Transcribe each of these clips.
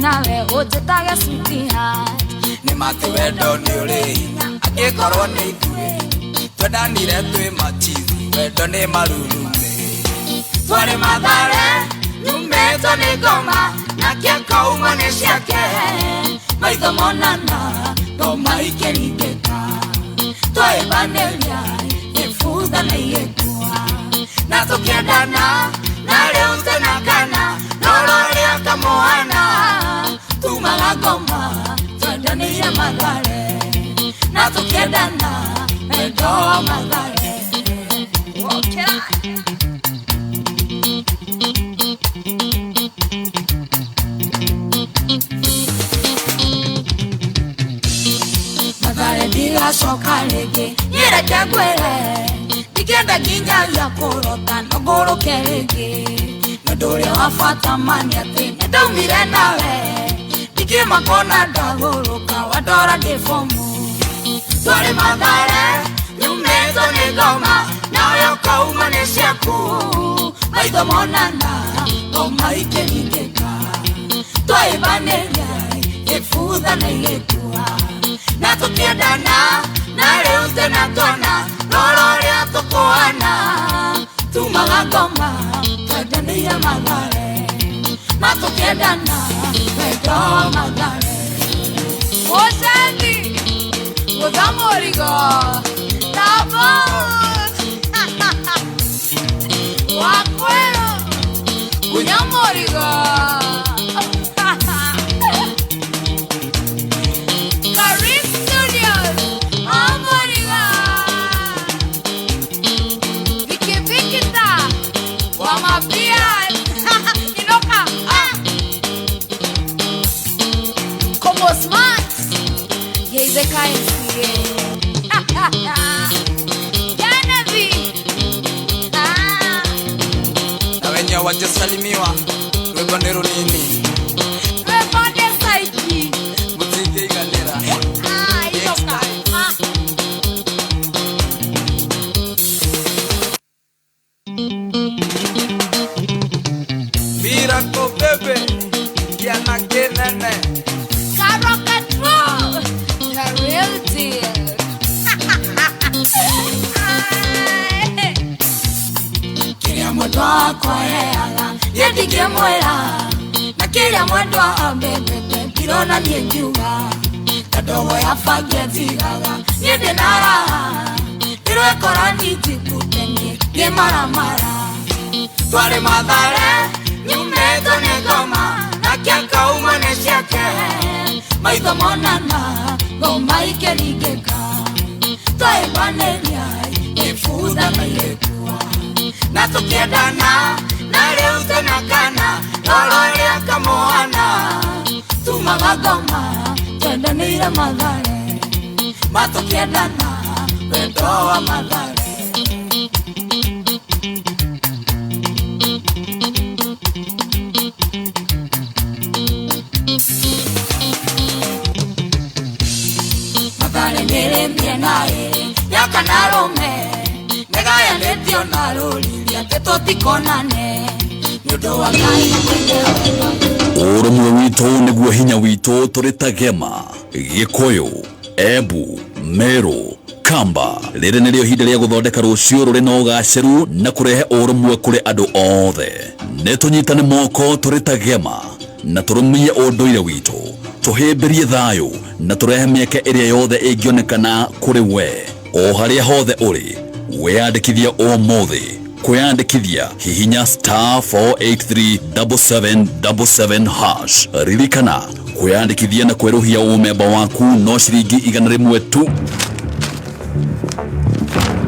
Nawe ũnjĩtage sweetheart. Nĩ mati wendo nĩ ũrĩ hinya angĩkorwo nĩ ithuĩ twendanire twĩ machizi wendo nĩ marurume Twarĩ Mathare nyumĩtwo nĩ ngoma nake akauma nĩ ciake maitho monana ngoma ikĩringĩka twahĩmbanĩria gĩbutha na igĩkua na tũkĩendana na rĩu twĩna kana rora ũrĩa kamũhana tumaga ngoma twendanĩire Mathare na tũkĩendana wendo wa Mathare. Wokĩra. Mathare ndigacoka rĩngĩ nyĩreke ngwĩre ndingĩenda nginyagia kũrota no ngũrũke rĩngĩ nĩ ũndũ ũrĩa wa bata ma nĩ atĩ nĩ ndaumire nawe ndingĩmakona ndagũrũka wandora ndĩ bomu twarĩ Mathare nyumĩtwo nĩ ngoma nawe ũkauma nĩ ciaku maitho monana ngoma ikĩringĩka twahĩmbanĩria gĩbutha na igĩkua na tũkĩendana na rĩu twĩna twana rora ũrĩa tũkũhana tumaga ngoma twendanĩire Mathare na tũkĩendana wendo wa Mathare. Ũcendi gũtha mũrigo Tabo Wakwero kunya mũrigo Karim Studios Amoriga Viki Vikita Wamapian Inoka ah. Como Smart Yeizeka MCA Genevieve ah. Na wenye wajasalimiwa rwĩmbo nĩ rũnini. Rwĩmbo nĩ saiki. Mũtingĩiganĩra. Ah, inoka ah. Miracle baby kĩana kĩnene. Karoka True, the real deal. Kĩrĩa mwendwa wakwa heaga niĩ ndingĩmwĩra na kĩrĩa mwendwa ambendete ndirona niĩ ngiuga ta ndogo ya bangi atigaga niĩ ndĩ na raha ndĩrwekora ninjikute niĩ ngĩmaramara twarĩ Mathare nyumĩtwo nĩ ngoma nake akauma nĩ ciake maitho monana ngoma ikĩringĩka twahĩmbanĩria gĩbutha na igĩkua na tũkĩendana na rĩu twĩna kana rora ũrĩa kamũhana tumaga ngoma twendanĩire Mathare ma tũkĩendana wendo wa Mathare. Mathare nĩrĩ mĩena ĩrĩ ya kana rũme nĩgayanĩtio na rũriri atĩ tũtikonane nĩ ũndũ wa Ngai mwene wega. Ũrũmwe witũ nĩguo hinya witũ tũrĩ ta Gema, Gĩkũyũ, Embu, Meru, Kamba. Rĩrĩ nĩrĩo ihinda rĩa gũthondeka rũciũ rũrĩ na ũgacĩru na kũrehe ũrũmwe kũrĩ andũ othe. Nĩ tũnyitane moko tũrĩ ta Gema na tũrũmie ũndũire witũ, tũhĩmbĩrie thayũ na tũrehe mĩeke ĩrĩa yothe ĩngĩonekana kũrĩ we o harĩa hothe ũrĩ. Wĩyandĩkithie ũmũthĩ. Kwĩyandĩkithia hihinya star 4837777 hash. Ririkana kwĩyandĩkithia na kwerũhia ũmemba waku no ciringi 100 tu.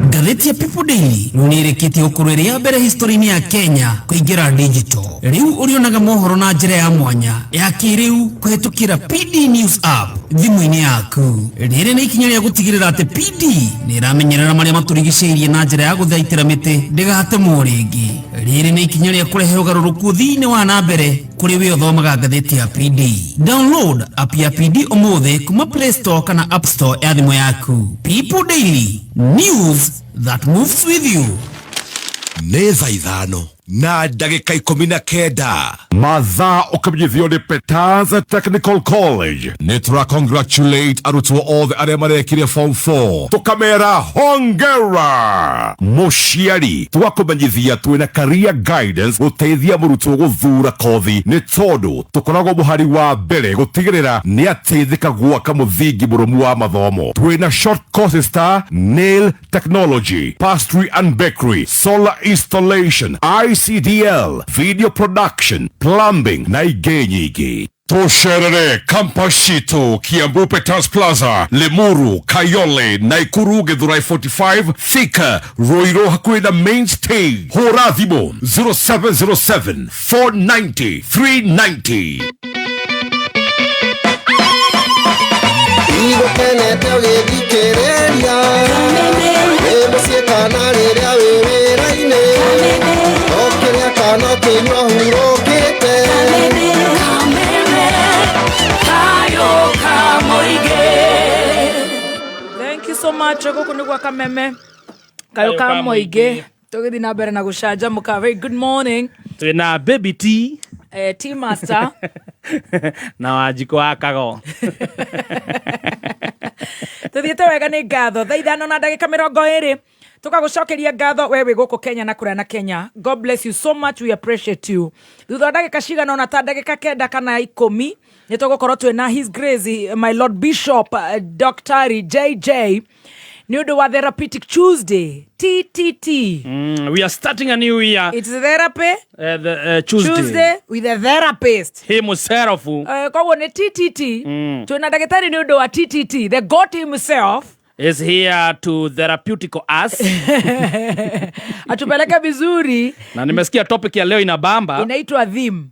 Ngathĩti ya People Daily rĩu nĩ ĩrĩkĩtie gũkorwo ĩrĩ ya mbere history-inĩ ya Kenya kũingĩra digital. Rĩu ũrĩonaga mohoro na njĩra ya mwanya ya kĩrĩu kũhĩtũkĩra PD News app thimũ-inĩ yaku. Rĩrĩ nĩ ikinya rĩa gũtigĩrĩra atĩ PD nĩ ĩramenyerera marĩa matũrigicĩirie na njĩra ya gũthaitĩra mĩtĩ ndĩgatemwo rĩngĩ. Rĩrĩ nĩ ikinya rĩa kũrehe ũgarũrũku ũthii-inĩ wa na mbere kũrĩ we ũthomaga ngathĩti ya PD. Download app ya PD ũmũthĩ kuma Play Store kana App Store ya thimũ yaku. People Daily, news that moves with you. Nĩ thaa 5. Na ndagĩka 19 mathaa ũkĩmenyithio nĩ Peters Technical College. Nĩ tũra congratulate arutwo othe arĩa marekire form 4, tũkamera hongera. Mũciari, twakũmenyithia twĩna career guidance gũteithia mũrutwo gũthura kothi, nĩ tondũ tũkoragwo mũhari wa mbere gũtigĩrĩra nĩ ateithĩka gwaka mũthingi mũrũmu wa mathomo. Twĩna short courses ta nail technology, pastry and bakery, solar installation, ICDL, video production, plumbing na ingĩ nyingĩ. Tũcerere campus citũ Kiambu Peters Plaza, Limuru, Kayole, Naikuru, Githurai 45, Thika, Ruiru hakuhĩ na main stage. Hũra thimũ 0707 490 390. Igũkenete ũgĩthikĩrĩria wĩ mũciĩ kana rĩrĩa wĩ wĩra-inĩ, ũkĩrĩa kana ũkĩnyua hurũkĩte. Kayo Kamoige. Thank you so much. Gũkũ nĩ gwa Kameme Kayo ka Kayo ka Mũingĩ. Mũingĩ. Tũgĩthiĩ na mbere na gũcanjamũka. Very good morning. Twina Baby T. Tea Master. Na Wanjikũ wa Kago. Tũthiĩte wega nĩ ngatho. Thaa 5:20 tũkagũcokeria ngatho we wĩ gũkũ Kenya na kũrĩa na Kenya. God bless you so much, we appreciate you. Thutha wa ndagĩka cigana ona ta ndagĩka 9 kana 10 nĩ tũgũkorwo twĩna His Grace my Lord Bishop Dr. JJ nĩ ũndũ wa Therapeutic Tuesday, TTT. We are starting a new year. It's therapy The Tuesday. Tuesday with a therapist himself. Koguo nĩ TTT. Twĩna ndagĩtarĩ nĩ ũndũ wa TTT. The God himself is here to therapeutical us. Atupeleke vizuri. Na nimesikia topic ya leo inabamba. Inaitwa theme.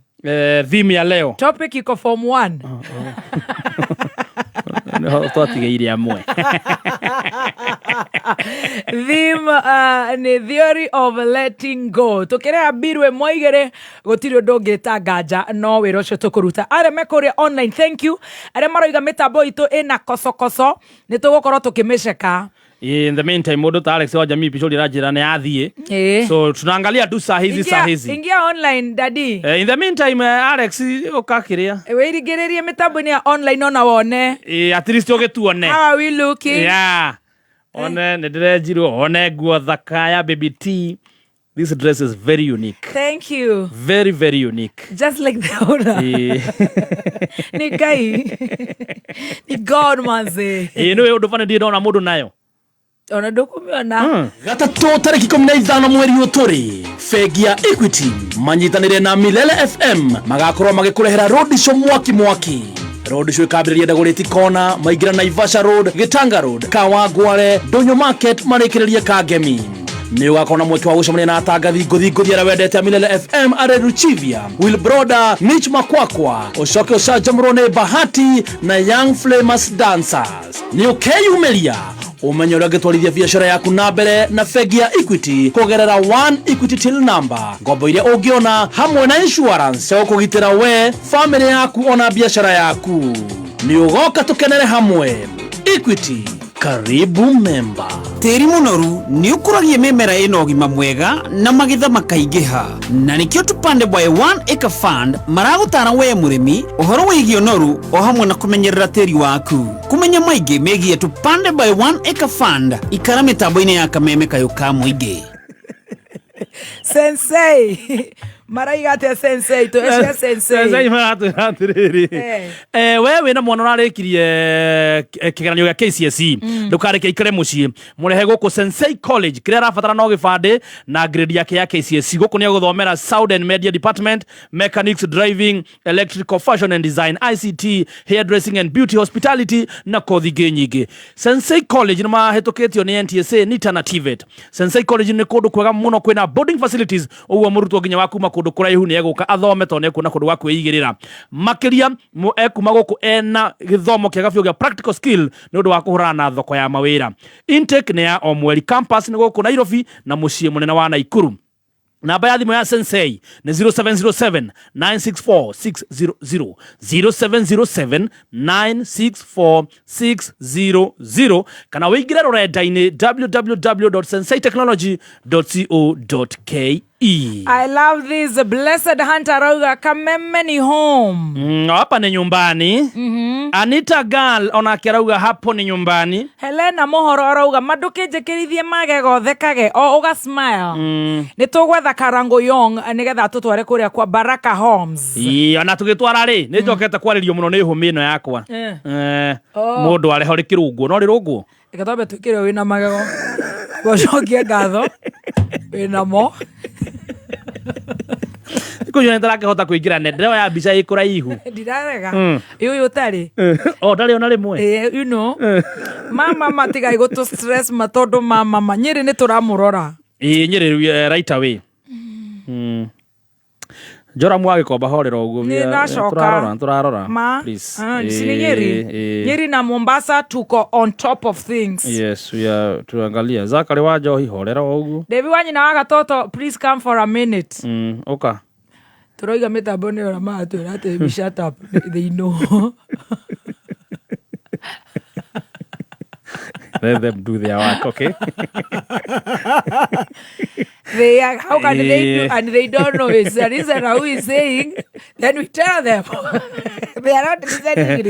Theme ya leo. Topic iko form 1. Twatigeire amwe. Theme ni theory of letting go. Tukireha mbiru ĩmwe igĩrĩ gũtirĩ ũndũ ũngĩ nganja no wĩra ũcio tũkũruta. Arĩa me kũrĩa online, thank you. Arĩa maroiga mĩtambo itũ ĩna kocokoco, nĩ tũgũkorwo tũkĩmĩceka. In the meantime, mundu ta Alex wa Jamii Picholi aranjĩra nĩ athiĩ. So tunaangalia tu saa hizi, saa hizi. Ingia online, daddy. In the meantime, Alex, ũkakĩrĩa. Wĩringĩrĩrie mĩtambo-inĩ ya online ona wone. At least ũgĩtuone. How are we looking? Yeah, one nĩ ndĩrenjirwo, one nguo thaka ya Baby T. This dress is very unique. Thank you. Very, very unique. Just like the owner. Nĩ Ngai, nĩ God manze. Ĩ nĩ ũndũ bani ndirĩ ndona mũndũ nayo. Ona ndũkũmĩona. Gatatũ tarĩki 15 mweri ũyũ tũrĩ, bengi ya Equity manyitanĩre na Milele FM magakorwo magĩkũrehera road show mwaki mwaki. Road show ĩkambĩrĩria Dagoretti Corner, maingĩra Naivasha Road, Gĩtanga Road, Kawangware, Ndũnyũ Market, marĩkĩrĩrie Kangemi. Nĩ ũgakorwo na mweke wa gũcemania na atangathi ngũthi ngũthi arĩa wendete a Milele FM, arĩ Ruchivia, Wilbroda, Mich Makwakwa, ũcoke ũcanjamũrwo nĩ Bahati na Young Flamers Dancers. Nĩ ũkeyumĩria ũmenye ũrĩa ũngĩtwarithia biacara yaku na mbere na bengi ya Equity kũgerera One Equity Till Number, ngombo iria ũngĩona hamwe na insurance cia gũkũgitĩra we, famĩlĩ yaku ona biacara yaku. Nĩ ũgoka tũkenere hamwe. Equity, karibu member. Tĩri mũnoru nĩ ũkũragia mĩmera ĩna ũgima mwega na magetha makaingĩha, na nĩkĩo Tupande by One Acre Fund maragũtara we mũrĩmi ũhoro wĩgiĩ ũnoru o hamwe na kũmenyerera tĩri waku. Kũmenya maingĩ megiĩ Tupande by One Acre Fund, ikara mĩtambo-inĩ ya Kameme Kayũ ka Mũingĩ. Sensei maraiga atia? Sensei tũecia sensei. Sensei maratwĩra atĩrĩrĩ, we wĩna mwana ũrarĩkirie kĩgeranio gĩa KCSE, ndũkareke ikare mũciĩ, mũrehe gũkũ Sensei College. Kĩrĩa arabatara no gĩbandĩ na grade yake ya KCSE. Gũkũ nĩ agũthomera sound and media department, mechanics, driving, electrical, fashion and design, ICT, hairdressing and beauty, hospitality na kothi ingĩ nyingĩ. Sensei College nĩ mahĩtũkĩtio nĩ NTSA, NITA na TVET. Sensei College nĩ kũndũ kwega mũno, kwĩna boarding facilities, ũguo mũrutwo nginya wa kuma kũndũ kũraihu nĩ egũka athome tondũ nĩ ekuona kũndũ gwa kwĩigĩrĩra. Makĩria ekuma gũkũ ena gĩthomo kĩega biũ gĩa practical skill nĩ ũndũ wa kũhũrana na thoko ya mawĩra. Intake nĩ ya o mweri. Campus nĩ gũkũ Nairobi na mũciĩ mũnene wa Naikuru. Namba ya thimũ ya Sensei nĩ 0707 964 600, 0707 964 600, kana wĩingĩre rũrenda-inĩ www.senseitechnology.co.ke. I love this. Blessed Hunter arauga Kameme ni home. Hapa ni nyumbani. Anita Girl onake arauga hapo ni nyumbani. Helena Mohoro arauga mandukinjikirithie magego thekage o uga smile. Nĩ tũgwetha Karango Young nĩgetha tũtware kũrĩa kwa Baraka Homes. Ĩĩ, ona tũgĩtwara rĩ, nĩ njokete kwarĩrio mũno nĩ hũmĩ ĩno yakwa. Oh. Mũndũ areho rĩkĩrũngwo, no rĩrũngwo. Reke twambe twĩkĩre wĩna magego. Gũcokie ngatho wĩnamo. Thikũ icio nĩtarakĩhota kũingĩra nenda ĩyo ya mbica ĩ kũraihu. Ndirarega. Ũyũ ũtarĩ. O ndarĩ ona rĩmwe. You know. Mama matigai gũtũ stress ma tondũ mama ma Nyĩrĩ nĩ tũramũrora. Ĩĩ, Nyĩrĩ right away. Joramu wa Gĩkomba horera ũguo. Nĩ ndacoka. Tũrarora, tũrarora. Ma. Please. Ah, si ni Nyeri. Ĩĩ. Nyeri na Mombasa tuko on top of things. Yes, we are tuangalia. Zakari wa Njohi horera o ũguo. Devi wa nyina wa gatoto, please come for a minute. Ũka. Tũroiga mĩtambo nĩ ora maratwĩra atĩ we shut up. They know. Let them do their work, okay? They are, how can they do and they don't know it's a reason who is saying, then we tell them. They are not listening.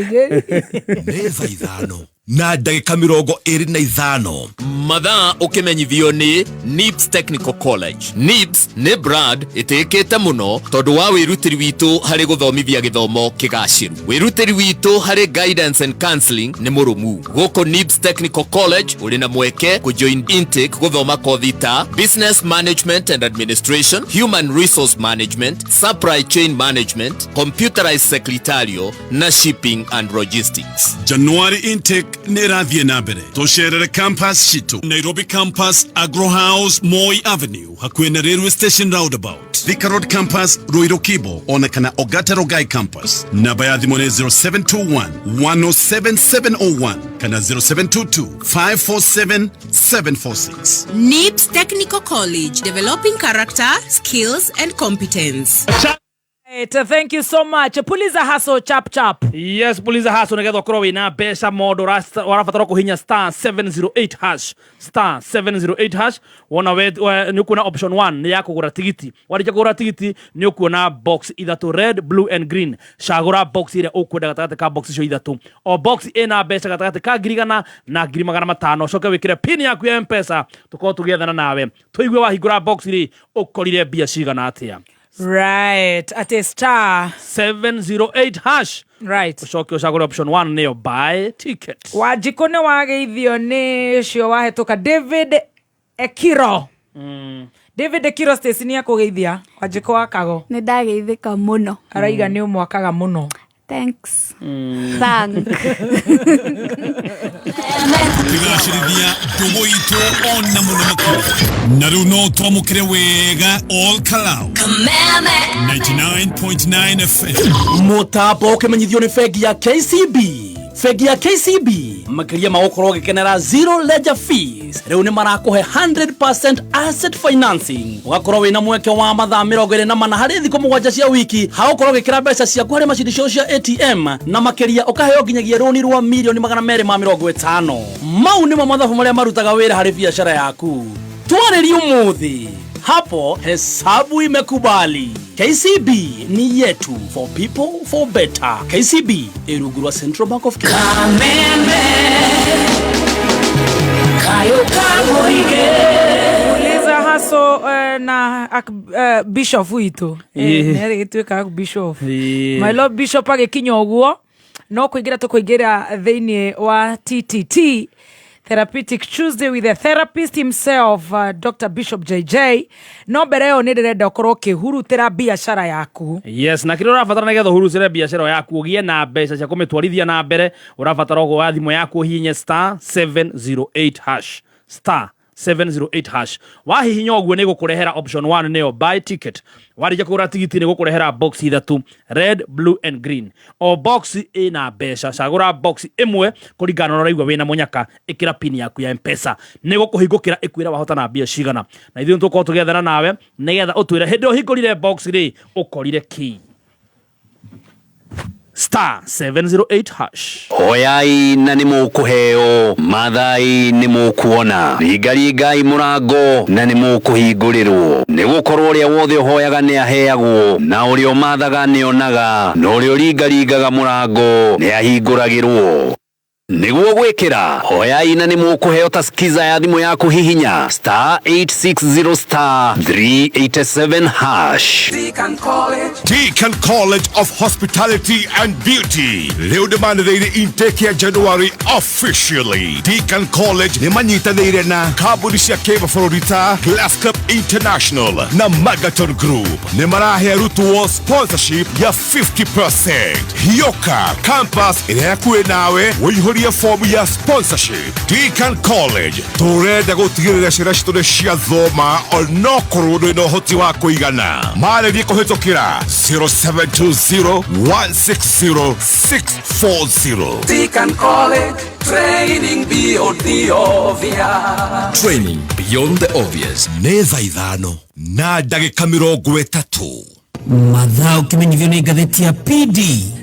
Nĩ thaa 5 na ndagĩka 25. Mathaa ũkĩmenyithio nĩ NIBS Technical College. NIBS nĩ brand ĩtĩĩkĩte mũno tondũ wa wĩrutĩri witũ harĩ gũthomithia gĩthomo kĩgacĩru. Wĩrutĩri witũ harĩ guidance and counseling nĩ mũrũmu. Gũkũ NIBS Technical College ũrĩ na mweke kũjoin intake gũthoma kothi ta Business Management and Administration, Human Resource Management, Supply Chain Management, Computerized Secretarial na Shipping and Logistics. January intake nĩ ĩrathiĩ na mbere. Tũcerere campus citũ Nairobi campus, Agro House, Moi Avenue, hakuhĩ na railway station roundabout, Thika Road campus, Ruiru Kibo, ona kana Ogata Rogai campus. Namba ya thimũ nĩ 0721 107701 kana 0722 547 746. NIBS Technical College, developing character, skills and competence. Right, thank you so much. Puliza Hustle chap chap. Yes, Puliza Hustle nĩgetha ũkorwo wĩna mbeca mondo ũrabatara kũhinya star 708 hash, star 708 hash. Wona we nĩ ũkuona option 1 nĩ ya kũgũra tigiti. Warĩkia kũgũra tigiti nĩ ũkuona box ithatũ, red, blue and green. Cagũra box ĩrĩa ũkwenda gatagatĩ ka box icio ithatũ. O box ĩna mbeca gatagatĩ ka 100,000 na 500,000. Ũcoke wĩkĩre pin yaku ya M-Pesa, tũkorwo tũgĩethana nawe tũigue wahingũra box rĩ ũkorire mbia cigana atĩa. Right, at a star 708 hash. Right. Ũcoke ũcagũre option 1 nĩyo buy ticket. Wanjikũ nĩ wageithio nĩ ũcio wahĩtũka David Ekiro. David Ekiro Stacy nĩ akũgeithia. Wanjikũ wa Kago. Nĩ ndageithĩka mũno. Araiga nĩ ũmwakaga mũno. Thanks. Thank. Kũgacĩrithia ndũgũ itũ ona mũno makĩria. Na rĩu no twamũkĩre wega all Kalau. 99.9 FM. Mũtambo ũkĩmenyithio nĩ bengi ya KCB. Bengi ya KCB makĩria ma gũkorwo ũgĩkenera zero ledger fees, rĩu nĩ marakũhe 100% asset financing, ũgakorwo wĩna mweke wa mathaa 24 harĩ thikũ 7 cia wiki hagũkorwo ũgĩkĩra mbeca ciaku harĩ macini ciao cia ATM, na makĩria ũkaheo nginyagia rũni rwa 250,000,000. Mau nĩmo mathabu marĩa marutaga wĩra harĩ biacara yaku. Twarĩrie ũmũthĩ hapo hesabu imekubali. KCB ni yetu, for people for better. KCB ĩrungu rwa Central Bank of Kenya. Puliza Hustle na Bishop witũ. Nĩ arĩgĩtuĩka Bishop. My Lord Bishop agĩkinya ũguo no kũingĩra tũkũingĩra thĩinĩ wa TTT Therapeutic Tuesday with the therapist himself, Dr. Bishop JJ. No mbere ĩyo nĩ ndĩrenda ũkorwo ũkĩhurutĩra biacara yaku. Yes, na kĩrĩa ũrabatara nĩgetha ũhurutĩre biacara yaku ũgĩe na mbeca cia kũmĩtwarithia na mbere, ũrabatara ũgũa thimũ yaku ũhihinye star 708 hash, star 708 hash. Wahihinya ũguo nĩ gũkũrehera option 1 nĩyo buy ticket. Warĩkia kũgũra tigiti nĩ gũkũrehera box ithatũ, red, blue and green. O box ĩna mbeca, cagũra box ĩmwe kũringana na ũrĩa ũraigua wĩna mũnyaka, ĩkĩra pin yaku ya M-Pesa. Nĩ gũkũhingũkĩra ĩkwĩra wahota na mbia cigana. Na ithuĩ nĩtũgũkorwo tũgĩethana nawe nĩgetha ũtwĩre hĩndĩ ĩrĩa ũhingũrire box rĩ ũkorire kĩ. Star 708 hash. Hoyai na nĩ mũkũheo, mathai nĩ mũkuona, ringaringai mũrango na nĩ mũkũhingũrĩrwo, nĩ gũkorwo ũrĩa wothe ũhoyaga nĩ aheagwo, na ũrĩa ũmathaga nĩ onaga, na ũrĩa ũringaringaga mũrango nĩ ahingũragĩrwo. Nĩguo gwĩkĩra hoyai na nĩ mũkũheo ta skiza ya thimũ yaku, hihinya star 860 star 387 hash. Deacon College. Deacon College of Hospitality and Beauty rĩu nĩmanĩrĩire intake ya January officially. Deacon College nĩ manyitanĩire na kambuni cia kĩmabũrũri ta Glass Cup International na Magaton Group. Nĩ marahe arutwo sponsorship ya 50%. Hioka campus ĩrĩa hakuhĩ nawe ũihũrie fomu ya sponsorship. Deacon College, tũrenda gũtigĩrĩra ciana citũ nĩ ciathoma onokorwo ndũrĩ na ũhoti wa kũigana. Marĩrie kũhĩtũkĩra 0720 160 640. Deacon College, training beyond the obvious. Training beyond the obvious. Nĩ thaa 5:30. Mathaa ũkĩmenyithio nĩ ngathĩti ya PD.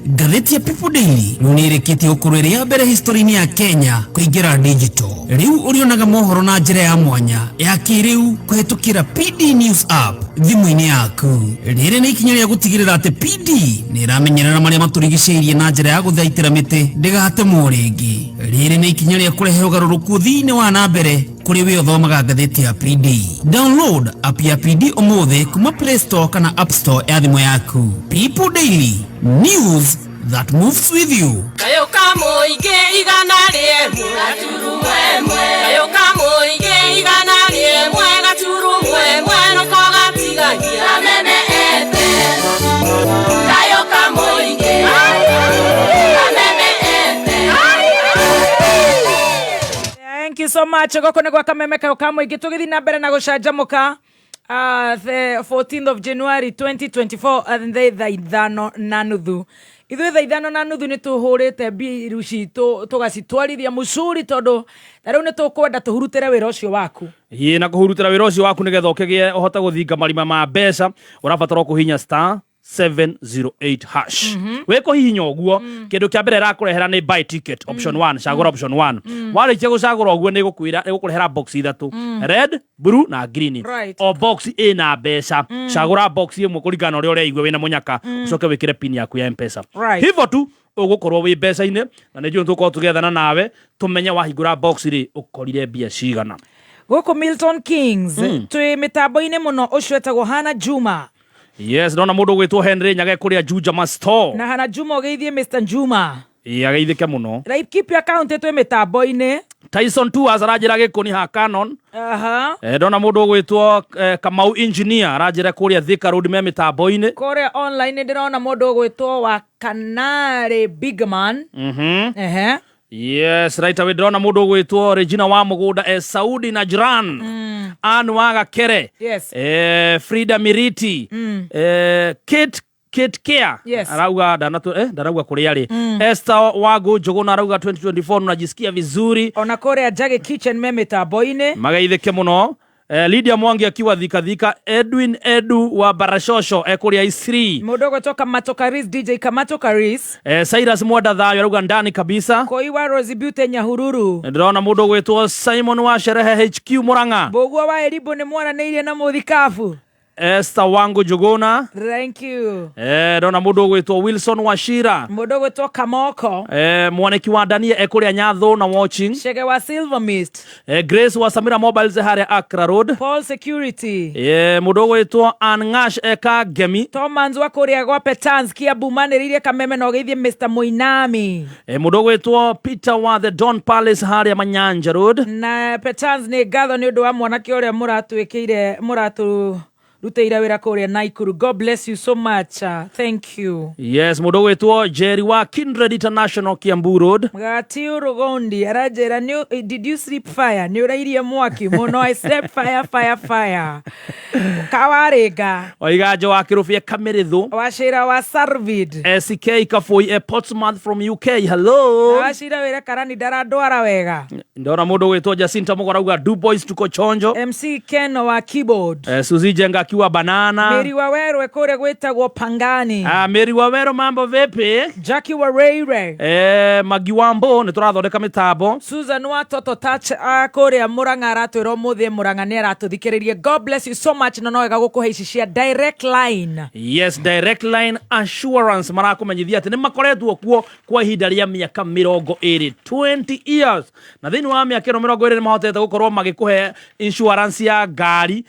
Ngathĩti ya People Daily rĩu nĩ ĩrĩkĩtie gũkorwo ĩrĩ ya mbere history-inĩ ya Kenya kũingĩra digital. Rĩu ũrĩonaga mohoro na njĩra ya mwanya ya kĩrĩu kũhĩtũkĩra PD News app thimũ-inĩ yaku. Rĩrĩ nĩ ikinya rĩa gũtigĩrĩra atĩ PD nĩ ĩramenyerera marĩa matũrigicĩirie na njĩra ya gũthaitĩra mĩtĩ ndĩgatemwo rĩngĩ. Rĩrĩ nĩ ikinya rĩa kũrehe ũgarũrũku ũthii-inĩ wa na mbere kũrĩ we ũthomaga ngathĩti ya PD. Download app ya PD ũmũthĩ kuma Play Store kana App Store ya thimũ yaku. People Daily, news that moves with you. Kayo ka mũingĩ 101.1, kayo ka mũingĩ 101.1 noko gatigagia Kameme FM, kayo ka mũingĩ Kameme FM. Thank you so much. Goko nĩ gwa Kameme kayo ka mũingĩ, tũgĩthiĩ na mbere na gũcanjamũka, the 14th of January 2024, and thaa 5:30, ithuĩ thaa 5:30 nĩ tũhũrĩte mbiru citũ tũgacitwarithia mũcuri, tondũ ta rĩu nĩ tũkwenda tũhurutĩre wĩra ũcio waku. Ĩ, na kũhurutĩra wĩra ũcio waku nĩgetha ũkĩgĩe ũhote gũthinga marima ma mbeca, ũrabatara kũhihinya star 708 hash. Wĩ kũhihinya ũguo, kĩndũ kĩa mbere ĩrakũrehera nĩ buy ticket option 1. Cagũra option 1. Warĩkia gũcagũra ũguo, nĩ ĩgũkwĩra ĩgũkũrehera box ithatũ, red, blue na green. O box ĩna mbeca. Cagũra box ĩmwe kũringana na ũrĩa ũreigua wĩna mũnyaka, ũcoke wĩkĩre pin yaku ya Mpesa. Hivyo tu ũgũkorwo wĩ mbeca-inĩ, na nĩ njũĩ tũgũkorwo tũgĩethana nawe tũmenye wahingũra box rĩ, ũkorire mbia cigana. Gũkũ Milton Kings twĩ mĩtambo-inĩ mũno, ũcio etagwo Hana Juma. Yes, ndona mũndũ ũgwĩtwo Henry Nyage kũrĩa Juja Store. Na Hana Juma, ũgeithie Mr Juma. Ĩ, ageithĩke mũno. Laikipia County twĩ mĩtambo-inĩ. Tyson Tours aranjĩra gĩkũni ha Canon. Ndona mũndũ ũgwĩtwo Kamau Engineer aranjĩra kũrĩa Thika Road me mĩtambo-inĩ. Kũrĩa online ndĩrona mũndũ ũgwĩtwo wa Kanarĩ Bigman. Ehe. Yes, right away ndĩrona mũndũ ũgwĩtwo Regina wa Mũgũnda e Saudi na Jiran, Ann wa Gakere, Frida Miriti, Kate Care. Arauga ndanatu, ndarauga kũrĩa rĩ. Esther Wago Njũgũna arauga 2024 unajisikia vizuri. Ona kũrĩa Njagi Kitchen me mĩtambo-inĩ. Magaithĩke mũno. Lydia Mwangi akiwa Thika Thika, Edwin Edu wa Barashosho ekũrĩa Isri. Mũndũ ũgwĩtwo Kamato Karis, DJ Kamato Karis. Cyrus Mwenda Thayo arauga ndani kabisa. Koiwa Rose Beauty Nyahururu. Ndĩrona mũndũ ũgwĩtwo Simon wa Sherehe HQ Murang'a. Mbũguo wa Erimbo nĩ mwaranĩirie na mũthikabu. Esther Wangu Njuguna. Thank you. Ndona mũndũ ũgwĩtwo Wilson Wachira. Mũndũ ũgwĩtwo Kamoko. Mwaniki wa Dania ekũrĩa Nyatho na watching. Chege wa Silver Mist. Grace wa Samira Mobiles harĩa Accra Road. Paul Security. Mũndũ ũgwĩtwo Ann Ngash eka Ngemi. Tomans wa kũrĩa gwa Petans Kiambu manĩrĩirie Kameme na ũgeithie Mr Muinami. Mũndũ ũgwĩtwo Peter wa the Don Palace harĩa Manyanja Road. Na Petans, nĩ ngatho nĩ ũndũ wa mwanake ũrĩa mũratwĩkĩire, mũratũrutĩire wĩra kũrĩa Naikuru. God bless you so much. Thank you. Yes, mũndũ ũgwĩtwo Jerry wa Kindred International Kiambu Road. Gatiu Rugondi aranjĩra, "Did you sleep fire?" Nĩ ũrairie mwaki mũno. I slept fire, fire, fire. Kawarĩnga. Waiganjo wa Kĩrũbia Kamĩrĩthũ. Wacĩra wa Sarvid. SK Kabui e Portsmouth from UK, hello. Na wacira wĩra karani ndarandwara wega. Ndona mũndũ ũgwĩtwo Jacinta Mũgo arauga, "Du boys, tuko chonjo." MC Ken wa keyboard. Suzy Jenga akiwa Jackie wa Banana. Mary Wawerwe kũrĩa gwĩtagwo Pangani. Ah, Mary Wawero, mambo vipi? Jackie Wareire. Magi Wambo nĩ tũrathondeka mĩtambo. Susan wa Toto Touch kũrĩa Murang'a aratwĩra ũmũthĩ Murang'a nĩ aratũthikĩrĩria. God bless you so much, na no wega gũkũhe ici cia Direct Line. Yes, Direct Line Assurance marakũmenyithia atĩ nĩ makoretwo kuo kwa ihinda rĩa mĩaka 20, 20 years, na thĩinĩ wa mĩaka ĩno 20 nĩ mahotete gũkorwo magĩkũhe insurance ya ngari,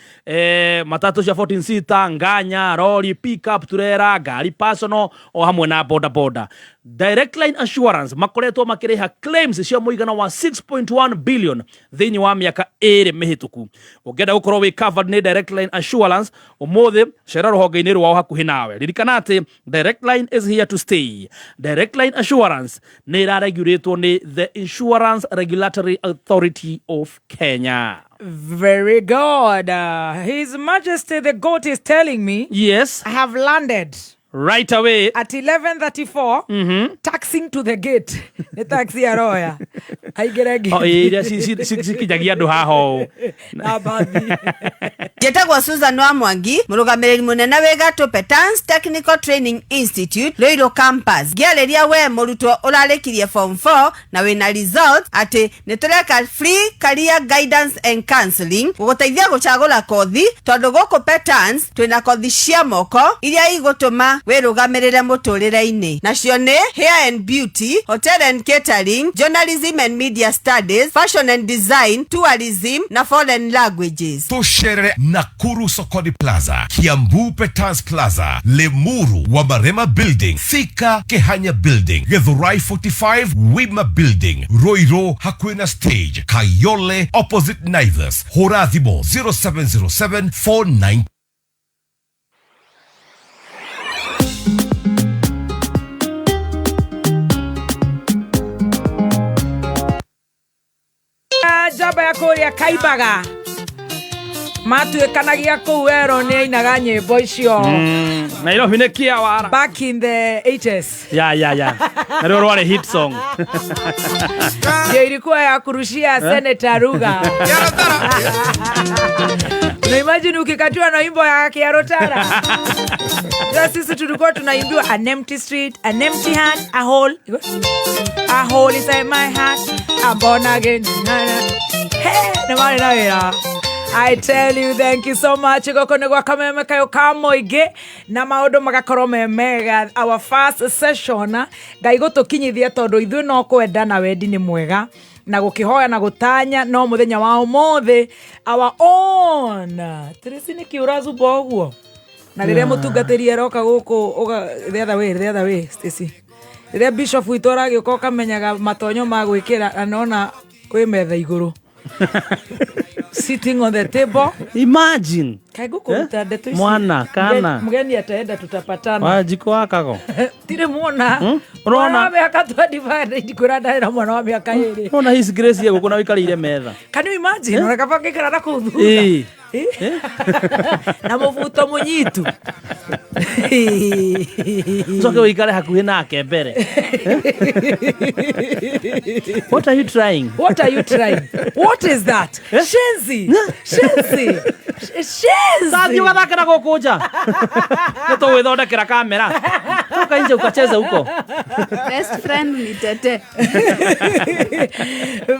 matatũ cia 14 seater, nganya, rori, pickup, turera, ngari personal o hamwe na boda boda. Direct Line Assurance makoretwo makĩrĩha claims cia mũigana wa 6.1 billion thĩinĩ wa mĩaka 2 mĩhĩtũku. Ũngĩenda gũkorwo wĩ covered nĩ Direct Line Assurance, ũmũthĩ cera rũhonge-inĩ rwao hakuhĩ nawe. Ririkana atĩ Direct Line is here to stay. Direct Line Assurance nĩ ĩraregulatwo nĩ the Insurance Regulatory Authority of Kenya. Very good. His Majesty the Goat is telling me Yes. I have landed right away at 11:34, taxing to the gate. Nĩ taxi ya Roya aingĩre Oh, ĩ, iria cikinyagia andũ haha ũũ. Na mbathi. Njĩtagwo Susan wa Mwangi, mũrũgamĩrĩri mũnene wĩ gatũ Petans Technical Training Institute, Ruiru Campus. Ngĩarĩria we mũrutwo ũrarĩkirie form 4 na wĩna result, atĩ nĩ tũreka free career guidance and counseling gũgũteithia gũcagũra kothi, tondũ gũkũ Petans twĩna kothi cia moko iria igũtũma wĩrũgamĩrĩre mũtũrĩre-inĩ, nacio nĩ hair and beauty, hotel and catering, journalism and media studies, fashion and design, tourism na foreign languages. Tũcerere Nakuru Sokoni Plaza, Kiambu Petans Plaza, Limuru Wamarema Building, Thika Kehanya Building, Githurai 45 Wima Building, Ruiru hakuhĩ na stage, Kayole opposite Naivas. Hũra thimũ 0707 49. Njamba ya kũrĩa Kaibaga matuĩkanagia kũu wero nĩ ainaga nyĩmbo icio. Nairobi nĩ kĩawara. Back in the 80s. Ya, na rĩo rwarĩ hit song. Ndio ilikuwa ya kurushia Senator Ruga. Na imagine ukikatiwa na wimbo ya Kiarotara. Sasa sisi tulikuwa tunaimbiwa an empty street, an empty heart, a hole inside my heart, I'm born again. Na, na. Hey, nĩ marĩ na wĩra. I tell you, thank you so much. Goko nĩ gwa kameme kayo ka mũingĩ na maũndũ magakorwo me mega. Our first session, Ngai gũtũkinyithia, tondũ ithuĩ no kwenda na wendi nĩ mwega na gũkĩhoya na gũtanya, no mũthenya wa ũmũthĩ our own Tracy nĩ kĩ ũracuba ũguo, na rĩrĩa mũtungatĩri aroka gũkũ the other way, the other way, Stacy, rĩrĩa bishop witũ aragĩũka ũkamenyaga matonyo ma gwĩkĩra, na nona wĩ metha igũrũ, sitting on the table. Imagine. Kaĩ ngũkũruta ndeto ici? Mwana, kana. Mgeni ataenda, tutapatana. Wanjikũ wakago. Tirĩ muona. Ũrona? Mwana wa mĩaka 25, ndikwĩra ndarĩ na mwana wa mĩaka 2. Ona His Grace gũkũ na wĩikarĩire metha. Can you imagine? Ona kaba ngĩikara na kũu thutha. Na mũbuto mũnyitu. Ũcoke ũikare hakuhĩ nake mbere. What are you trying? What are you trying? What is that? Shenzi! Shenzi! Shenzi! Tathiĩ ũgathake na gũkũ nja. Nĩ tũgwĩthondekera kamera. Toka nje ukacheze huko. Best friend ni tete.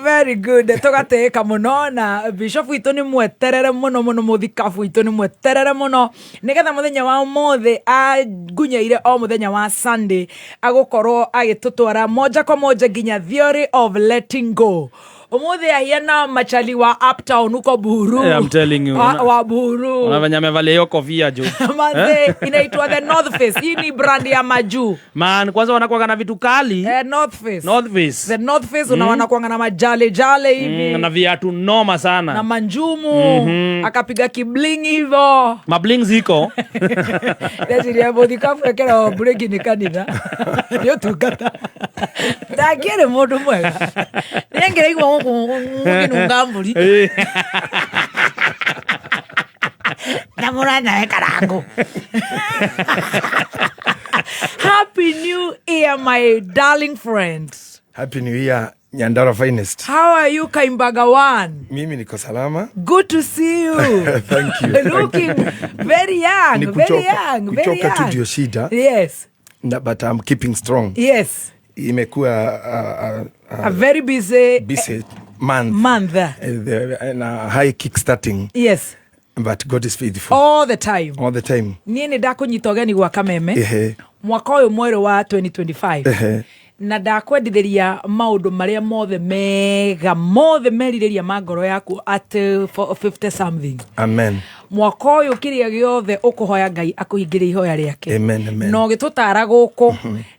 Very good. Tũgatĩĩka mũno na bishop witũ nĩ mweterere mũno mũno, mũthikabu witũ nĩ mweterere mũno, nĩgetha mũthenya wa ũmũthĩ angunyeire o mũthenya wa Sunday agũkorwo agĩtũtwara moja kwa moja nginya theory of letting go. Ũmũthĩ ahiana machali wa uptown huko Buru. Yeah, I'm telling you. Wa Buru. Ona venye amevalia hiyo kofia juu. Manze, inaitwa the North Face. Hii ni brand ya majuu. Man, kwanza wanakuwaga na vitu kali. North Face. North Face. The North Face, unaona kuanga na majale jale hivi. Na viatu noma sana. Na manjumu. Akapiga kibling hivyo. Mabling ziko. Ndeciria mũthikabu ekĩra breki nĩ kanitha. Nĩ ũtungata. Ndangĩrĩ mũndũ mwega. Nĩngĩraigua gũkũ mũkĩnunga mbũri. Na mũranawe karango. Happy New Year, my darling friends. Happy New Year. Nyandarua finest. How are you, Kaimbaga one? Mimi niko salama. Good to see you. Thank you. Looking very young, Ni very kuchoka, young, very kuchoka tu young. ndio shida. Yes. Na, but I'm keeping strong. Yes. Imekuwa A very busy busy month. Month. Na high kickstarting. Yes. But God is faithful. All the time. All the time. Niĩ nĩ ndakũnyita ũgeni gwa Kameme. Mwaka ũyũ mwerũ wa 2025. Na ndakwendithĩria maũndũ marĩa mothe mega mothe merirĩria ma ngoro yaku at 50 something. Amen. Mwaka ũyũ kĩrĩa gĩothe ũkũhoya Ngai akũhingĩrie ihoya rĩake. Amen, amen. Na ũgĩtũtara gũkũ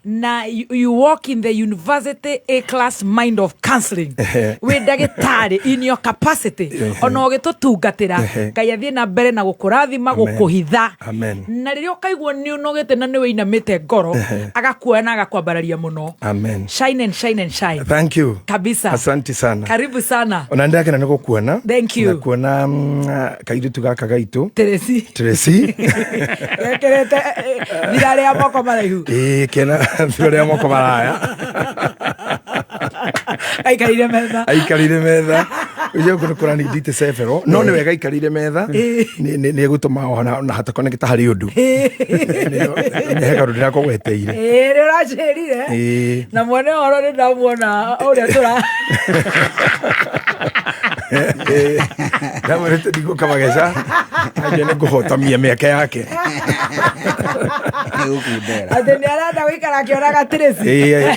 na you walk in the university A class mind of counseling. Wĩ ndagĩtarĩ in your capacity. Ona ũgĩtũtungatĩra. Ngai athiĩ na mbere na gũkũrathima, Amen. gũkũhitha. Amen. Na rĩrĩa ũkaigua nĩ ũnogete na nĩ wĩinamĩte ngoro, agakuoya na agakwambararia mũno. Amen. Shine and shine and shine. Thank you. Kabisa. Asante sana. Karibu sana. Ona ndakena nĩ gũkuona. Thank you. Na kuona kairĩtu gaka gaitũ. Teresi. Tracy. Gekĩrĩte thira rĩa moko maraihu. Ĩĩ, kena thira rĩa moko maraya. Aikarire metha. Aikarire metha. Ũcio kũndũ kũranindite several. No nĩ wega aikarire metha. Nĩ egũtũma ona na hatakonekete harĩ ũndũ. Nĩ he kaũndũ ndĩrakũgweteire. Ĩĩ, nĩ ũranjĩrire. Ĩĩ. Na mwene ũhoro nĩ ndamuona ũrĩa tũra. Ndamwĩrĩte ndigũka mageca. Anjia nĩ ngũhotomia mĩaka yake. Atĩ nĩ arenda gũikara akĩonaga Tracy. Ĩĩ.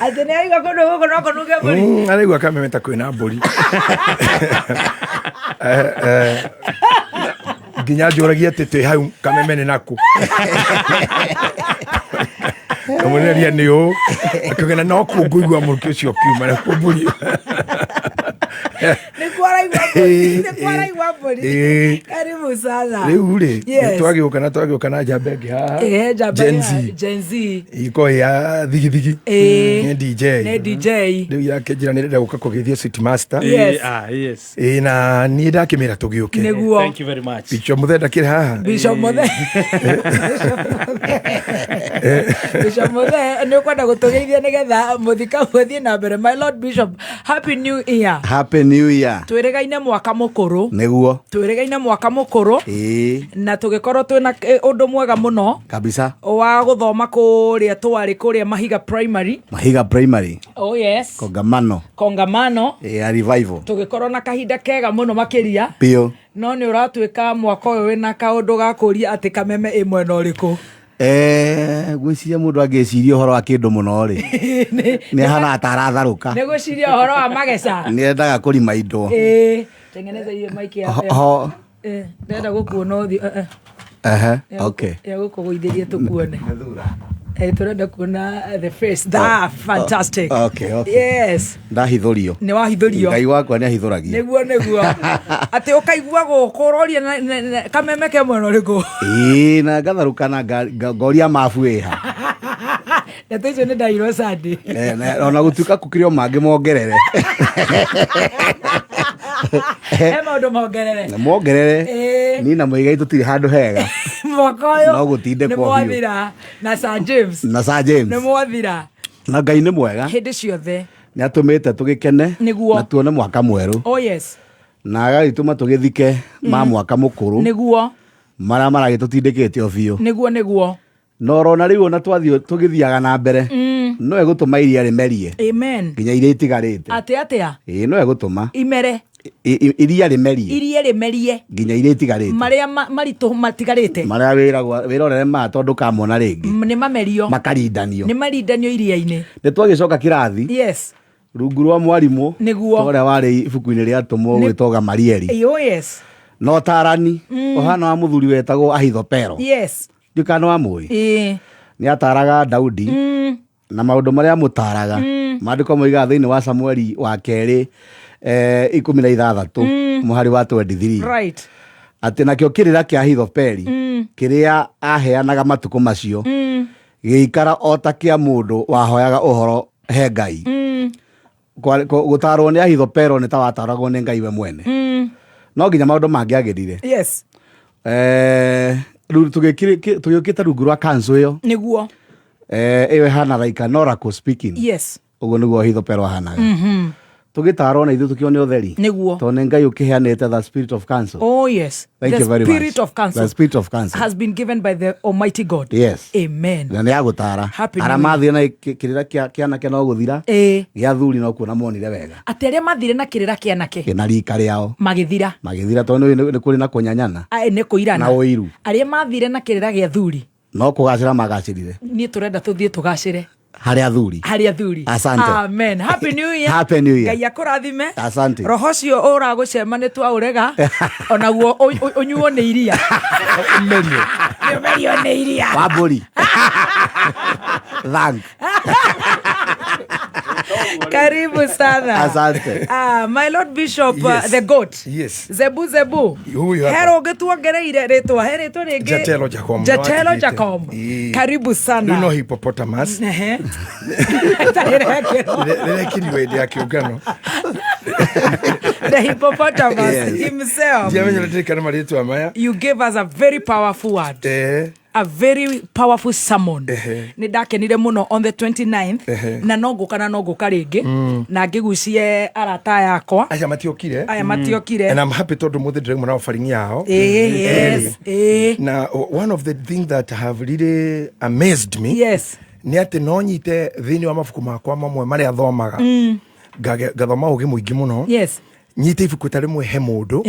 Atĩ nĩ araigua kũndũ gũkũ no kũnunge mbũri. Araigua Kameme ta kwĩna mbũri. Nginya njũragia atĩ twĩ hau Kameme nĩ nakũ. Kamũneria nĩ ũ. Akĩgena no kuo ngũigua mũrukĩ ũcio ũkiuma na kuo mbũri. Nĩkuo araigua mbũri. Nĩkuo araigua mbũri. Ĩĩ. Karibu sana. Rĩu rĩ, Yes. twagĩũka na twagĩũka na njamba ĩngĩ haha. Ĩĩ, njamba Gen ya Z. Gen Z. Iko ya thigithigi. Ĩĩ. Nĩ DJ. Nĩ DJ. Rĩu yake njĩra nĩ ndĩrenda gũka kũgeithia Sweet Master. Yes. Yes. Ĩĩ, na niĩ ndakĩmĩra tũgĩũke. Nĩguo. Thank you very much. Bishop Mũthee ndakĩrĩ haha. Bishop Mũthee. Bishop Mũthee nĩ ũkwenda gũtũgeithia nĩgetha mũthikabu ũthiĩ na mbere. My Lord Bishop, Happy New Year. Happy New Year. Twĩrĩgaine mwaka mũkũrũ. Nĩguo. Twĩrĩgaine mwaka mũkũrũ. Ĩĩ. Na tũgĩkorwo twĩna ũndũ mwega mũno Kabisa. wa gũthoma kũrĩa twarĩ kũrĩa Mahiga Primary. Mahiga Primary. Oh yes. Kongamano. Kongamano. Ya revival. Tũgĩkorwo na kahinda kega mũno makĩria. Biũ. No nĩ ũratuĩka mwaka ũyũ wĩna kaũndũ ga kũria atĩ Kameme ĩ mwena ũrĩkũ. Ngwĩciria mũndũ angĩciria ũhoro wa kĩndũ mũno rĩ, nĩ ahanaga ta aratharũka. Nĩ gwĩciria ũhoro wa mageca. Nĩ endaga kũrima indo. Ĩĩ. Tengeneza hiyo mic ya. Ho. Ndĩrenda gũkuona ũthiũ. Ehe, okay. Ya gũkũgũithĩria tũkuone. Tũrenda kuona the face. That fantastic. Okay, okay. Yes. Ndahithũrio. Nĩ wahithũrio. Ngai wakwa nĩ ahithũragia. Nĩguo nĩguo. Atĩ ũkaigua gũkũ ũroria Kameme ke mwena ũrĩkũ. Ĩĩ, na ngatharũka na ngoria mabu ĩha. Ndeto icio nĩ ndairwo Sunday. Ona gũtuĩka kũkĩrĩ o mangĩ mongerere. He maũndũ mongerere. Mongerere. Ĩĩ. Niĩ na Mũigai tũtirĩ handũ hega. Mwaka ũyũ No gũtindĩkwo nĩ biũ. mwathira na Sir James. Na Sir James. Nĩ mwathira. Na Ngai nĩ mwega. Hĩndĩ ciothe. Nĩ atũmĩte tũgĩkene. Nĩguo. Na tuone mwaka mwerũ. Oh yes. Na agagĩtũma tũgĩthike ma mwaka mũkũrũ. Nĩguo. Marĩa maragĩtũtindĩkĩte o biũ. Nĩguo nĩguo. Na orona rĩu ona twathiĩ tũgĩthiaga na mbere. No egũtũma iria rĩmerie. Amen. Nginya iria itigarĩte. Atĩ atĩa? Ĩĩ, no egũtũma. Imere. Iria rĩmerie. Iria rĩmerie. Nginya iria itigarĩte. Marĩa maritũ matigarĩte. Marĩa wĩrorere maya tondũ ndũkamona rĩngĩ. Nĩ mamerio. Makarindanio. Nĩ marindanio iria-inĩ. Nĩ twagĩcoka kĩrathi. Yes. Rungu rwa mwarimũ. Nĩguo. Ta ũrĩa warĩ ibuku-inĩ rĩa atũmwo gwĩtwo Gamalieli. Oh yes. Na ũtarani. Ũhana wa mũthuri wetagwo Ahithopero. Yes. Ndiũĩ kana nĩwamũĩ. Ĩĩ. Nĩ ataraga Daudi. Na maũndũ marĩa amũtaraga. Maandĩko moigaga thĩinĩ wa Samueli wa kerĩ 16 mũhari wa 23. Right. Atĩ nakĩo kĩrĩra kĩa Ahithopeli kĩrĩa aheanaga matukũ macio gĩikara o ta kĩa mũndũ wahoyaga ũhoro he Ngai. Gũtarwo nĩ Ahithopelo nĩ ta wataragwo nĩ Ngai we mwene. No nginya maũndũ mangĩagĩrire. Yes. Rĩu tũgĩũkĩte rungu rwa council ĩyo. Nĩguo. Ĩyo ĩhana like an oracle speaking. Ũguo nĩguo Ahithopero ahanaga. Tũgĩtarwo na ithuĩ tũkĩone ũtheri. Nĩguo. Tondũ nĩ Ngai ũkĩheanĩte the spirit of counsel. Oh yes. Thank The you very spirit much. of counsel The spirit of counsel. has been given by the Almighty God. Yes. Amen. Na nĩ yagũtara. Happy New Arĩa Year. mathire na kĩrĩra kĩa kĩanake no gũthira. Gĩa athuri no kuona monire wega. Atĩ arĩa mathire na kĩrĩra kĩanake Kĩna rika rĩao. magĩthira. Magĩthira tondũ nĩ kũrĩ na kũnyanyana. Ae, nĩ kũirana. Na ũiru. Arĩa mathire na kĩrĩra gĩa thuri. No kũgacĩra magacĩrire. Niĩ tũrenda tũthiĩ tũgacĩre. Harĩ athuri. Harĩ athuri. Asante. Amen. Happy New Year. Happy New Year. Ngai akũrathime. Asante. Roho ũcio ũragũcema nĩ twaũrega onaguo ũnyuo nĩ iria. Ũmerio. Ũmerio nĩ iria. Wa mbũri. Thank. Karibu sana. Asante. Ah, my Lord Bishop, Yes. the goat. Yes. Zebu zebu. Huyu hapa. Hero ũngĩtuongereire rĩtwa, he rĩtwa rĩngĩ. Jatelo Jacom. Jatelo Nĩwatigĩte. Jacom. Ĩĩ. Karibu sana. Rĩu no hippopotamus. Ehe. Rĩrekĩrwo. Rĩrekĩrirwo hĩndĩ ya kĩũngano. The hippopotamus Yes. himself. Ndiamenya ndirikana marĩtwa maya. You gave us a very powerful word. A very powerful sermon. Nĩ ndakenire mũno on the 29th. Na no ngũka na no ngũka rĩngĩ. Na ngĩgucie arata aya akwa. Aya matiokire. Aya matiokire. And I'm happy tondũ mũthĩ ndĩrauma na offering yao. Yes. Na one of the things that have really amazed me. Yes. Nĩ atĩ no nyite thĩinĩ wa mabuku makwa mamwe marĩa thomaga. Ngathoma ũgĩ mũingĩ mũno. Yes. Nyite ibuku ta rĩmwe he mũndũ.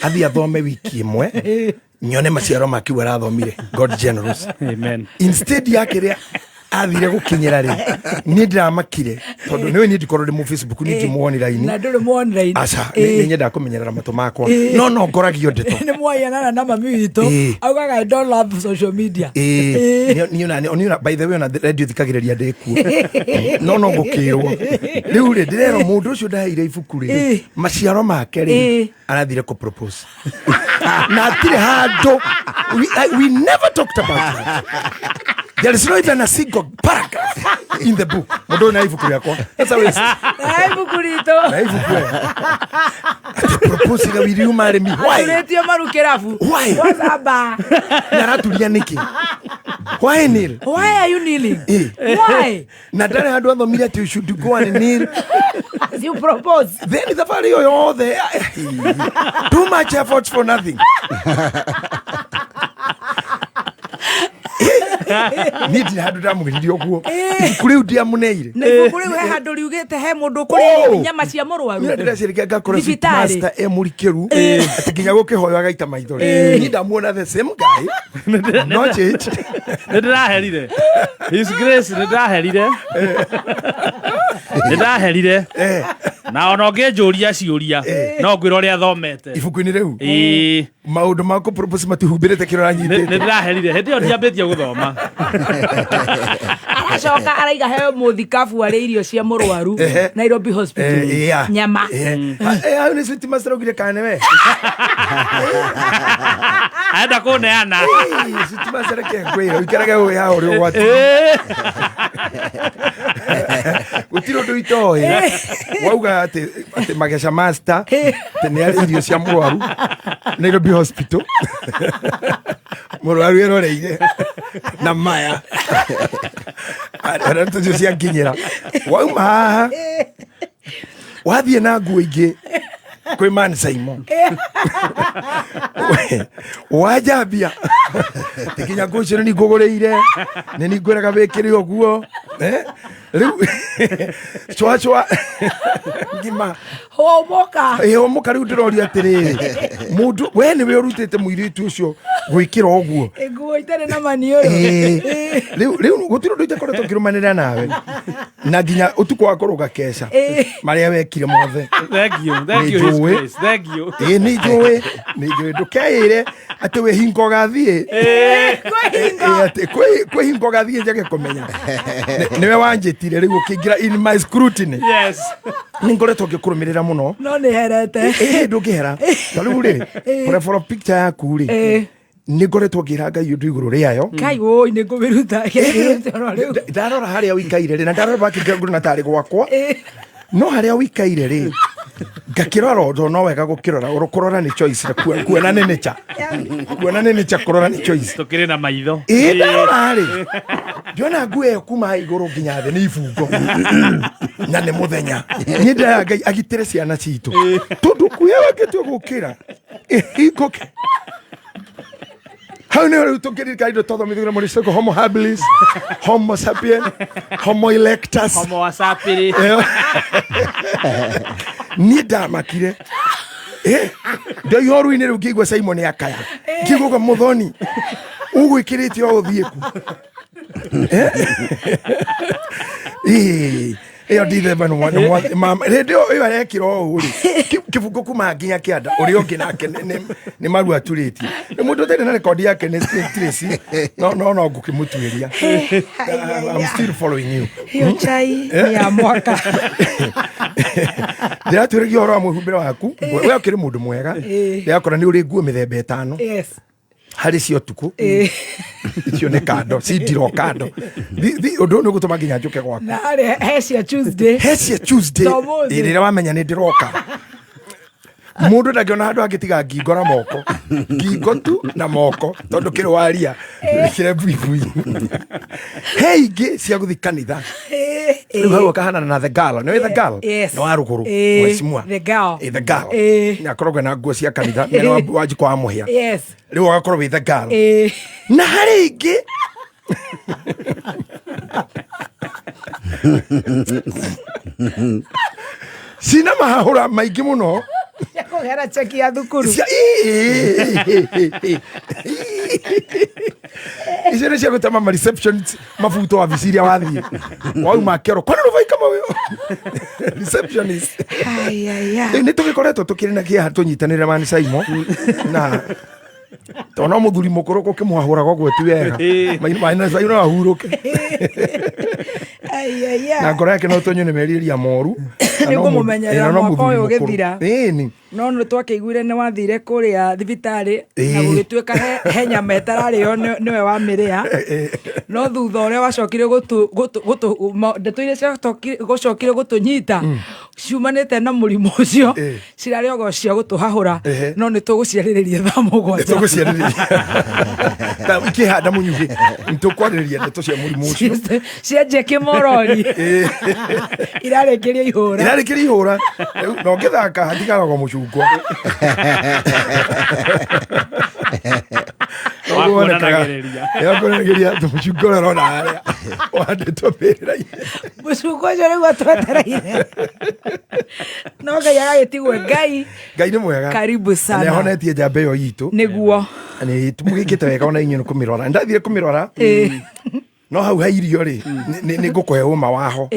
Athiĩ athome wiki ĩmwe. Nyone maciaro ma kiu arathomire. God generous. Amen. Instead ya kĩrĩa athire gũkinyĩra rĩ, niĩ ndĩramakire tondũ nĩwe niĩ ndikorwo ndĩ mũ Facebook niĩ ndimũ online. Na ndũrĩ mũ online. Aca, nĩ nyendaga kũmenyerera matũ makwa. No ngoragio ndeto. Nĩ mwaianana na mami witũ. Augaga I don't love social media. Niĩ ona by the way ona radio thikagĩrĩria ndĩ kuo. No ngũkĩrwo. Rĩu rĩ ndĩrerwo mũndũ ũcio ndaheire ibuku rĩ, maciaro make rĩ, arathire kũ propose. Na hatirĩ handũ we never talked about that. There is not even a single paragraph in the book. Mũndũ ũyũ na ibuku rĩakwa. That's a waste. Na ibuku ritũ. Na ibuku we. Ati propose will you marry me? Why? Aturĩtio maru kĩrabu. Why? Wazamba. Na araturia nĩkĩ? Why kneel? Why are you kneeling? Why? Na ndarĩ handũ athomire atĩ you should go and kneel. As you propose. Then thabarĩ ĩyo yothe, too much effort for nothing. Niĩ ndirĩ handũ ndamũgiririe ũguo. Ibuku rĩu ndiamũneire. Na ibuku rĩu he handũ riugĩte he mũndũ ũkũrĩa nyama cia mũrwaru. Niĩ ndĩreciria ngakora Thibitarĩ. master e mũrikĩru atĩ nginya gũkĩhoywo agaita maithori. Niĩ ndamuona the same guy. No change. Nĩ ndĩraherire. His Grace nĩ ndĩraherire. Nĩ ndaherire. Na ona ũngĩnjũria ciũria no ngwĩra ũrĩa thomete. Ibuku-inĩ rĩu. Ĩĩ. Maũndũ ma kũ-propose matihumbĩrĩte kĩrĩa ũranyitĩte. Nĩ ndĩraherire. Hĩndĩ ĩyo ndiambĩtie gũthoma. Aracoka araiga he mũthikabu arĩ irio cia mũrwaru Nairobi Hospital. Yeah. Nyama. Hau nĩ sweet master augire kana nĩwe. Arenda kũneana. Sweet master reke ngwĩre ũikarage ũĩ haha ũrĩ ũgwati. Gũtirĩ ũndũ itoĩ. Wauga atĩ Mageca master atĩ nĩ arĩ irio cia mũrwaru Nairobi Hospital. Mũrwaru eroreire na maya. Arĩa tũcio ciankinyĩra. Wauma haha wathiĩ na nguo ingĩ kwĩ Man Simon. Wanjambia ti nginya nguo icio nĩ ngũgũrĩire, nĩ ningwĩraga wĩkĩre ũguo. Rĩu cwacwa ngima. Hũmũka. Hũmũka. Rĩu ndĩroria atĩrĩrĩ, mũndũ we nĩwe ũrutĩte mũirĩtu ũcio gwĩkĩra ũguo. Nguo itarĩ na maniũrũ. Rĩu gũtirĩ ũndũ itakoretwo ngĩrũmanĩrĩra nawe. Na nginya ũtukũ wa kũrũga keca marĩa wekire mothe. Thank you. Thank you, His Grace. Thank you. Nĩ njũĩ, nĩ njũĩ. Ndũkeĩre atĩ wĩ hingo ũgathiĩ. Atĩ kwĩ hingo ũgathiĩ njage kũmenya. Nĩwe wanjĩtire rĩu ũkĩingĩra in my scrutiny. Yes. Nĩ ngoretwo ngĩkũrũmĩrĩra mũno. No nĩ herete. Ndũngĩhera. Ta rĩu rĩ, profile picture yaku rĩ, nĩ ngoretwo ngĩra Ngai ũndũ igũrũ rĩayo. Kai woi nĩ ngũmĩruta. Ndarora harĩa ũikaire rĩ, na ndarora background na tarĩ gwakwa. No harĩa ũikaire rĩ, Ngakĩrora ũndũ no wega gũkĩrora, kũrora nĩ choice na kuona nĩ nature. Kuona nĩ nature, kũrora nĩ choice. Tũkĩrĩ na maitho. Ĩĩ, ndarora rĩ, ndiona nguo ĩyo kuma igũrũ nginya thĩ nĩ ibungo na nĩ mũthenya. Niĩ ndĩraya Ngai agitĩre ciana citũ, tondũ nguo ĩyo ĩngĩtua gũkĩra ĩhingũke hau nĩho rĩu tũngĩririkana indo twathomithio na mũrĩcoko, homo habilis, homo sapien, homo erectus, homo wasapiri. Niĩ ndamakire. Ndoihoru-inĩ rĩu ngĩigua Simon akaya, ngĩigua ũguo, mũthoni ũgwĩkĩrĩte o ũthiĩ ku. Ĩyo ndithemba hĩndĩ ĩyo arekĩra ũũ rĩ, kĩbungo kuma nginya kĩanda, ũrĩa ũngĩ nake nĩ maru aturĩtie, nĩ mũndũ ũtarĩ na rekondi yake nĩ Tracy, no no no ngũkĩmũtuĩria. I'm still following you. Hiyo chai ni ya mwaka. Ndĩratuĩragia ũhoro wa mwĩhumbĩre waku, we ũkĩrĩ mũndũ mwega. Ndĩrakora nĩ ũrĩ nguo mĩthemba 5. Harĩ cia ũtukũ, icio nĩ kando cindiro kando. Ũndũ ũyũ nĩ ũgũtũma nginya njũke gwaku. Na harĩ he cia Tuesday. He cia Tuesday. Ta ũmũthĩ. Ĩ, rĩrĩa wamenya nĩ ndĩroka, mũndũ ndangĩona handũ angĩtiga ngingo na moko, ngingo tu na moko, tondũ kĩrĩ waria kĩre buibui. He ingĩ cia gũthiĩ kanitha. Rĩu hau ũkahanana na the girl, nĩ the girl. Yes. Nĩ wa rũgũrũ. Mheshimiwa. The girl. The girl nĩ akoragwo na nguo cia kanitha nĩ wa njikwa wa mũhĩa. Rĩu ũgakorwo wĩ the girl. Na harĩ ingĩ cina mahahũra maingĩ mũno. Cia kũgera cheki ya thukuru. Icio nĩ cia gũtema ma receptions mabuto wabici iria wathiĩ wauma kĩoro kwani rũbai kama ũyũ receptionist. Ai, ai, ai. Rĩu nĩ tũgĩkoretwo tũkĩrĩ na kĩeha tũnyitanĩre mani Saimo, na tondũ no mũthuri mũkũrũ gũkĩmwahũraga ũguo ti wega. Maina no ahurũke. Ai, ai, ai. Na ngoro yake no tonywo nĩ merirĩria moru. Na Nĩ no mũndũ- ngũmũmenyerera na no mwaka mũthuri ũyũ mũkũrũ. ũgĩthira. Ĩni. No nĩ twakĩiguire nĩ wathire kũrĩa thibitarĩ na gũgĩtuĩka he nyama ĩtararĩo nĩwe wamĩrĩa, no thutha ũrĩa wacokire ndeto iria gũcokire gũtũnyita ciumanĩte na mũrimũ ũcio cirarĩ ogo cia gũtũhahũra. No nĩ tũgũciarĩrĩria thaa 7. Tũgũciarĩrĩria Ta ikĩhanda mũnyugĩ, nĩtũkwarĩrĩria ndeto cia mũrimũ ũcio. Cianjia kĩmorori irarĩkĩria ihũra. Irarĩkĩria ihũra. Rĩu, na ũngĩthaka hatigaragwo mũcungwa. Wakuonanagĩrĩria. Wakuonanagĩrĩria mũcungwa ũrĩa ũrona harĩa ũhandĩtwo mbĩrĩra-inĩ. Mũcungwa ũcio rĩu atwetereire, no Ngai agagĩtigwo Ngai. Ngai nĩ mwega. Karibu sana. Nĩ ahonetie njamba ĩyo itũ. Nĩguo. Nĩ tũmũgĩkĩte wega ona inyuĩ nĩ kũmĩrora, ndathire kũmĩrora, no hau ha irio rĩ, nĩ ngũkũhe ũma waho.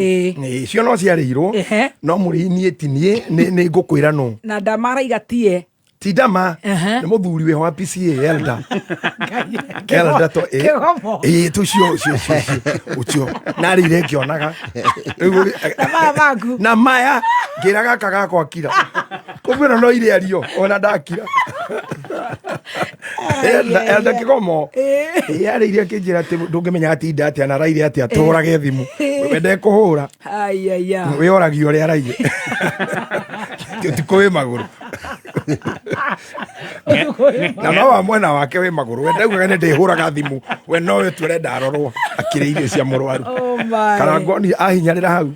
Cio no ciarĩirwo, no mũrĩi niĩ ti niĩ, nĩ ngũkwĩra nũ. Na ndamaraiga tie. Ti ndama, nĩ mũthuri wĩho wa PCA elder, elder to Kĩgomo. Ĩ, tũcio ũcio ũcio ũcio ũcio narĩire ngĩonaga. Rĩu Na maya maku. Na maya ngĩra gaka gakwa kira kũmwĩra no irĩario ona ndakira. Elder Kĩgomo yarĩire akĩnjĩra atĩ ndũngĩmenya atinda atĩa na araire atĩa, tũhũrage thimũ, we ndekũhũra. Ai, ai, ai. Wĩoragia ũrĩa araire ũtukũ wĩ magũrũ, na no wa mwena wake wĩ magũrũ, we ndaugaga nĩ ndĩhũraga thimũ, we nowe tu ũrenda arorwo akĩrĩa irio cia mũrwaru. Oh my. Karangoni ahinyarĩra hau.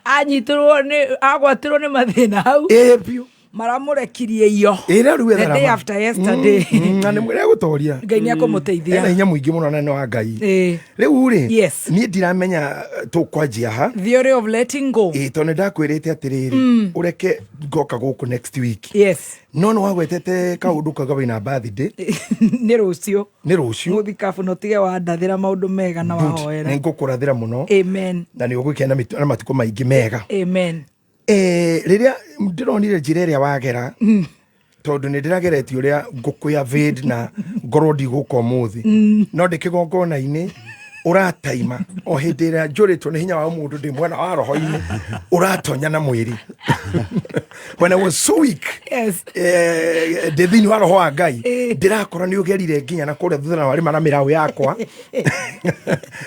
Anyitirwo nĩ agwatirwo nĩ mathĩna hau. Ĩ biũ. Maramũrekirie iyo. Ĩrĩa rĩu The day after yesterday. Na nĩ mwĩrĩa gũtoria. Ngai nĩ akũmũteithia. Ena hinya mũingĩ mũno na nĩ wa Ngai. Rĩu rĩ, niĩ ndiramenya tũkwanjia ha. Theory of letting go. Ĩ, tondũ nĩ ndakwĩrĩte atĩrĩrĩ, ũreke ngoka gũkũ next week. No nĩ wagwetete kaũndũ kauga wĩna birthday. Nĩ rũciũ. Nĩ rũciũ. Mũthikabu no tige wandathĩra maũndũ mega na Good. wahoera. Nĩ ngũkũrathĩra mũno. Amen. Na nĩ ũgũkĩa na matukũ maingĩ mega. Amen. Rĩrĩa ndĩronire njĩra ĩrĩa wagera, tondũ nĩ ndĩrageretie ũrĩa ngũkũya vid na ngorwo ndigũka ũmũthĩ, no ndĩ kĩgongona-inĩ Ũrataima o hĩndĩ ĩrĩa njũrĩtwo nĩ hinya wa mũndũ ndĩ mwena wa roho-inĩ, ũratonya na mwĩrĩ when I was so weak. Ndĩ thĩinĩ wa roho wa Ngai, ndĩrakora nĩ ũgerire nginya na kũrĩa thutha na warĩma na mĩraũ yakwa.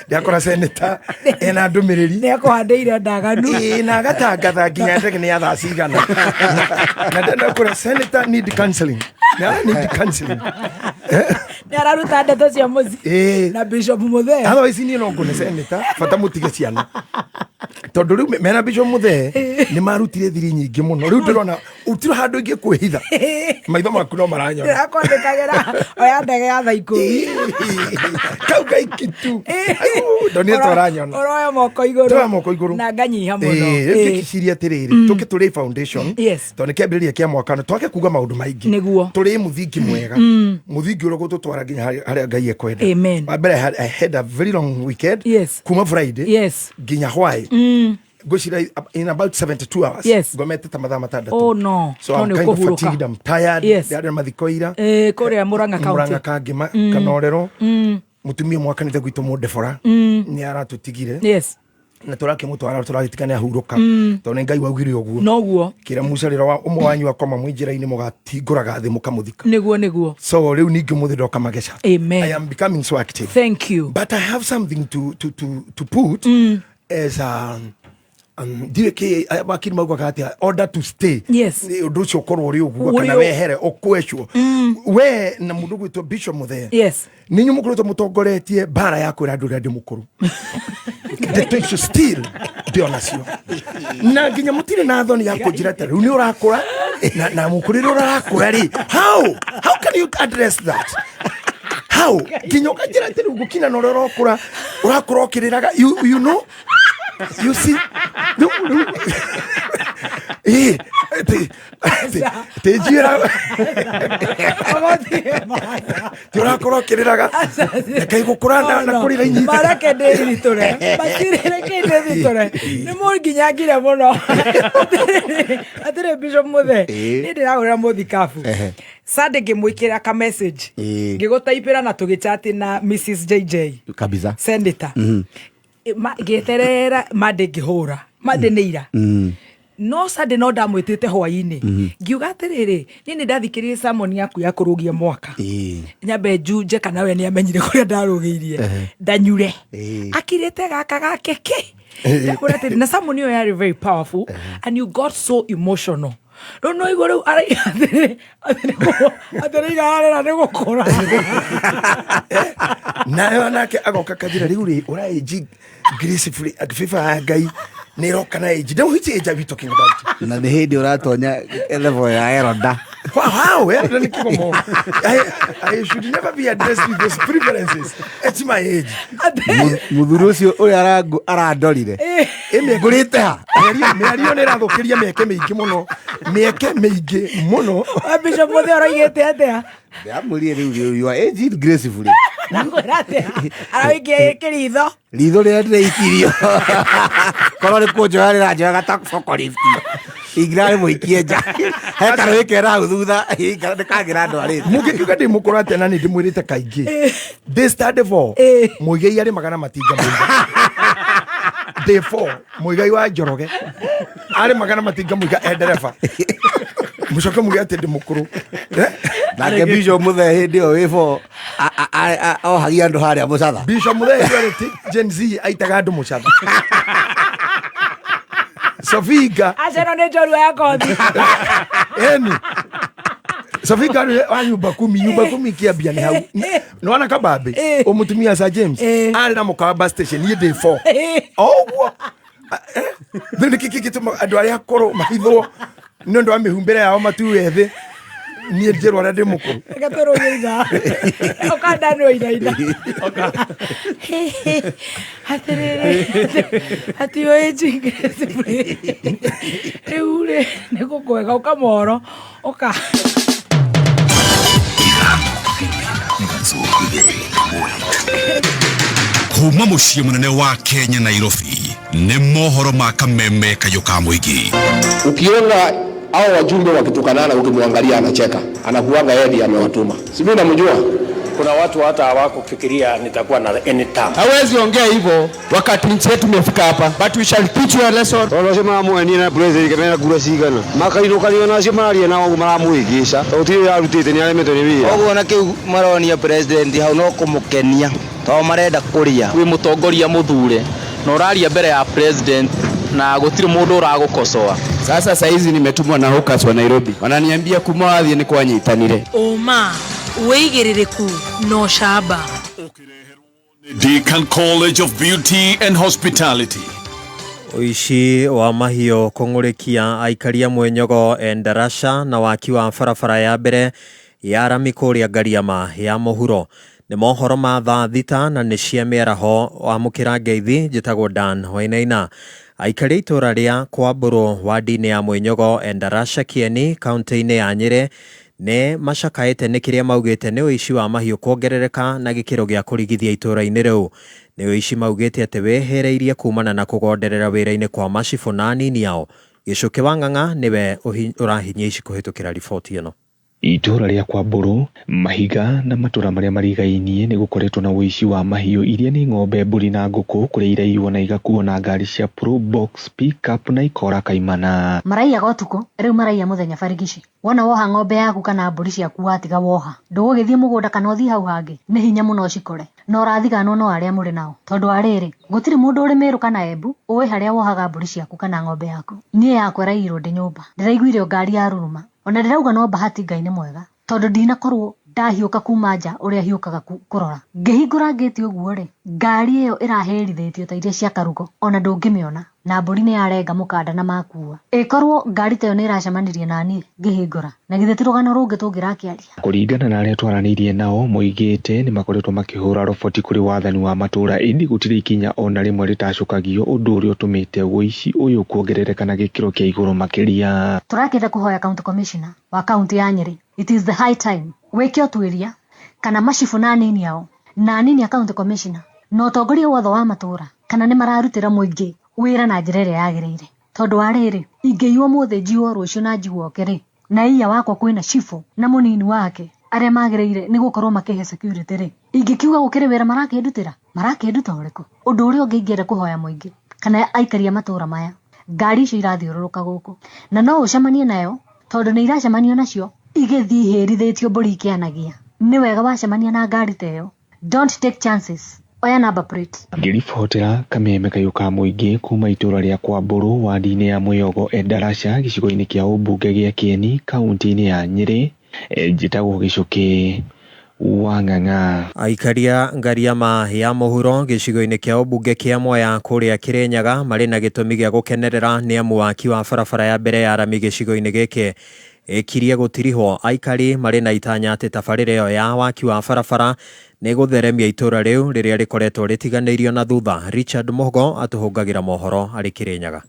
Ndĩrakora seneta ena ndũmĩrĩri. Nĩ akũhandĩire ndaganu. Ĩĩ, na agatangatha nginya ndege nĩ ya thaa cigana, na ndakora senator need counseling. Na need counseling. Nĩ araruta ndeto cia mũciĩ na Bishop Muthee. Otherwise niĩ no ngũne senator, bata mũtige ciana, tondũ rĩu mena Bishop Muthee nĩ marutire thiri nyingĩ mũno. Rĩu ndĩrona ũtirĩ handũ ingĩ kwĩhitha, maitho maku no maranyona. Ndĩrakwandĩkagĩra oya ndege ya thaa 10. Kau gaikitu ndonire twaranyona. Ũroya moko igũrũ. Tũroya moko igũrũ. Na nganyiha mũno. Rĩu ngĩkiciria atĩrĩrĩ, tũke tũrĩ foundation, tondũ nĩ kĩambĩrĩria kĩa mwaka, twake kuga maũndũ maingĩ. Nĩguo. Tũrĩ mũthingi mwega, mũthingi ũrĩa ũgũtũtwara nginya harĩa Ngai ekwenda. Amen. Wa mbere, I had a very long weekend kuma Friday nginya hwaĩ. Ngwĩciria in about 72 hours ngomete ta mathaa 6. Oh no. So No I'm nĩ kind of ũkũhurũka. fatigued, I'm tired. Ndĩrarĩ na mathiko ira. Kũrĩa Murang'a County. Murang'a Kangĩma Kanorero. Mũtumia mwakanĩte gwitũ Mũndebora nĩ aratũtigire na tũrakĩmũtwara, tũragĩtiga nĩ ahurũka, tondũ nĩ Ngai waugire ũguo. Noguo. Kĩra Musa rĩra wa ũmwe wanyu akoma mwĩ njĩra-inĩ, mũgatingũraga thĩ mũkamũthika. Nĩguo, nĩguo. So rĩu ningĩ mũthĩ ndoka mageca. Amen. I am becoming so active. Thank you. But I have something to put as a ndiũĩ kĩ wakiri maugaga atĩa, order to stay. Nĩ ũndũ ũcio ũkorwo ũrĩ ũguo kana wehere ũkwecwo we na mũndũ gwĩtwo Bishop Muthee. Nĩ inyuĩ mũkoretwo mũtongoretie mbara ya kwĩra andũ ũrĩa ndĩ mũkũrũ. Ndeto icio still ndĩ onacio, na nginya mũtirĩ na thoni ya kũnjĩra ta rĩu nĩ ũrakũra na mũkũrĩre ũrakũra rĩ. How can you address that? How nginya ũkanjĩra atĩ rĩu ngũkina na ũrĩa ũrakũra, ũrakũra ũkĩrĩraga? You know, you see, rĩu ĩ atĩ njĩra ti ũrakũra ũkĩrĩraga, reke gũkũra na kũrĩra inyita. Mareke ndĩthitũre, matirĩ, reke ndĩthitũre, nĩ mũnginyangire mũno. Atĩrĩ, Bishop Muthee, niĩ ndĩragũrĩra mũthikabu Sunday, ngĩmwĩkĩra ka message, ngĩgũtaipĩra na tũgĩchati na Mrs JJ Kabisa. Senator. Ngĩeterera Monday, ngĩhũra Monday nĩ ira, no Sunday no ndamwĩtĩte hwainĩ, ngiuga atĩrĩrĩ, niĩ nĩ ndathikĩrĩrie sermon yaku ya kũrũgia mwaka, nyambe njunje kana we nĩ amenyire kũrĩa ndarũgĩirie ndanyure akirĩte gaka gake kĩ. Ndamwĩra atĩrĩ, na sermon ĩyo yarĩ very powerful and you got so emotional. Rĩu no igua rĩu araiga atĩrĩ atĩ rĩiga arera nĩ gũkũra. Nayo nake agoka kanjĩra rĩu rĩ ũraĩnji gracefully, favor ya Ngai nĩ ĩroka na age. Now which age are we talking about? Na nĩ hĩndĩ ũratonya level ya elder. Wow, how? Nĩ kĩgomo. I should never be addressed with those preferences at my age. Mũthuri ũcio ũrĩa arandorire ngũrĩte ha. Mĩario nĩ ĩrathũkĩria mĩeke mĩingĩ mũno, mĩeke mĩingĩ mũno. Bishop Muthee ũroigĩte atĩa? Ndamũrie rĩu, you are aging gracefully. Nakwĩra atĩa, aroikia kĩritho. Ritho rĩrĩa ndĩreikirio korwo nĩ kũnjoya rĩranjoyaga ta forklift, ingĩrarĩ mũikie nja he karũĩ kera hau thutha nĩkangĩra ndwarĩte. Mũngĩkiuga ndĩ mũkũrũ atĩa na nĩ ndĩmwĩrĩte kaingĩ ndĩ stand for Mũigai arĩ magana matinga mũiga ndĩ four, Mũigai wa Njoroge arĩ magana matinga mũiga e ndereba, mũcoke muge atĩ ndĩ mũkũrũ. Nake Bishop Muthee hĩndĩ ĩyo wĩ bo ohagia andũ harĩa mũcatha. Bishop Muthee hĩndĩ ĩyo arĩ Gen Z, aitaga andũ mũcatha Sofinga. Acero nĩ njorua ya kothi. Eni Sofinga nĩ wa nyumba kumi, nyumba kumi kĩambia nĩ hau nĩwana kabambe ũmũtumia Sir James arĩ na mũkawa bus station, niĩ ndĩ four o ũguo. Rĩu nĩkĩ kĩngĩtũma andũ arĩa akũrũ mahithwo nĩ ũndũ wa mĩhumbĩre yao matuwe thĩ, niĩ njĩrwo arĩa ndĩ mũkũrũ? Reke tũrũgie ithaa ũkandanwo inaina atĩrĩrĩ ati aging gracefully. Rĩu rĩ nĩ gũkwega ũkamoro ũka. Kuma mũciĩ mũnene wa Kenya, Nairobi, nĩ mohoro ma kameme kayũ ka mũingĩ. Ukiona hao wajumbe wakitukanana, ukimwangalia anacheka, anakuanga yeye ndiye amewatuma. Si mimi namjua. Kuna watu hata hawakufikiria nitakuwa na any term. Hawezi ongea hivyo wakati nchi yetu imefika hapa, but we shall teach you a lesson. Tondũ acio maramwenia na president mena kura cigana makainũkanio na acio mararia nao maramũhĩngĩca tondũ gũtirĩ wĩra arutĩte nĩ aremetwo nĩ wĩra. Ũguo na kĩu maronia president hau no kũmũkenia tondũ marenda kũrĩa. Wĩ mũtongoria mũthure na ũraria mbere ya president na gũtirĩ mũndũ ũragũkosoa. Sasa saizi nimetumwa na hawkers wa Nairobi, wananiambia kuma wathiĩ nĩ kwanyitanire. Ũma, wĩigĩrĩrĩku na ũcamba. Deakin College of Beauty and Hospitality. Ũici wa mahiũ kũng'ũrĩkia aikari a Mwĩnyogo Endarasha na waki wa barabara ya mbere ya rami kũrĩa Ngariama ya mũhuro. Nĩ mohoro ma thaa 6 na nĩ cia mĩaraho. Wamũkĩra ngeithi, njĩtagwo Dan Wainaina. Aikari a itũũra rĩa Kwambũrũ wadi-inĩ ya Mwĩnyogo Endarasha Kĩeni kaunti-inĩ ya Nyĩrĩ nĩ macakaĩte nĩ kĩrĩa maugĩte nĩ ũici wa mahiũ kuongerereka na gĩkĩro gĩa kũrigithia itũũra-inĩ rĩu. Nĩ ũici maugĩte atĩ wĩhĩrĩirie kumana na kũgonderera wĩra-inĩ kwa macibũ na anini ao. Gĩcũkĩ wa Ng'ang'a nĩwe ũrahinyia ici kũhĩtũkĩra riboti ĩno. Itũũra rĩa Kwambũrũ, Mahiga na matũũra marĩa marigainie nĩ gũkoretwo na ũici wa mahiũ iria nĩ ng'ombe, mbũri na ngũkũ kũrĩa iraiywo na igakuo na ngari cia Probox, pickup na ikora kaimana. Maraiyaga ũtukũ, rĩu maraiya mũthenya barigici. Wona woha ng'ombe yaku kana mbũri ciaku watiga woha, ndũgũgĩthiĩ mũgũnda kana ũthiĩ hau hangĩ, nĩ hinya mũno ũcikore. Na ũrathiganwo no arĩa mũrĩ nao. Tondũ wa rĩrĩ, gũtirĩ mũndũ ũrĩ Mĩrũ kana Embu ũĩ harĩa wohaga mbũri ciaku kana ng'ombe yaku. Niĩ yakwa ĩraiyirwo ndĩ nyũmba. Ndĩraiguire o ngari ya ruruma. Ona ndĩrauga no bahati Ngai nĩ mwega. Tondũ ndinakorwo ndahiũka kuma nja ũrĩa hiũkaga kũrora. Ngĩhingũra ngĩti ũguo rĩ, ngari ĩyo ĩrahĩrithĩtio ta iria cia karugo ona ndũngĩmĩona. Na mbũri nĩ yarenga mũkanda na makua. Ĩkorwo ngari ta ĩyo nĩ ĩracemanirie na niĩ ngĩhingũra, na githĩ ti rũgano rũngĩ tũngĩrakĩaria. Kũringana na arĩa twaranĩirie nao moigĩte nĩ makoretwo makĩhũra roboti kũrĩ wathani wa matũũra ĩndĩ gũtirĩ ikinya ona rĩmwe rĩtacũkagio ũndũ ũrĩa ũtũmĩte ũici ũyũ kuongerereka na gĩkĩro kĩa igũrũ makĩria. Tũrakĩenda kũhoya county commissioner wa kaunti ya Nyĩrĩ, it is the high time wĩke ũtuĩria kana macibũ na anini ao na anini a county commissioner na ũtongoria wothe wa matũũra kana nĩ mararutĩra mũingĩ wĩra na njĩra ĩrĩa yagĩrĩire. Tondũ wa rĩrĩ, ingĩiywo ũmũthĩ njiywo rũciũ na njiywo oke rĩ, na iya wakwa kwĩna cibũ na mũnini wake arĩa magĩrĩire nĩ gũkorwo makĩhe security rĩ, ingĩkiuga gũkĩrĩ wĩra marakĩndutĩra, marakĩnduta ũrĩkũ? Ũndũ ũrĩa ũngĩ ingĩenda kũhoya mũingĩ kana aikari a matũũra maya, ngari icio irathiũrũrũka gũkũ na no ũcemanie nayo tondũ nĩ iracemanio nacio igĩthiĩ ihĩrithĩtio mbũri ikĩanagia. Nĩ wega wacemania na ngari ta ĩyo, don't take chances, oya number plate. Ngĩribotera kameme kayũ ka mũingĩ kuma itũũra rĩa Kwambũrũ wadi-inĩ ya Mwĩyogo Endarasha gĩcigo-inĩ kĩa ũmbunge gĩa Kĩeni kaunti-inĩ ya Nyĩrĩ, njĩtagwo Gĩcũkĩ wa Ng'ang'a. Aikari a Ngariama ya mũhuro gĩcigo-inĩ kĩa ũmbunge kĩa Mwea kũrĩa Kĩrĩnyaga marĩ na gĩtũmi gĩa gũkenerera nĩ amu waki wa barabara ya mbere ya rami gĩcigo-inĩ gĩkĩ ĩkirie gũtirihwo. Aikari marĩ na itanya atĩ tabarĩra ĩyo ya waki wa barabara nĩ gũtheremia itũũra rĩu rĩrĩa rĩkoretwo rĩtiganĩirio na thutha. Richard Mũgo atũhũngagĩra mohoro arĩ Kĩrĩnyaga.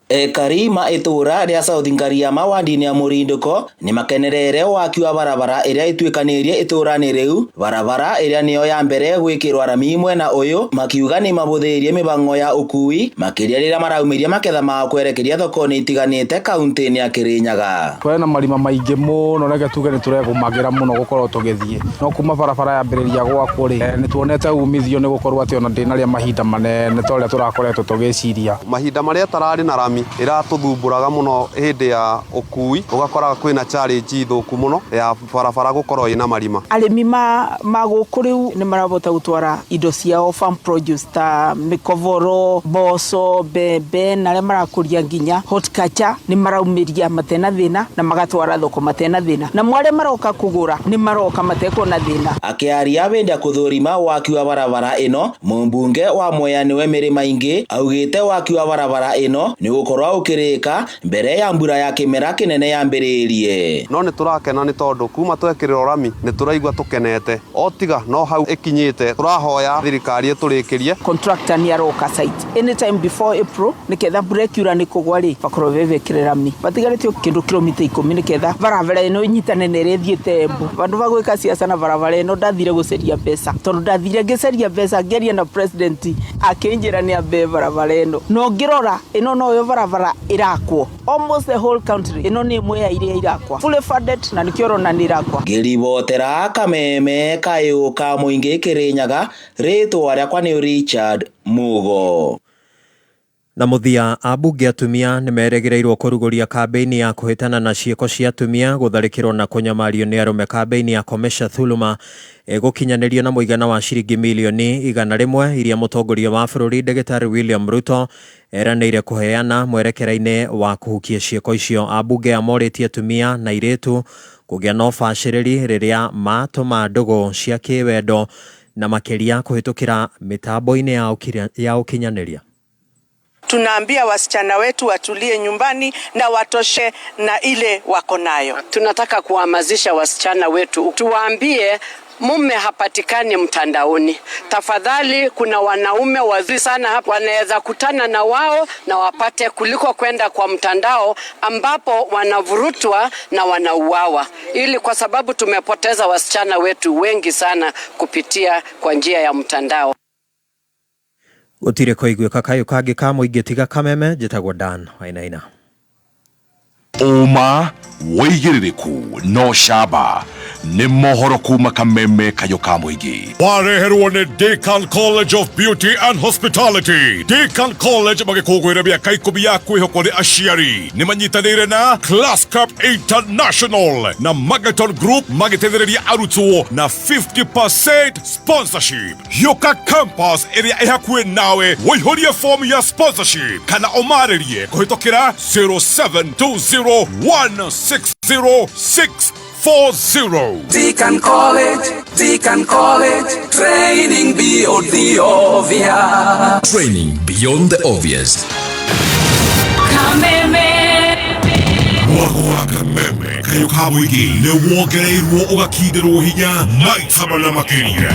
Ekari ma itũũra rĩa South Ngariama wadi-inĩ ya Mũrindũko nĩ makenerere waki wa barabara ĩrĩa ĩtuĩkanĩirie itũũra-inĩ rĩu, barabara ĩrĩa nĩyo ya mbere gwĩkĩrwo rami mwena ũyũ, makiuga nĩ mabũthĩirie mĩbango ya ũkui makĩria rĩrĩa maraumĩria maketha mao kwerekeria thoko-inĩ itiganĩte kaunti-inĩ ya Kĩrĩnyaga. Kwĩna marima maingĩ mũno, reke tuge nĩ tũregũmagĩra mũno gũkorwo tũgĩthiĩ, no kuma barabara yambĩrĩria gwakwo rĩ, nĩ tuonete umithio nĩ gũkorwo atĩ ona ndĩnarĩa mahinda manene ta ũrĩa tũrakoretwo tũgĩciria. Mahinda marĩa tararĩ na rami ĩratũthumbũraga mũno hĩndĩ ya ũkui, ũgakora kwĩna challenge thũku mũno ya barabara gũkorwo ĩna marima. Arĩmi ma gũkũ rĩu nĩ marahota gũtwara indo ciao farm produce ta mĩkoboro, mboco, mbembe na arĩa marakũria nginya horticulture nĩ maraumĩria matena thĩna na magatwara thoko matena thĩna, na arĩa maroka kũgũra nĩ maroka matekuona thĩna. Akĩaria wenda kũthũrima waki wa barabara ĩno, mũmbunge wa Mwea nĩwe Mĩrĩma Ingĩ augĩte waki wa barabara ĩno nĩ gũkorwo ũkĩrĩka mbere ya mbura ya kĩmera kĩnene yambĩrĩirie. No nĩ tũrakena nĩ tondũ kuma twekĩrĩrwo rami nĩ tũraigua tũkenete, o tiga no hau ĩkinyĩte tũrahoya thirikari ĩtũrĩkĩrie. Contractor nĩ aroka site anytime before April nĩketha mbura ĩkiura nĩ kũgwa rĩ bakorwo bebekĩre rami, batigarĩtio kĩndũ kilomita 10 nĩketha barabara ĩno ĩnyitane na ĩrĩa ĩthiĩte Embu. Vandũ va gwĩka siasa na barabara ĩno ndathire gũcaria mbeca, tondũ ndathire ngĩcaria mbeca ngĩaria na president akĩnjĩra nĩ ambe barabara ĩno, no ngĩrora ĩno noyo Barabara irakwo almost the whole country, ĩno nĩ ĩmwe ya iria irakwa fully funded, na nĩkĩo ũrona nĩ irakwa. Ngĩribotera kameme kayũ ka mũingĩ Kĩrĩnyaga, rĩtwa rĩakwa nĩ Richard Mugo. Na mũthia, ambunge atumia nĩ merĩgĩrĩirwo kũrugũria kambĩini ya kũhĩtana na ciĩko cia atumia gũtharĩkĩrwo na kũnyamario nĩ arũme. Kambĩini ya Komesha Thuluma ĩgũkinyanĩrio na mũigana wa ciringi milioni 100 iria mũtongoria wa bũrũri Ndagĩtarĩ William Ruto eranĩire kũheana mwerekera-inĩ wa kũhukia ciĩko icio. Ambunge amorĩtie atumia na airĩtu kũgĩa na ũbacĩrĩri rĩrĩa matũma ndũgũ cia kĩwendo na makĩria kũhĩtũkĩra mĩtambo-inĩ ya ũkinyanĩria. Tunaambia wasichana wetu watulie nyumbani na watoshe na ile wako nayo. Tunataka kuhamasisha wasichana wetu, tuwaambie mume hapatikani mtandaoni. Tafadhali, kuna wanaume wazuri sana hapa, wanaweza kutana na wao na wapate, kuliko kwenda kwa mtandao ambapo wanavurutwa na wanauawa, ili kwa sababu tumepoteza wasichana wetu wengi sana kupitia kwa njia ya mtandao. Gũtirĩ kũiguĩka kayũ kangĩ ka mũingĩ tiga kameme. Njĩtagwo Dan Wainaina. Ũma, wĩigĩrĩrĩku no camba nĩ mohoro kuma kameme kayũ ka mũingĩ. Wareherwo nĩ Deakin College of Beauty and Hospitality. Deakin College magĩkũngũĩra mĩaka 10 ya kwĩhokwo nĩ aciari. Nĩ manyitanĩire na Class Cup International na Magaton Group, magĩteithĩrĩria arutwo na 50% sponsorship. Hiũka campus ĩrĩa ĩ hakuhĩ nawe wĩihũrie fomu ya sponsorship kana ũmarĩrie kũhĩtũkĩra 0720160640. Deakin College, Deakin College, training beyond the obvious. Training beyond the obvious. Kameme. Mwago wa kameme kayũ ka mũingĩ nĩ wongereirwo ũgakindĩrwo hinya maita mana makĩria.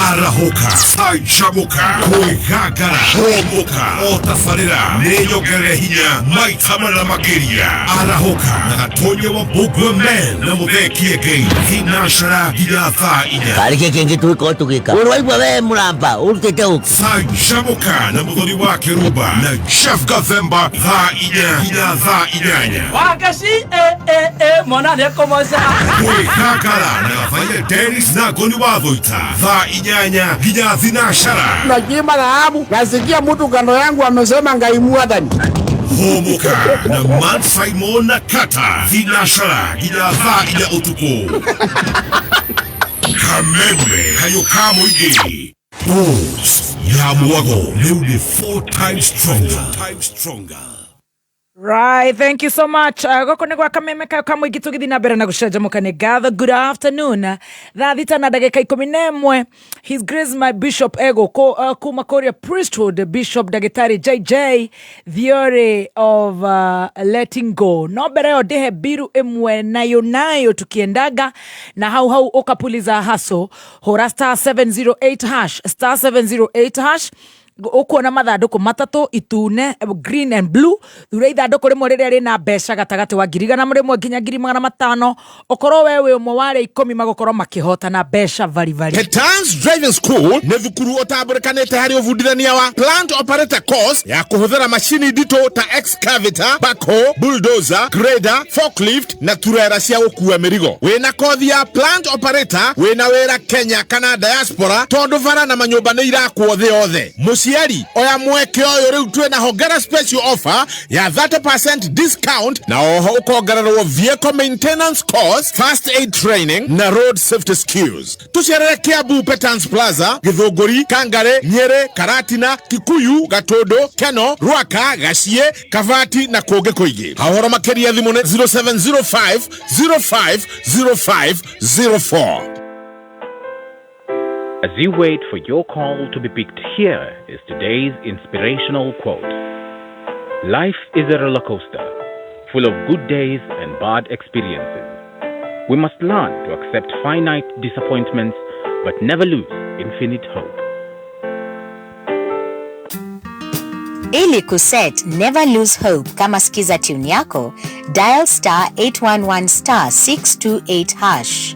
Arahũka, canjamũka, kwĩgangara, hũmũka, o tabarĩra nĩ nyongerere hinya maita mana makĩria. Arahũka na Gatonye wa Mbugua Men na Mũthee Kĩengei, thinacara nginya thaa 4. Karĩ kĩ kĩngĩ tũgĩkorwo tũgĩka ũrwaigua we mũramba ũrutĩte ũkũ. Canjamũka na Mũthoni wa Kĩrumba na Jeff Gathemba, thaa 4 nginya thaa 8. Wagaci e e e mwana nĩ ekũmoca. Kwĩgangara na Gabaia Dennis na Ngoni wa Thũita, thaa 8 nginya thinacara. Nachimba dhahabu, nasikia mtu kando yangu amesema Ngai mwathani. Hũmũka na Man Simon na Kata, thinacara nginya thaa 4 ũtukũ. Kameme kayũ ka mũingĩ. Boost ya mwago rĩu nĩ 4 times stronger. Right, thank you so much. Gũkũ nĩ gwa kameme kayo ka mũingĩ, tũgĩthiĩ na mbere na gũcanjamũka. Nĩ ngatho. Good afternoon. Thaa 6:11, His Grace my Bishop egũkũ kuma kũrĩa priesthood, Bishop Ndagĩtarĩ JJ, theory of letting go. No mbere ĩyo ndĩhe mbiru ĩmwe nayo nayo tukiendaga na hau hau ũkapuliza haso, hũra *708#, *708# ũkuona mathandũkũ matatũ, itune, green and blue. Thura ithandũkũ rĩmwe rĩrĩa rĩna mbeca gatagatĩ wa 100,000 nginya 500,000. Ũkorwo we wĩ ũmwe wa arĩa 10 magũkorwo makĩhotana mbeca baribari. Petans Driving School nĩ thukuru ũtambũrĩkanĩte harĩ ũbundithania wa plant operator course ya kũhũthĩra macini nditũ ta excavator, backhoe, bulldozer, grader, forklift na turera cia gũkua mĩrigo. Wĩna kothi ya plant operator, wĩna wĩra Kenya kana diaspora, tondũ bara na manyũmba nĩ irakwo thĩ yothe. Mũciari, oya mweke ũyũ rĩu twĩna hongera special offer ya 30% discount, na oho ũkongererwo vehicle maintenance course, first aid training na road safety skills. Tũcerere Kiambu Petans Plaza, Gĩthũngũri, Kangare, Nyĩrĩ, Karatina, Kikuyu, Gatũndũ, Keno, Rwaka, Gaciĩ, Kabati na kũngĩ kũingĩ. Ha ũhoro makĩria thimũ nĩ 0705 05 0504. As you wait for your call to be picked, here is today's inspirational quote. Life is a roller coaster, full of good days and bad experiences. We must learn to accept finite disappointments, but never lose infinite hope. Ili kuset Never Lose Hope kama skiza tune yako, dial *811*628#.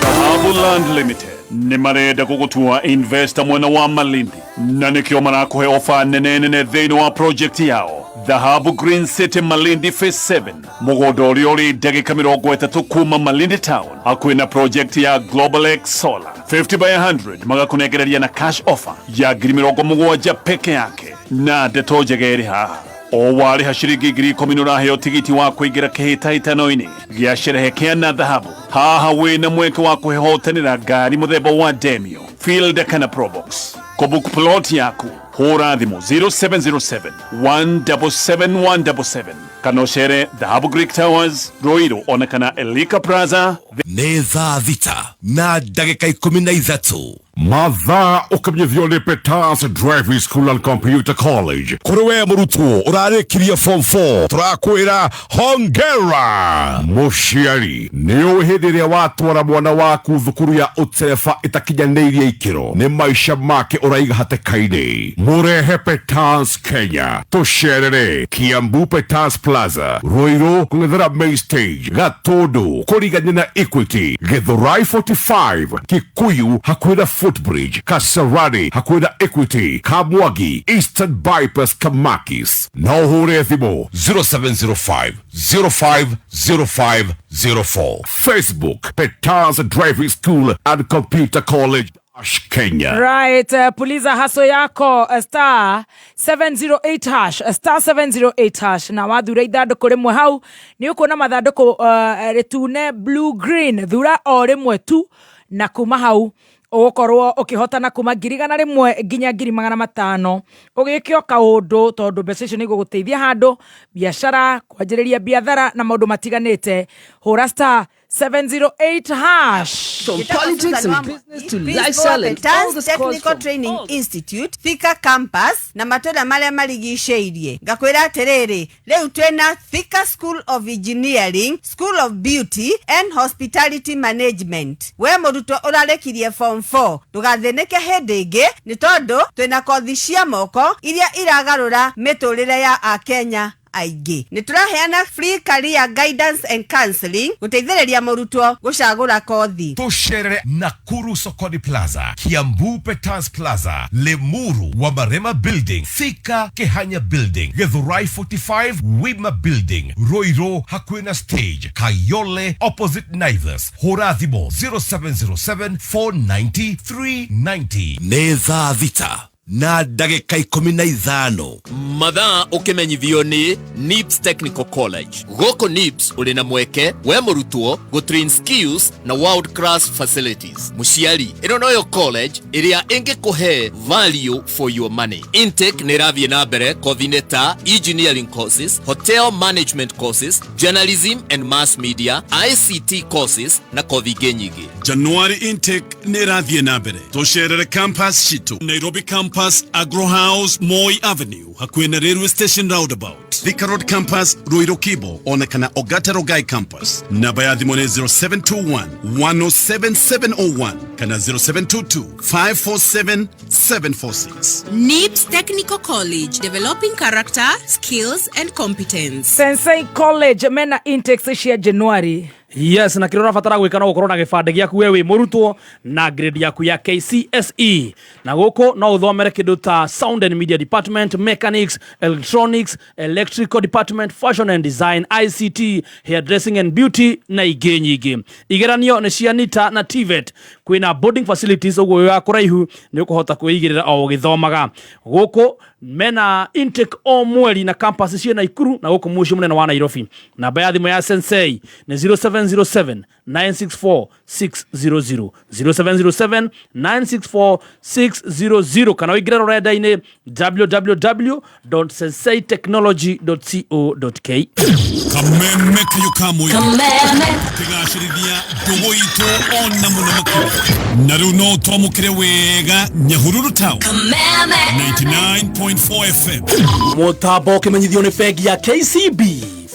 Dhahabu Land Limited. Nĩ marenda gũgũtua investor mwena wa Malindi na nĩkĩo marakũhe ofa nene nene thĩinĩ wa project yao Dhahabu Green City Malindi Phase 7, mũgũnda ũrĩa ũrĩ ndagĩka 30 kuma Malindi Town, hakuhĩ na project ya Global X Solar 50 by 100. Magakũnengereria na cash offer ya 70,000 peke yake. Na ndeto njega ĩrĩ haha, o warĩha ciringi 10,000 nĩũraheo tigiti wa kũingĩra kĩhĩtahĩtano-inĩ gĩa sherehe kĩa na dhahabu. Haha wĩna mweke wa kwĩhotanĩra ngari mũthemba wa Demio, Fielder kana Probox. Kũbook plot yaku, hũra thimũ 0707 177 177 kana ũcere Dhahabu Greek Towers, Ruiru, ona kana Elika Plaza. Nĩ thaa 6:13. Mathaa ũkamenyithio nĩ Peters Driving School and Computer College. Kũrĩ we mũrutwo ũrarĩkirie form 4, tũrakwĩra hongera. Mũciari, nĩ ũĩ hĩndĩ ĩrĩa watwara mwana waku thukuru ya ũtereba ĩtakinyanĩirie ikĩro, nĩ maica make ũraiga hatĩka-inĩ. Mũrehe Peters Kenya, tũcerere Kiambu Peters Plaza, Ruiru kũng'ethera main stage, Gatũndũ kũrigania na Equity, Githurai 45, Kikuyu hakuhĩ na Footbridge, Kasarani hakuhĩ na Equity, Kamwagi Eastern Bypass, Kamakis. Na ũhũre thimũ 0705 050504. Facebook, Peters Driving School and Computer College Kenya. Right, puliza haso yako, *708#, *708#, na wathura ithandũkũ rĩmwe hau nĩ ũkuona mathandũkũ, rĩtune, blue, green. Thura o rĩmwe tu na kuma hau ũgũkorwo ũkĩhotana kuma 100,000 nginya 500,000. Ũgĩke o kaũndũ tondũ mbeca icio nĩ igũgũteithia handũ biacara, kwanjĩrĩria biathara na maũndũ matiganĩte. Hũra *708#. From politics and business to lifestyle and all the scores Technical from Training Institute Thika Campus na matũra marĩa marigicĩirie, ngakwĩra atĩrĩrĩ, rĩu twĩna Thika School of Engineering, School of Beauty and Hospitality Management. We mũrutwo ũrarĩkirie form 4, ndũgathĩnĩke hĩndĩ ĩngĩ nĩ tondũ twĩna kothi cia moko iria iragarũra mĩtũrĩre ya akenya aingĩ. Nĩ tũraheana free career guidance and counseling gũteithĩrĩria mũrutwo gũcagũra kothi. Tũcerere Nakuru Sokoni Plaza, Kiambu Peters Plaza, Limuru Wamarema Building, Thika Kehanya Building, Githurai 45 Wima Building, Ruiru hakuhĩ na stage, Kayole opposite Naivas. Hũra thimũ 0707 490 390. Nĩ thaa 6:15. Mathaa ũkĩmenyithio nĩ NIPS Technical College. Gũkũ NIPS ũrĩ na mweke we mũrutwo gũtrain skills na world class facilities. Mũciari, ĩno noyo college ĩrĩa ĩngĩkũhe value for your money. Intake nĩ ĩrathiĩ na mbere kothi-inĩ ta engineering courses, hotel management courses, journalism and mass media, ICT courses na kothi ingĩ nyingĩ. January intake nĩ ĩrathiĩ na mbere. Tũcerere campus citũ, Nairobi Campus, Agro House, Moi Avenue hakuhĩ na Railway Station roundabout, Thika Road Campus, Ruiru Kibo, ona kana Ogata Rogai Campus. Namba ya thimũ nĩ 0721 107 701 kana 0722 547 746. NIPS Technical College, developing character, skills, and competence. Sensei College mena intakes cia January. Yes, na kĩrĩa ũrabatara gwĩka no gũkorwo na gĩbandĩ gĩaku we wĩ mũrutwo na grade yaku ya KCSE. Na gũkũ no ũthomere kĩndũ ta sound and media department, mechanics, electronics, electrical department, fashion and design, ICT, hairdressing and beauty na ingĩ nyingĩ. Igeranio nĩ cia NITA na TVET. Kwĩna boarding facilities, ũguo wĩ wa kũraihu nĩ ũkũhota kwĩigĩrĩra o ũgĩthomaga. Gũkũ mena intake o mweri na campus ciĩ Naikuru na gũkũ mũciĩ mũnene wa Nairobi. Namba ya thimũ ya Sensei nĩ 0707 964 600, 0707 964 600, kana ũingĩre rũrenda-inĩ www.senseitechnology.co.ke. Kameme kayo kamwe kĩgacĩrithia ndũgũ itũ ona mũno makĩria. Na rĩu no twamũkĩre wega Nyahururu Town 99.4 FM. Mũtambo ũkĩmenyithio nĩ bengi ya KCB.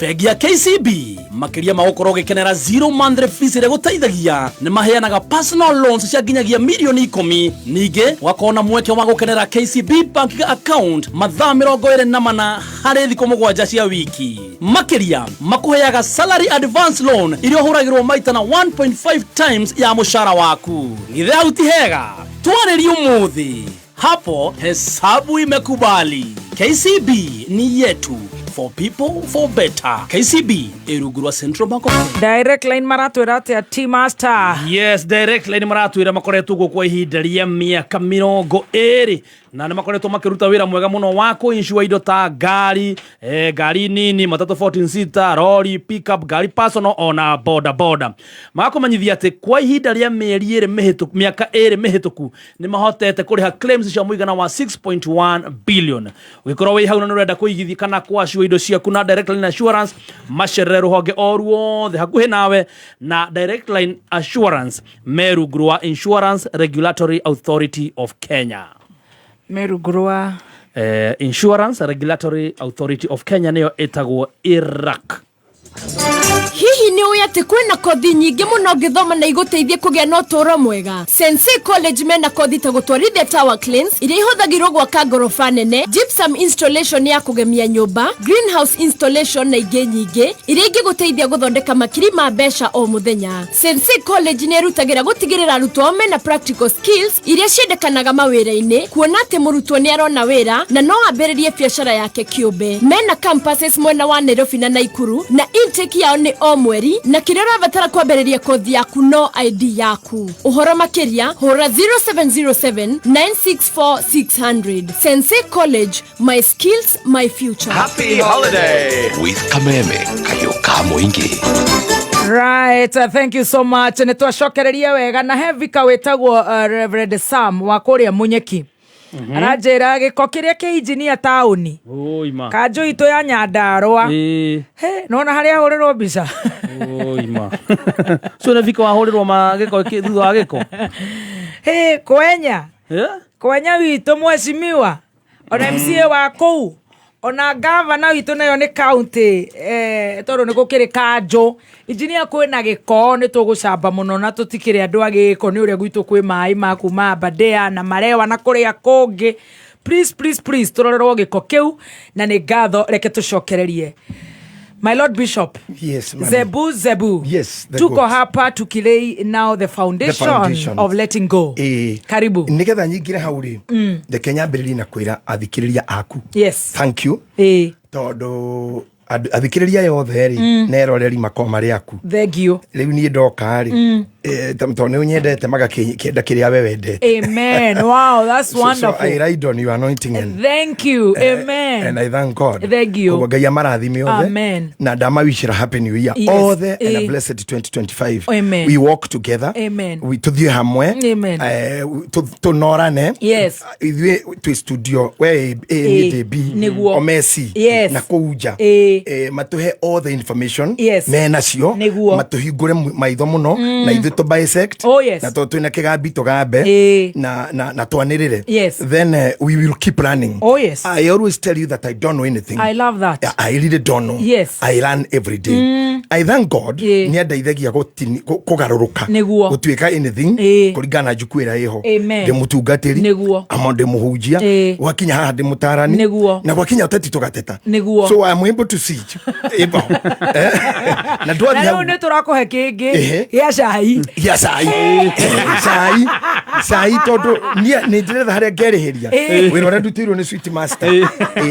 Bengi ya KCB makĩria ma gũkorwo ũgĩkenera zero monthly fees ĩrĩa gũteithagia nĩ maheanaga personal loans cia nginyagia mirioni 10. Ningĩ ũgakorwo na mweke wa gũkenera KCB bank account mathaa 24 harĩ thikũ 7 cia wiki. Makĩria makũheaga salary advance loan iria ũhũragĩrwo maita na 1.5 times ya mũcara waku. Githĩ hau ti hega? Twarĩrie ũmũthĩ, hapo hesabu imekubali. KCB ni yetu, for people, for better. KCB ĩrungu rwa Central Bank of Kenya. Direct Line maratwĩra atĩa, T Master? Yes, Direct Line maratwĩra makoretwo guo kwa ihinda rĩa mĩaka 20 na nĩ makoretwo makĩruta wĩra mwega mũno wa kũinsure indo ta ngari, ngari nini, matatũ, 14 seater, lori, pickup, ngari personal ona boda boda. Magakũmenyithia atĩ kwa ihinda rĩa mĩeri 2 mĩhĩtũku, mĩaka 2 mĩhĩtũku, nĩ mahotete kũrĩha claims cia mũigana wa 6.1 billion. Ũgĩkorwo wĩ hau na nĩ ũrenda kũigithia kana kwacua indo ciaku na Direct Line Assurance, macerere rũhonge o ruothe hakuhĩ nawe. Na Direct Line Assurance me rungu rwa Insurance Regulatory Authority of Kenya. Me rungu rwa Insurance Regulatory Authority of Kenya, nĩyo ĩtagwo IRAC. Hihi nĩ ũĩ atĩ kwĩna kothi nyingĩ mũno ũngĩthoma na igũteithie kũgĩa na ũtũũro mwega? Sensei College mena kothi ta gũtwarithia tower cranes iria ihũthagĩrwo gwaka ngoroba nene, gypsum installation ya kũgemia nyũmba, greenhouse installation na ingĩ nyingĩ iria ingĩgũteithia gũthondeka makiri ma mbeca o mũthenya. Sensei College nĩ ĩrutagĩra gũtigĩrĩra arutwo ao mena practical skills iria ciendekanaga mawĩra-inĩ, kuona atĩ mũrutwo nĩ arona wĩra na no ambĩrĩrie biacara yake kĩũmbe. Mena campuses mwena wa Nairobi na Naikuru, na intake yao nĩ o mweri, na kĩrĩa ũrabatara kwambĩrĩria kothi yaku no ID yaku. Ũhoro makĩria hũra 0707 964 600. Sensei College, my skills, my future. Happy holiday with Kameme Kayoka Moingi. Right, thank you so much. Nĩ twacokereria wega na he vika wĩtagwo Reverend Sam wa kũrĩa Munyeki. Aranjĩra gĩko kĩrĩa kĩ injinia taũni Oi ma. Kanjũ itũ ya Nyandarũa. He, nona harĩa ahũrĩrwo mbica. Oi ma. Cio nĩ vika wahũrĩrwo ma gĩko thutha wa gĩko. He, kwenya. Kwenya witũ mheshimiwa. Ona MCA wa kũu, ona gavana witũ nayo nĩ county, tondũ nĩ gũkĩrĩ kanjũ injinia kwĩna gĩko nĩ tũgũcamba mũno na tũtikĩrĩ andũ a gĩko nĩ ũrĩa gwitũ kwĩ maĩ ma kuma Aberdare na marewa na kũrĩa kũngĩ. Please, please, please, tũrorerwo gĩko kĩu na nĩ ngatho. Reke tũcokererie my Lord Bishop. Yes, ma'am. Zebu Zebu. Yes, the tuko goat. Hapa tukilei now the foundation, The foundation. of letting go. Karibu. Nigetha nyingire hau rĩ, reke nyambĩrĩrie na kwĩra athikĩrĩria aku thank you, tondũ athikĩrĩria aya othe rĩ, na eroreri makorwo marĩ aku. Thank you. Rĩu niĩ ndoka rĩ, tondũ nĩ ũnyendete magakĩenda kĩrĩa we wendete. Amen. Wow, that's So wonderful. I ride on your anointing and, Thank you. Amen. and I thank God. Thank you. Koguo Ngai amarathime othe. Amen. Na ndamawishira happy new year othe and a blessed 2025. Amen. We walk together. Amen. We tuthiĩ hamwe. Amen. Tũnorane. Ithuĩ twĩ studio we A, niĩ ndĩ B, Nĩguo. Omesi na kũu nja. Matũhe all the information menacio. Nĩguo. Matũhingũre maitho mũno na ithuĩ tũ bisect. Oh, yes. Na tondũ twĩna kĩgambi tũgambe na twanĩrĩre. Then we will keep running. Oh, yes. I always tell you that I don't know anything. I love that. I really don't know. I learn every day. I thank God nĩ andeithagia kũgarũrũka Nĩguo. gũtuĩka anything kũringana na juku ĩrĩa ĩho. Amen. Ndĩ mũtungatĩri. Nĩguo. Ama ndĩ mũhunjia. Gwakinya haha ndĩ mũtarani. Nĩguo. Na gwakinya ũteti tũgateta. Nĩguo. So I'm able to see ĩbo. Na Na ndwathiĩ rĩu hau nĩ tũrakũhe kĩngĩ gĩa cai. Gĩa cai. Cai cai, tondũ niĩ nĩ ndĩretha harĩa ngerĩhĩria wĩra ũrĩa ndutĩirwo nĩ sweet master.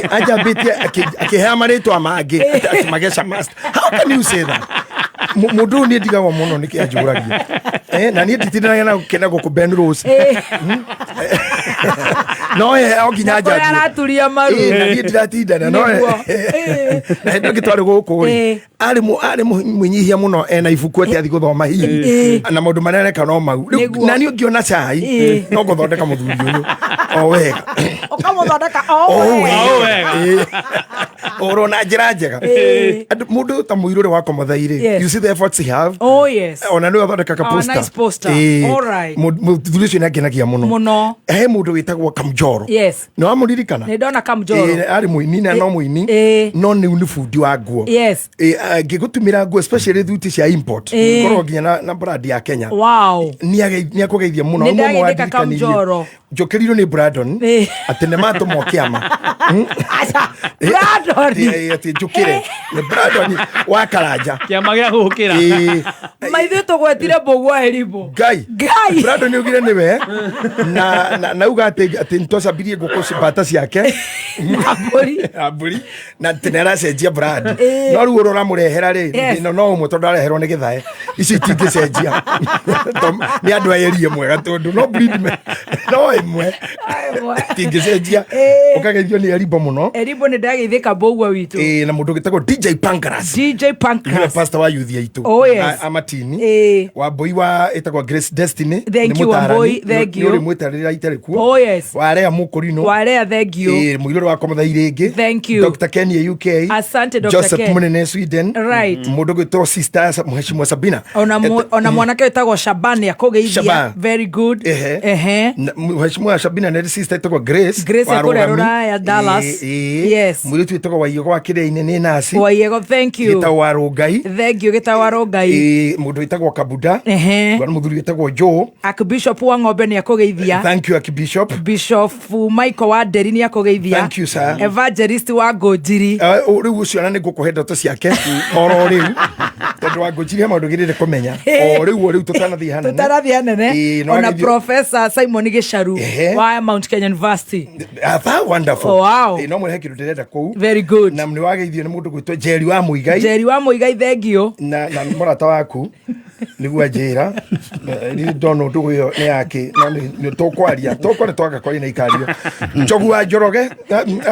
Anjambĩtie akĩhea marĩtwa mangĩ atĩ Mageca master. How can you say that? Mũndũ ũyũ niĩ ndigagwo mũno nĩkĩ anjũragia. Na niĩ nditindanagia na gũkena gũkũ Ben Rose. No o nginya Na kũrĩa anjambie. araturia maru. Na niĩ ndiratindana no Nĩguo. Na hĩndĩ ĩngĩ twarĩ gũkũ rĩ, arĩ mwĩnyihia mũno, ena ibuku atĩ athi gũthoma hihi na maũndũ marĩa areka no mau. Rĩu Nĩguo. na niĩ ũngĩona cai no ngũthondeka mũthuri ũyũ o wega. Ũkamũthondeka o O wega. wega. Ũhoro na njĩra njega. Ĩĩ. Andũ- Mũndũ ta mũirũ ũrĩa wa Komothai rĩ, Yes. you see the efforts he have. Oh yes. Ona nĩwe athondekaga Our poster. nice poster. Ĩĩ. All right. Mũthuri ũcio nĩangenagia mũno. Mũno. He mũndũ wĩtagwo Kamjoro. Yes. Nĩ wamũririkana? Nĩ ndona Kamjoro. Ĩĩ, arĩ mũini na no mũini. No nĩu nĩ bundi wa nguo. Yes. Ĩĩ, angĩgũtumĩra nguo especially thuti cia import. Ĩĩ. Korwo nginya na brand ya Kenya. Wow. Nĩ akũgeithia mũno. Nĩ Ũmwe ndageithĩka wandirikanirie. Kamjoro. Njũkĩrirwo nĩ Brandon Ĩĩ. atĩ nĩ matũmwo kĩama. Brandon. Ĩĩ, atĩ njũkĩre. Nĩ Brandon wa Karanja. Kĩama gĩa gũkĩra. Ĩĩ. Maithuĩ tũgwetire mbũgua Erimũ. Ngai. Ngai. Brandon augire nĩwe na auga atĩ nĩtwacambirie ngũkũ mbata ciake na mbũri na mbũri na atĩ nĩaracenjia brand Ĩĩ. no rĩu ũrĩa ũramũrehera rĩ Yes. thĩna no ũmwe tondũ areherwo nĩ gĩthae icio itingĩcenjia Tondũ nĩ andũ a area mwega tondũ no breed no ĩmwe itingĩcenjia ũkageithio nĩ Erimbo mũno Erimbo nĩ ndageithĩka mbũgua witũ. Ĩĩ, na mũndũ ũgĩtagwo DJ Pancras DJ Pancras nĩwe pastor wa youth aitũ Oh, yes. Amatini Ĩĩ. Wambui wa ĩtagwo Grace Destiny Thank nĩ you, mũtaarani. Wambui, thank you. Nĩ ũrĩmwĩtarĩra itarĩ kuo Oh yes. Warea Mũkũrinũ Warea thank you. Ĩĩ, mũirũrũ wa Komothai rĩngĩ Thank you. Dr. Ken UK Asante Dr. Joseph Ken. Munene Sweden Right. mũndũ ũgwĩtwo sister Mheshimiwa Sabina Ona mwanake wĩtagwo Shaban akũgeithia. Shaban. Very good. Ehe. Ehe. Mheshimiwa Sabina nĩ sister ĩtagwo Grace Grace wa kũrĩa Rũgami. Rũraya, Dallas. Ĩĩ, ĩĩ. Yes. Mũirĩtu wĩtagwo Waiego wa Kĩrĩa-inĩ nĩ nasi Waiego thank you. Gĩtagwo wa Rũngai Thank you gĩtagwo Rũngai. Ĩĩ, mũndũ wĩtagwo Kabuda Ehe. Bwana mũthuri wĩtagwo Joe Archbishop wa ng'ombe nĩ akũgeithia. Thank you Archbishop. Bishop Michael wa Nderi nĩ akũgeithia. Thank you, sir. Evangelist wa Ngũnjiri. Rĩu ũcio ona nĩ ngũkũhe ndeto ciake oro rĩu tondũ wa ngũnjiri he maũndũ gĩrĩre kũmenya o rĩu o rĩu tũtanathiĩ hanene Tũtanathiĩ hanene Ĩĩ, no ona agĩthiĩ- Professor Simon Gĩcaru Ehe. wa Mount Kenya University. Ah, that wonderful. Oh, wow. Ĩĩ, no mwĩre he kĩndũ ndĩrenda kũu Very good. Na nĩ wageithio nĩ mũndũ gwĩtwo Jerry wa Mũigai Jerry wa Mũigai thank you. Na mũrata waku nĩguo anjĩra niĩ ndona ũndũ ũyũ nĩ yake no nĩ tũkwaria tũkwaria twaga kwaria na ikario Njogu wa Njoroge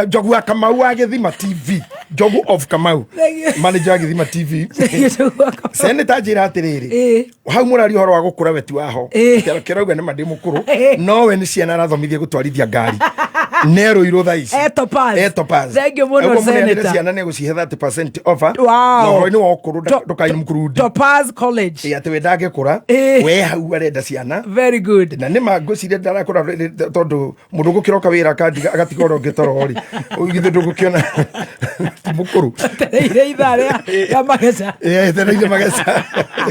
Njogu wa Kamau wa Gĩthima TV Njogu of Kamau Thank you. manager wa Gĩthima TV Thank you, Njogu wa Kamau. Senator njĩra atĩrĩrĩ hau mũraria ũhoro wa gũkũra we ti waho kĩrauga nĩ ma ndĩ mũkũrũ no we nĩ ciana arathomithia gũtwarithia ngari nerũirwo thaa ici Eh, Topaz. Eh, Topaz. Thank you mũno, Ũguo mũneanĩre Senator. ciana nĩ egũcihe 30% offer Wow. na ũhoro-inĩ wa ũkũrũ ndũkaine mũkurundi Topaz College. Ĩ, atĩ we ndangĩkũra we hau arenda ciana Very good. Na nĩ ma ngwĩciria ndarakũra tondũ mũndũ gũkĩroka wĩra akandiga agatiga ũrĩa ũngĩ toro rĩ githĩ ndũgũkĩona ti mũkũrũ Etereire ithaa rĩa mageca. Etereire mageca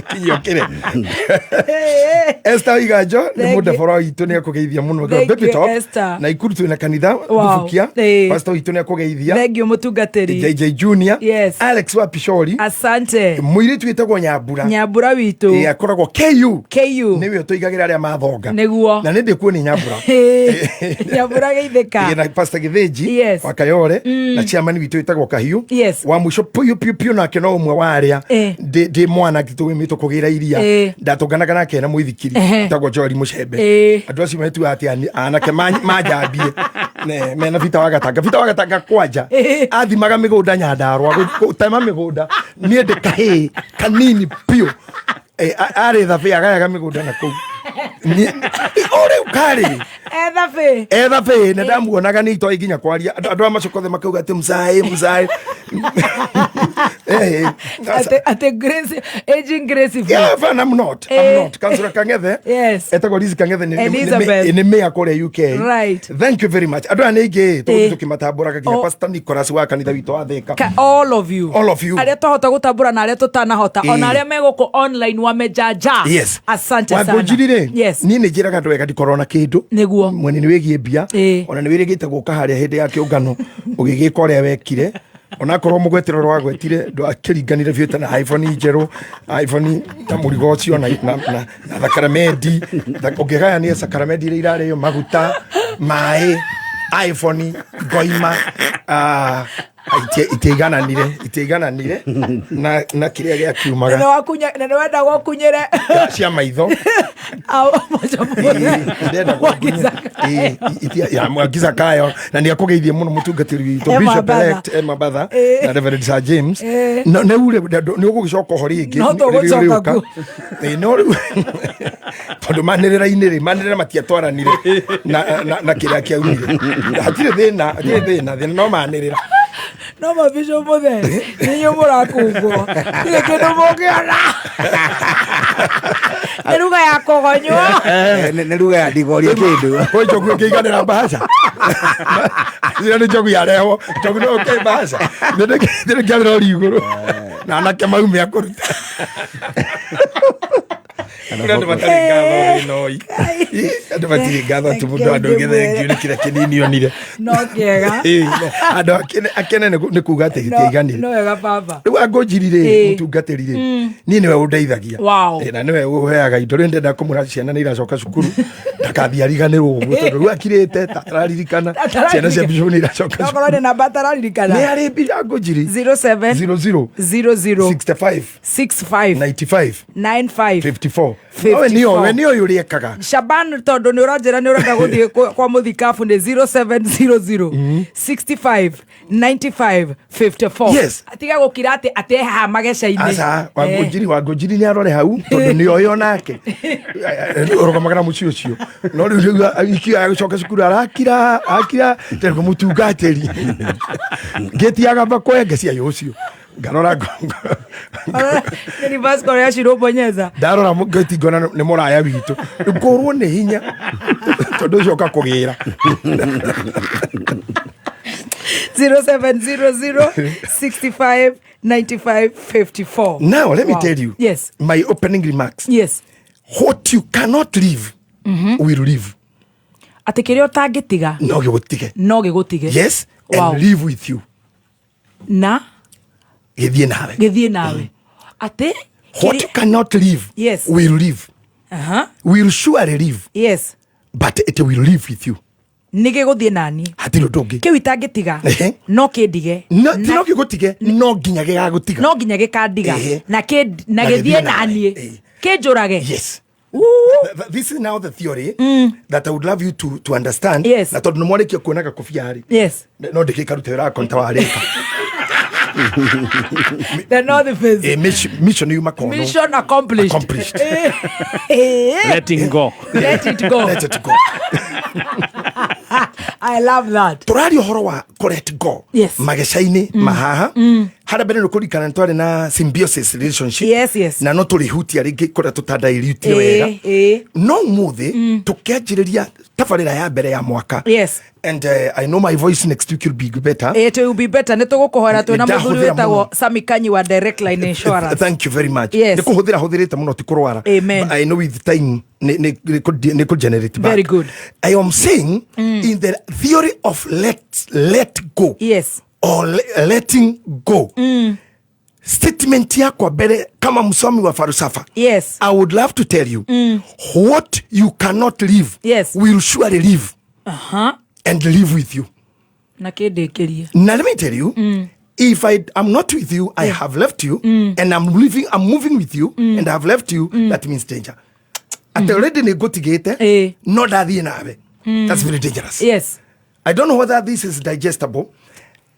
kinyia ũkĩre Esther Iganjo nĩ Thank you. mũndebora witũ nĩ akũgeithia mũno Thank Baby you, Top Esther. na ikuru twĩna kanitha Wow. Thubukia Ĩĩ. pastor witũ nĩ akũgeithia Thank you mũtungatĩri. JJ Junior Yes. Alex wa Pishori Asante. mũirĩtu wĩtagwo Nyambura Nyambura witũ. Ĩĩ, akoragwo KU KU nĩwe ũtũigagĩra arĩa mathonga Nĩguo. na nĩ ndĩkuo nĩ Nyambura Nyambura geithĩka. Ĩĩ, na Pastor Gĩthĩnji Yes. wa Kayore na chairman witũ wĩtagwo Kahiũ Yes. wa mũico piũ piũ piũ nake no ũmwe wa arĩa Ĩĩ. ndĩ mwana tũmĩtwo kũgĩra iria Ĩĩ. ndatũnganaga nake na mũithikiri Ehe. wĩtagwo Joel Mũcembe Ĩĩ. andũ acio metuaga atĩ anake manjambie mena Bita wa Gatanga Bita wa Gatanga kwanja athimaga mĩgũnda Nyandarua gũtema mĩgũnda niĩ ndĩ kahĩĩ kanini piũ arĩ thabĩ agayaga mĩgũnda na kũu o rĩu karĩ Ethabĩ. ethabĩ na ndamuonaga nĩ itoĩ nginya kwaria andũ a macokothe makauga atĩ mzaĩ mzaĩ Atĩ Grace aging gracefully. Yeah, fine, I'm not. I'm not. Councillor Kangethe. Yes. Etagwo Liz Kangethe Elizabeth. nĩ mayor kũrĩa UK. Right. Thank you very much. Andũ aya nĩ aingĩ tũgũthiĩ tũkĩmatambũraga nginya Oh. Pastor Nicholas wa kanitha witũ wa Thika. All of you. All of you. Arĩa twahota gũtambũra na arĩa tũtanahota ona arĩa me gũkũ online wamejaja. Yes. Asante sana. Wangũnjiri rĩ Yes. niĩ nĩ njĩraga andũ wega ndikorwo na kĩndũ nĩguo mwene nĩ wĩgiĩ mbia ona nĩ wĩrĩgĩte gũka harĩa hĩndĩ ya kĩũngano ũgĩgĩka ũrĩa wekire onakorwo mũgwetero ũrĩa wagwetire ndwakĩringanire biũ na iPhone njerũ iPhone na mũrigo ũcio na thakaramedi ũngĩgayania sakaramedi iria irarĩo maguta maĩ iPhone ngoima itiaigananire na kĩrĩa gĩakiumaga Na nĩ wenda gũkunyĩre cia maitho ndenda Zakayo na nĩ akũgeithie mũno mũtungatĩri witũ Emma Bishop Batha. elect Emma Batha Ĩĩ. na Reverend Sir James Ĩĩ. no nĩ ure nĩ ũgũgĩcoka ho rĩngĩ No rĩrĩa tũgũcoka ũrĩũka. kuo. Ĩĩ, no rĩu tondũ manĩrĩra-inĩ rĩ manĩrĩra matiatwaranire na kĩrĩa kĩaumire hatirĩ thĩna hatirĩ thĩna thĩna no manĩrĩra No mabico muthe ninyu murakungwo tirĩ kĩndũ mũngĩona nĩ ruga ya kũgonywo. Nĩ ruga ya ndigoria kĩndũ. Kwĩ njogu ĩngĩiganĩra mbaca ĩno nĩ njogu yarehwo njogu no ũkĩ mbaca nĩndĩkĩarĩra rori igũrũ na anake maume akũruta. Kũrĩ andũ matarĩ ngatho thĩna oi. Andũ matirĩ ngatho atĩ mũndũ andũ ũngĩ thengio nĩ kĩrĩa kĩnini onire. No kĩega. Ĩĩ, andũ akene nĩ kuga atĩ gĩtiaiganire. No wega baba. Rĩu angũnjiri rĩ, mũtungatĩri rĩ, niĩ nĩwe ũndeithagia. Wow. Ĩ, na nĩwe ũheaga indo. Rĩu ndenda kũmũra ciana nĩ iracoka cukuru ndakathiĩ ariganĩrwo ũguo tondũ rĩu akirĩte atararirikana ciana cia bishop nĩ iracoka. Okorwo nĩ namba atararirikana. Nĩ arĩ mbia angũnjiri. 07 00 00 65 65 95 95 54. Nowe nĩoĩ, we nĩoĩ ũrĩa ekaga. Shaban tondũ nĩ ũranjĩra nĩ ũrenda gũthiĩ kwa mũthikabu nĩ 0700 65 95 54. Yes. Tiga gũkira atĩ atĩ haha mageca-inĩ. Aca wangũnjiri wangũnjiri nĩ arore hau tondũ nĩ oĩ onake ũrũgamaga na mũciĩ ũcio no rĩu rĩu ikia gũcoka cukuru arakira akira tondũ mũtungatĩri ngĩtiaga makwenge cia ũcio ngarora Nĩ reverse Korea cirũbonyeza. Ndarora ngĩti ngona nĩ mũraya witũ ngũrwo nĩ hinya tondũ ũcio ũkakũgĩra. 0700 65 95 54. Now let me Wow. tell you Yes. my opening remarks. Yes. What you cannot leave will leave. Atĩ kĩrĩa ũtangĩtiga no gĩgũtige. No gĩgũtige. Yes, and Wow. live with you. Na gĩthiĩ nawe. Gĩthiĩ nawe atĩ What you cannot leave Yes. will leave. Will surely leave. Yes. But it will live with you. Nĩ gĩgũthiĩ nani. Hatirĩ ũndũ ũngĩ. Kĩu itangĩtiga no kĩndige. No ti no gĩgũtige, no nginya gĩgagũtiga. No nginya gĩkandiga na na Na gĩthiĩ gĩthiĩ nawe. naniĩ kĩnjũrage. Yes. This is now the theory that I would love you to understand. Yes. Na tondũ nĩ mwarĩkia kuona gakobia rĩ, Yes. no ndĩgĩkarute wĩra wakwa nĩ ta warĩka. The North Face. Mission yuma kono. Mission accomplished. Accomplished. Letting go. Let it go. Let it go. I love that. Tũraria ũhoro wa kũ let go. Yes. Mageca-inĩ mahaha harĩa mbere nĩ kũririkana nĩ twarĩ na symbiosis relationship. Yes. Na no tũrĩhutia rĩngĩ kũrĩa tũtandairitie wega. No ũmũthĩ tũkĩanjĩrĩria tabarĩra ya mbere ya mwaka. Yes. And I know my voice next week will be better. It will be better. Nĩ tũgũkũhoera twĩna Nĩ mũthuri ndahũthĩra wĩtagwo mũno. Sami Kanyi wa Direct Line Insurance. Thank you very much. Yes. Nĩ kũhũthĩra hũthĩrĩte mũno ti kũrwara. Amen. But I know with time nĩ kũ generate back. Very good. I am saying in the theory of let go. Yes. Or letting go. Statement yakwa mbere kama msomi wa falsafa. Yes. I would love to tell you what you cannot leave Yes. will surely leave and live with you. Na kĩndĩkĩrie. Now let me tell you, if I am not with you, I have left you, and I'm leaving, I'm moving with you, and I have left you. That means danger. At already negotiate, no ndathiĩ nawe. That's very dangerous. Yes. I don't know whether this is digestible.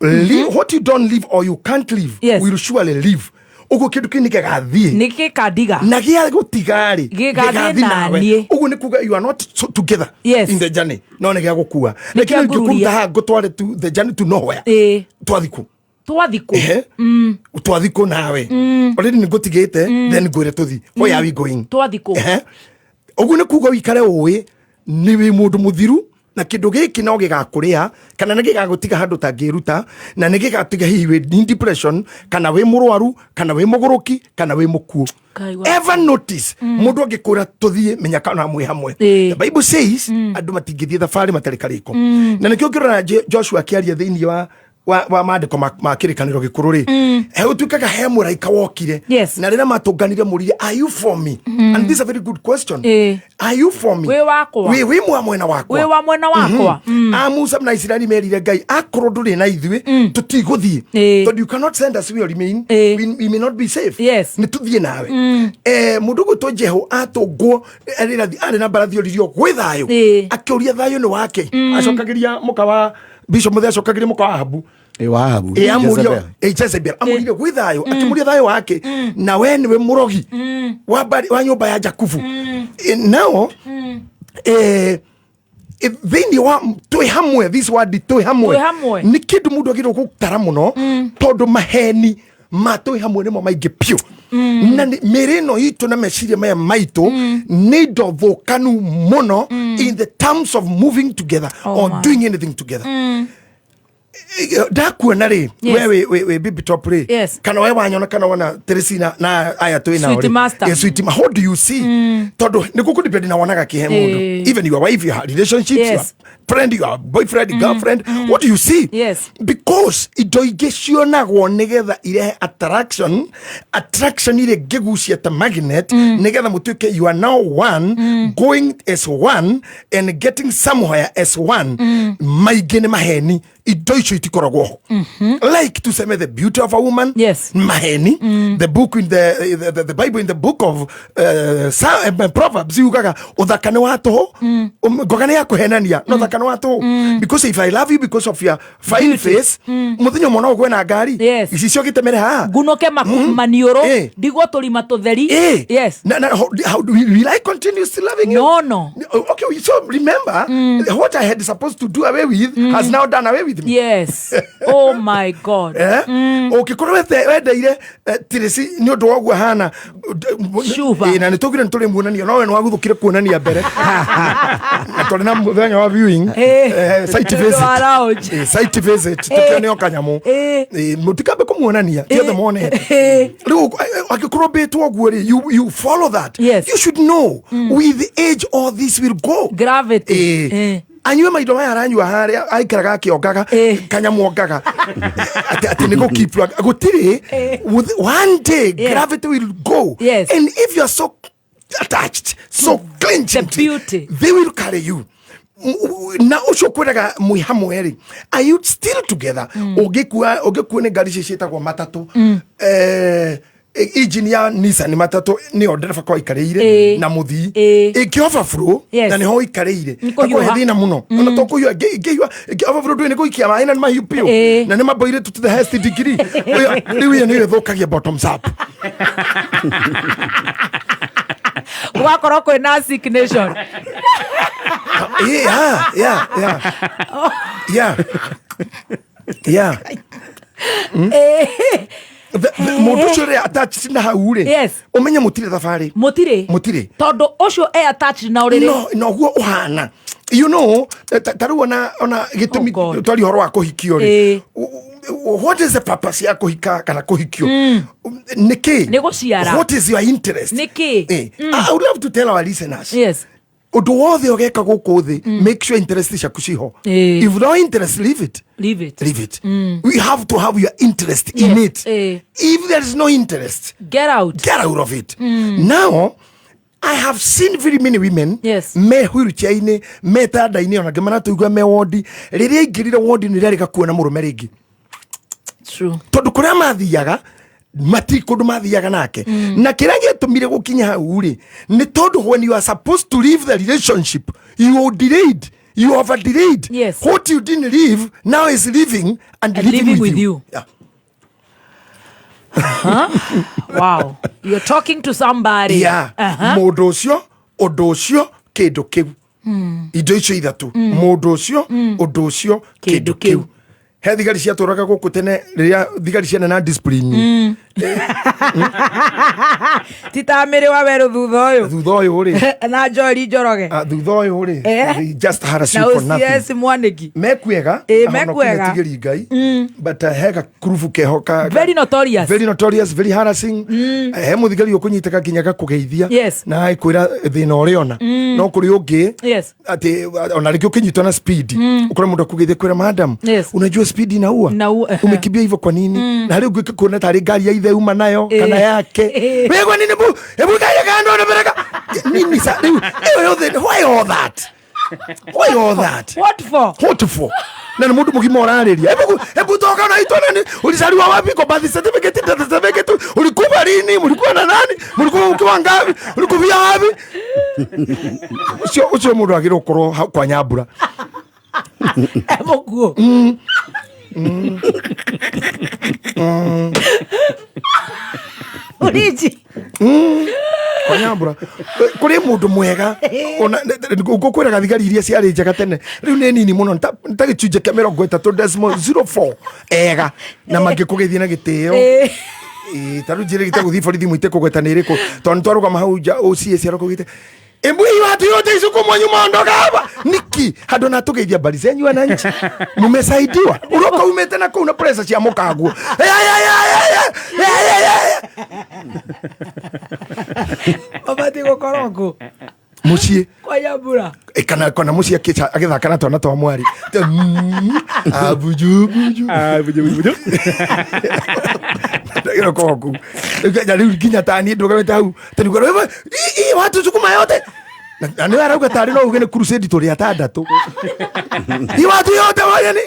Leave, what you don't leave or you can't leave Yes. will surely leave. Ũguo kĩndũ kĩu nĩ gĩgathiĩ. Nĩ gĩkandiga. Na gĩa gũtiga rĩ, Gĩgathiĩ gĩgathiĩ nawe. naniĩ. Ũguo nĩ kuga you are not so together Yes. in the journey. No nĩ gĩa gũkua. Nĩ Na kĩrĩa kĩa ngururia. ingĩkũruta haha ngũtware to the journey to nowhere. Twathiĩ kũ? Twathiĩ kũ? Ehe. Twathiĩ kũ nawe? Already nĩ ngũtigĩte, then ngwĩre tũthiĩ. Where are we going? Twathiĩ kũ? Ehe. Ũguo nĩ kuga ũikare ũĩ nĩ wĩ mũndũ mũthiru na kĩndũ gĩkĩ no gĩgakũrĩa kana nĩ gĩgagũtiga handũ ũtangĩruta na nĩ gĩgatiga hihi wĩ in depression kana wĩ mũrwaru kana wĩ mũgũrũki kana wĩ mũkuũ. Ngai wa- Ever notice mũndũ angĩkwĩra tũthiĩ menya kana mwĩ hamwe. The Bible says andũ matingĩthiĩ thabarĩ matarĩ karĩko. Na nĩkĩo ũngĩrora Joshua akĩaria thĩinĩ wa maandĩko ma kĩrĩkanĩro gĩkũrũ rĩ, he ũtuĩkaga he mũraika wokire. Yes. Na rĩrĩa matũnganire mũrire, are you for me? And this is a very good question. Are you for me? Wĩ wakwa. Wĩ mwa mwena wakwa. Wĩ wa mwena wakwa. A Musa na Isiraeli merire Ngai akorwo ndũrĩ na ithuĩ tũtigũthiĩ tondũ you cannot send us, we remain, we may not be safe. Yes. Nĩ tũthiĩ nawe. Mũndũ ũgwĩtwo Jehu atũngwo arĩ na mbarathi oririo gwĩ thayũ akĩũria thayũ nĩ wake acokagĩria mũka wa Bishop Mũthee acokagĩria mũka wa Ahabu. Wa Ahabu. Ĩ, amũria Jezebel. ĩ, Jezebel amũrire gwĩ thayũ akĩmũria thayũ wake na we nĩwe mũrogi wa nyũmba ya Jakubu. Nao Thĩinĩ wa twĩ hamwe, this word twĩ hamwe Twĩ hamwe. nĩ kĩndũ mũndũ agĩrĩirwo gũtara mũno, tondũ maheni ma twĩ hamwe nĩmo maingĩ piũ. Na mĩĩrĩ ĩno itũ na meciria maya maitũ nĩ indo thũkanu mũno in the terms of moving together Oh or my. doing anything together. Ndakuona rĩ, Yes. we wĩ baby top rĩ, Yes. kana we wanyona kana wona Teresina na aya twĩ nao Sweet rĩ. master. Eh, sweet how do you see? Tondũ nĩ gũkũ depend na wonaga kĩhe mũndũ, even your wife, your relationships, your friend, your boyfriend, girlfriend, what do you see? Yes. Because indo ingĩ cionagwo nĩgetha irehe attraction, attraction iria ĩngĩgucia ta magnet, nĩgetha mũtuĩke you are now one, going as one and getting somewhere as one. Maingĩ nĩ maheni, indo icio itikoragwo ho. Like tuseme the beauty of a woman, yes, maheni. The book in the Bible, in the book of Proverbs yugaga uthaka nĩ wa tũhũ. Ngoga nĩ ya kũhenania, no ũthaka nĩ wa tũhũ, because if I love you because of your fine face, mũthenya ũmwe no ũgwe na ngari ici cio gĩtemere haha. Ngunoke maniũrũ, ndigwo tũrima tũtheri. Yes. Na, how do will I continue still loving you? No. Okay, so remember, what I had supposed to do away with has now done away with me. Yes, oh my God. Eh? Ũngĩkorwo wendeire Tirisi nĩ ũndũ wa ũguo hana. Shuba. Na nĩ tũgire nĩ tũrĩ muonania, no we nĩ waguthũkire kuonania mbere na tũrĩ na mũthenya wa viewing, site Nĩ ũndũ visit. wa lounge. Site visit, tũkĩoneo kanyamũ. Mũtikambe kũmuonania, ti othe monete. Rĩu angĩkorwo mbĩtwo ũguo rĩ, you follow that. Yes. You should know with age all this will go. Gravity. Anyue maindo maya aranyua harĩa aikaraga akĩongaga kanyamũ ongaga atĩ nĩ gũkeep gũtirĩ. One day gravity will go. Yes. And if you are so attached, so clinched, the beauty, they will carry you. Na ũcio kwĩraga mwĩ hamwe rĩ, are you still together? Ũngĩkua, ũngĩkua nĩ ngari ici ciĩtagwo matatũ, engine ya Nissan matatũ nĩyo ndereba kwa ikarĩire na mũthii ĩngĩ overflow, Yes. na nĩho ikarĩire. Nĩ kũhiũha. Hakũhe thĩna mũno. Ona to kũhiũha, ingĩhiũha, ĩngĩ overflow ndũĩ nĩ gũikia maĩ na nĩ mahiũ piũ na nĩ maboire to the highest degree. Rĩu ĩyo nĩyo ĩthũkagia bottoms up. Gũgakorwo kwĩna sick nation. Yeah. Mũndũ ũcio ũrĩa attached na hau rĩ, ũmenye mũtirĩ thabarĩ. Mũtirĩ. Mũtirĩ. Tondũ ũcio e attached na ũrĩrĩ. No noguo ũhana, ta rĩu ona gĩtũmi twari ũhoro wa kũhikio rĩ, what is the purpose ya kũhika kana kũhikio? Nĩkĩ? Nĩ gũciara. What is your interest? Nĩkĩ? I would love to tell our listeners, Yes. ũndũ wothe ũgeka gũkũ thĩ, make sure interest ciaku ciho. If no interest, leave it. Leave it. Leave it. We have to have your interest in it. If there is no interest, get out. Get out of it. Now I have seen very many women me wheelchair-inĩ, me tanda-inĩ, ona angĩ maratũigua me wondi. Rĩrĩa aingĩrire wondi nĩ rĩarĩga kuona mũrũme rĩngĩ. True. Tondũ kũrĩa mathiaga mati kũndũ mathiaga nake. Na kĩrĩa gĩatũmire gũkinya hau rĩ, nĩ tondũ when you are supposed to leave the relationship, you delayed, you over delayed. What you didn't leave now is leaving and, And living, living with with you. you. Wow, you're talking to somebody. Mũndũ ũcio, ũndũ ũcio, kĩndũ kĩu. Indo icio ithatũ: mũndũ ũcio, ũndũ ũcio, kĩndũ kĩu. He thigari ciatũraga gũkũ tene, rĩrĩa thigari ciana na discipline. Ti ta mĩrĩ wa werũ thutha ũyũ. Thutha ũyũ rĩ, na Joeli Njoroge. Ah, thutha ũyũ rĩ, they just harass Na you for nothing. OCS Mwaniki. Mekuega. Mekuega. Tigĩri Ngai, but he gakurubu keho ka Very notorious. Very notorious, very harassing. He mũthigari ũkũnyitĩka nginya gakũgeithia na kwĩra thĩna ũrĩa ona no kũrĩ ũngĩ atĩ ona rĩngĩ ũkĩnyitwo na speed, ũkore mũndũ akũgeithia kwĩra, "Madam, unajua speed inaua? Umekimbia hivyo kwa nini?" Na harĩ ũngĩ kuona tarĩ ngari ya ithe uma nayo kana yake. "Wĩgwa nini bu hebu kaja kando na bereka nini?" Sa rĩu ĩyo yothe, why all that? Why all that? What for? What for? Na nĩ mũndũ mũgima ũrarĩria, hebu hebu toka unaitwa nani? Ulizaliwa wapi? Kwa birth certificate, death certificate, ulikufa lini? Mlikuwa na nani? Mlikuwa mkiwa ngapi? Ulikufia wapi? Ucio mũndũ agĩrĩirwo gũkorwo kwa nyambura. Mũkuo. Ũriji. Kwa Nyambura kũrĩ mũndũ mwega ona ngũkwĩraga thigari iria ciarĩ njega tene rĩu nĩ nini mũno nĩ ta gĩcunjĩ kĩa 30.04 ega na mangĩkũgeithia na gĩtĩo. Ĩĩ, ta rĩu njĩrĩgĩte gũthiĩ borithi mwite kũgweta nĩ ĩrĩkũ tondũ nĩ twarũgama hau nja OCS arakũgĩte Embu hii watu yote isukumwa nyuma ondoka hapa. Niki handå na tugeithia mbari zenyu wananchi. Mumesaidiwa. Uroka umete na kuu na pressure cia mukaguo. Mabatiĩ gũkorwo kũ Muciĩ kwa Nyambura. E, kana kana muciĩ agĩthaka na twana twa mwari. Abuju buju. Abuju buju. Ndagĩra korwo kũu. Rĩu rĩu nginya ta niĩ ndũgamĩte hau. Tondũ ngorwo ii watu sukuma yote. Na nĩ arauga tarĩ no uge nĩ crusade tũrĩ atandatũ. Ii watu yote waya ni.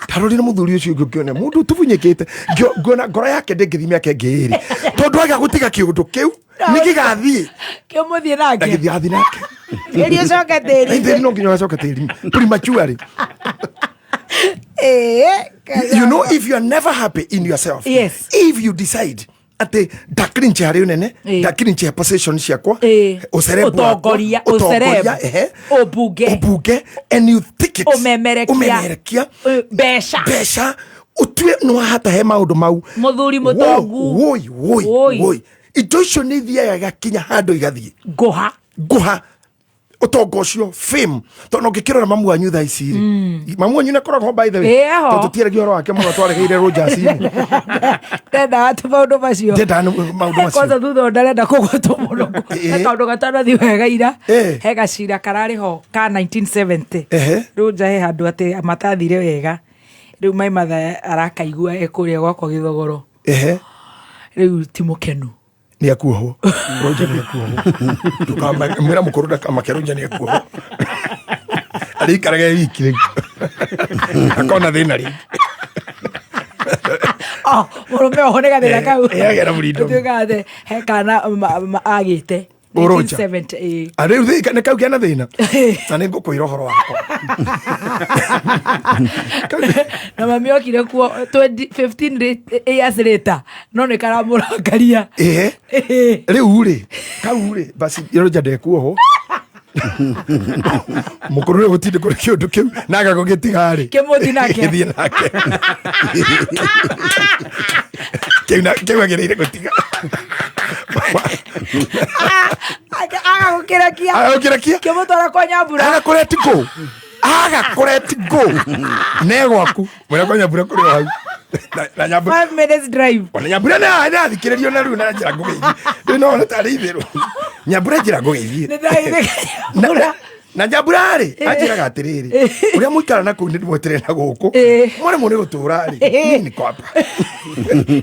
Tarorire mũthuri ũcio ũngĩ ũkĩona mũndũ ũtubunyĩkĩte ngĩona ngoro yake ndĩngĩthiĩ mĩaka ĩngĩ ĩrĩ tondũ aga gũtiga kĩũndũ kĩu nĩ gĩgathiĩ Kĩmũthiĩ nake. Na gĩthiĩ nake. Tĩri ũcoke tĩri. Tĩri no nginya ũgacoka tĩri prematurely. You know, if you are never happy in yourself, yes, if you decide atĩ ndakirinche harĩ ũnene, ndakirinche position ciakwa, ũcerebu wakwa, Ũtongoria, ũtongoria, ũcerebu. ehe, Ũmbunge. Ũmbunge, and you think it, Ũmemerekia. Ũmemerekia. Mbeca. Mbeca. Ũtue nĩ wahata he maũndũ mau. Mũthuri mũtongu. Woi, woi, Woi. woi. Indo icio nĩ ithiaga igakinya handũ igathiĩ. Ngũha. Ngũha. Ũtonga ũcio fame tondũ ũngĩkĩrora mamu wanyu thaa ici rĩ, mamu wanyu nĩakoragwo by the way. Ĩ, eho. Tondũ tũtiaragia ũhoro wake mũno twaregeire Rogers inĩ. Ndendaga tu maũndũ macio. Ndendaga maũndũ macio. Kwanza thutha ũyũ ndarenda kũgwetwo mũno. He kaũndũ gatanathiĩ wega ira. He gacira kararĩ ho ka 1970. Rĩu nja he handũ atĩ matathire wega. Rĩu Mai Matha arakaigua e kũrĩa gwakwa Gĩthogoro. Rĩu ti mũkenu. Nĩ akuohwo. Roger nĩ akuohwo. Ndũkamwĩra mũkũrũ ndakamake Roger nĩ akuohwo. Arĩikaraga e wiki rĩu. Akona thĩna rĩngĩ. Oh, mũrũme oho nĩ gathĩna kau. Agĩa na freedom. Ũtuĩkaga atĩ he kana agĩte. Ũroja. 1970, ĩĩ. Ah, rĩu nĩ kau kena thĩna na nĩ ngũkwĩra ũhoro wakwa. Na mami okire kuo 15 years later no nĩ karamũrakaria. Ĩĩ. Rĩu rĩ kau rĩ basi Roger ndekuohwo. Mũkũrũ rĩu gũtinde kũrĩ kĩũndũ kĩu na aga gũgĩtiga rĩ Kĩmũthiĩ nake. Gĩthiĩ nake. Kĩu kĩu agĩrĩire gũtiga. Aga gũkĩrekia. Aga gũkĩrekia. Kĩmũtwara kwa Nyambura. Aga kũreti go. Aga kũreti go. Ne gwaku. Mwĩra kwa Nyambura kũrĩ o hau. Na Nyambura. 5 minutes drive. Ona Nyambura nĩ athikĩrĩrio na rĩu na njĩra ngũgeithie. Rĩu no ona tarĩ itherũ. Nyambura njĩra ngũgeithie. Nĩ ndagĩthĩka. Na Nyambura rĩ anjĩraga atĩrĩrĩ ũrĩa mũikara na kũu nĩ ndĩmweterere na gũkũ mwaremwo nĩ gũtũra rĩ mimi niko hapa.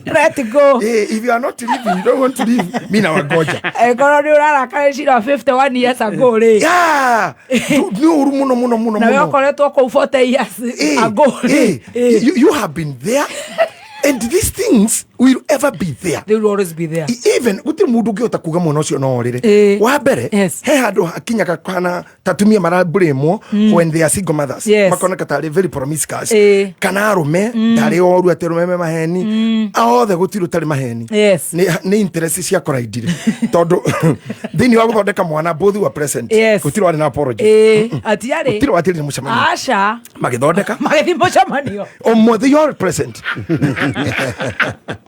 Let go. If you are not leaving, you don't want to leave, mimi nawangoja. Angĩkorwo nĩ ũrarakara cira wa 51 years ago rĩ. Yeah. Nĩ ũru mũno mũno mũno Na we mũno. ũkoretwo kũu 40 years ago rĩ. You have been there and these things will ever be there. They will always be there. Even gũtirĩ mũndũ ũngĩhota kuga mwana ũcio no orĩre. Wa mbere he handũ hakinyaga kana tatumia marablame when they are single mothers. Yes. Makoneka tarĩ very promiscuous. Kana arũme ndarĩ oru atĩ arũme me maheni. Othe gũtirĩ ũtarĩ maheni. Yes. Nĩ interest cia koraindire. Tondũ thĩinĩ wa gũthondeka mwana both were present. Yes. Gũtirĩ warĩ na apology. Atiarĩ. Gũtirĩ watirĩ mũcemanio. Aca. Magĩthondeka. Magĩthiĩ mũcemanio. Ũmwe they all present.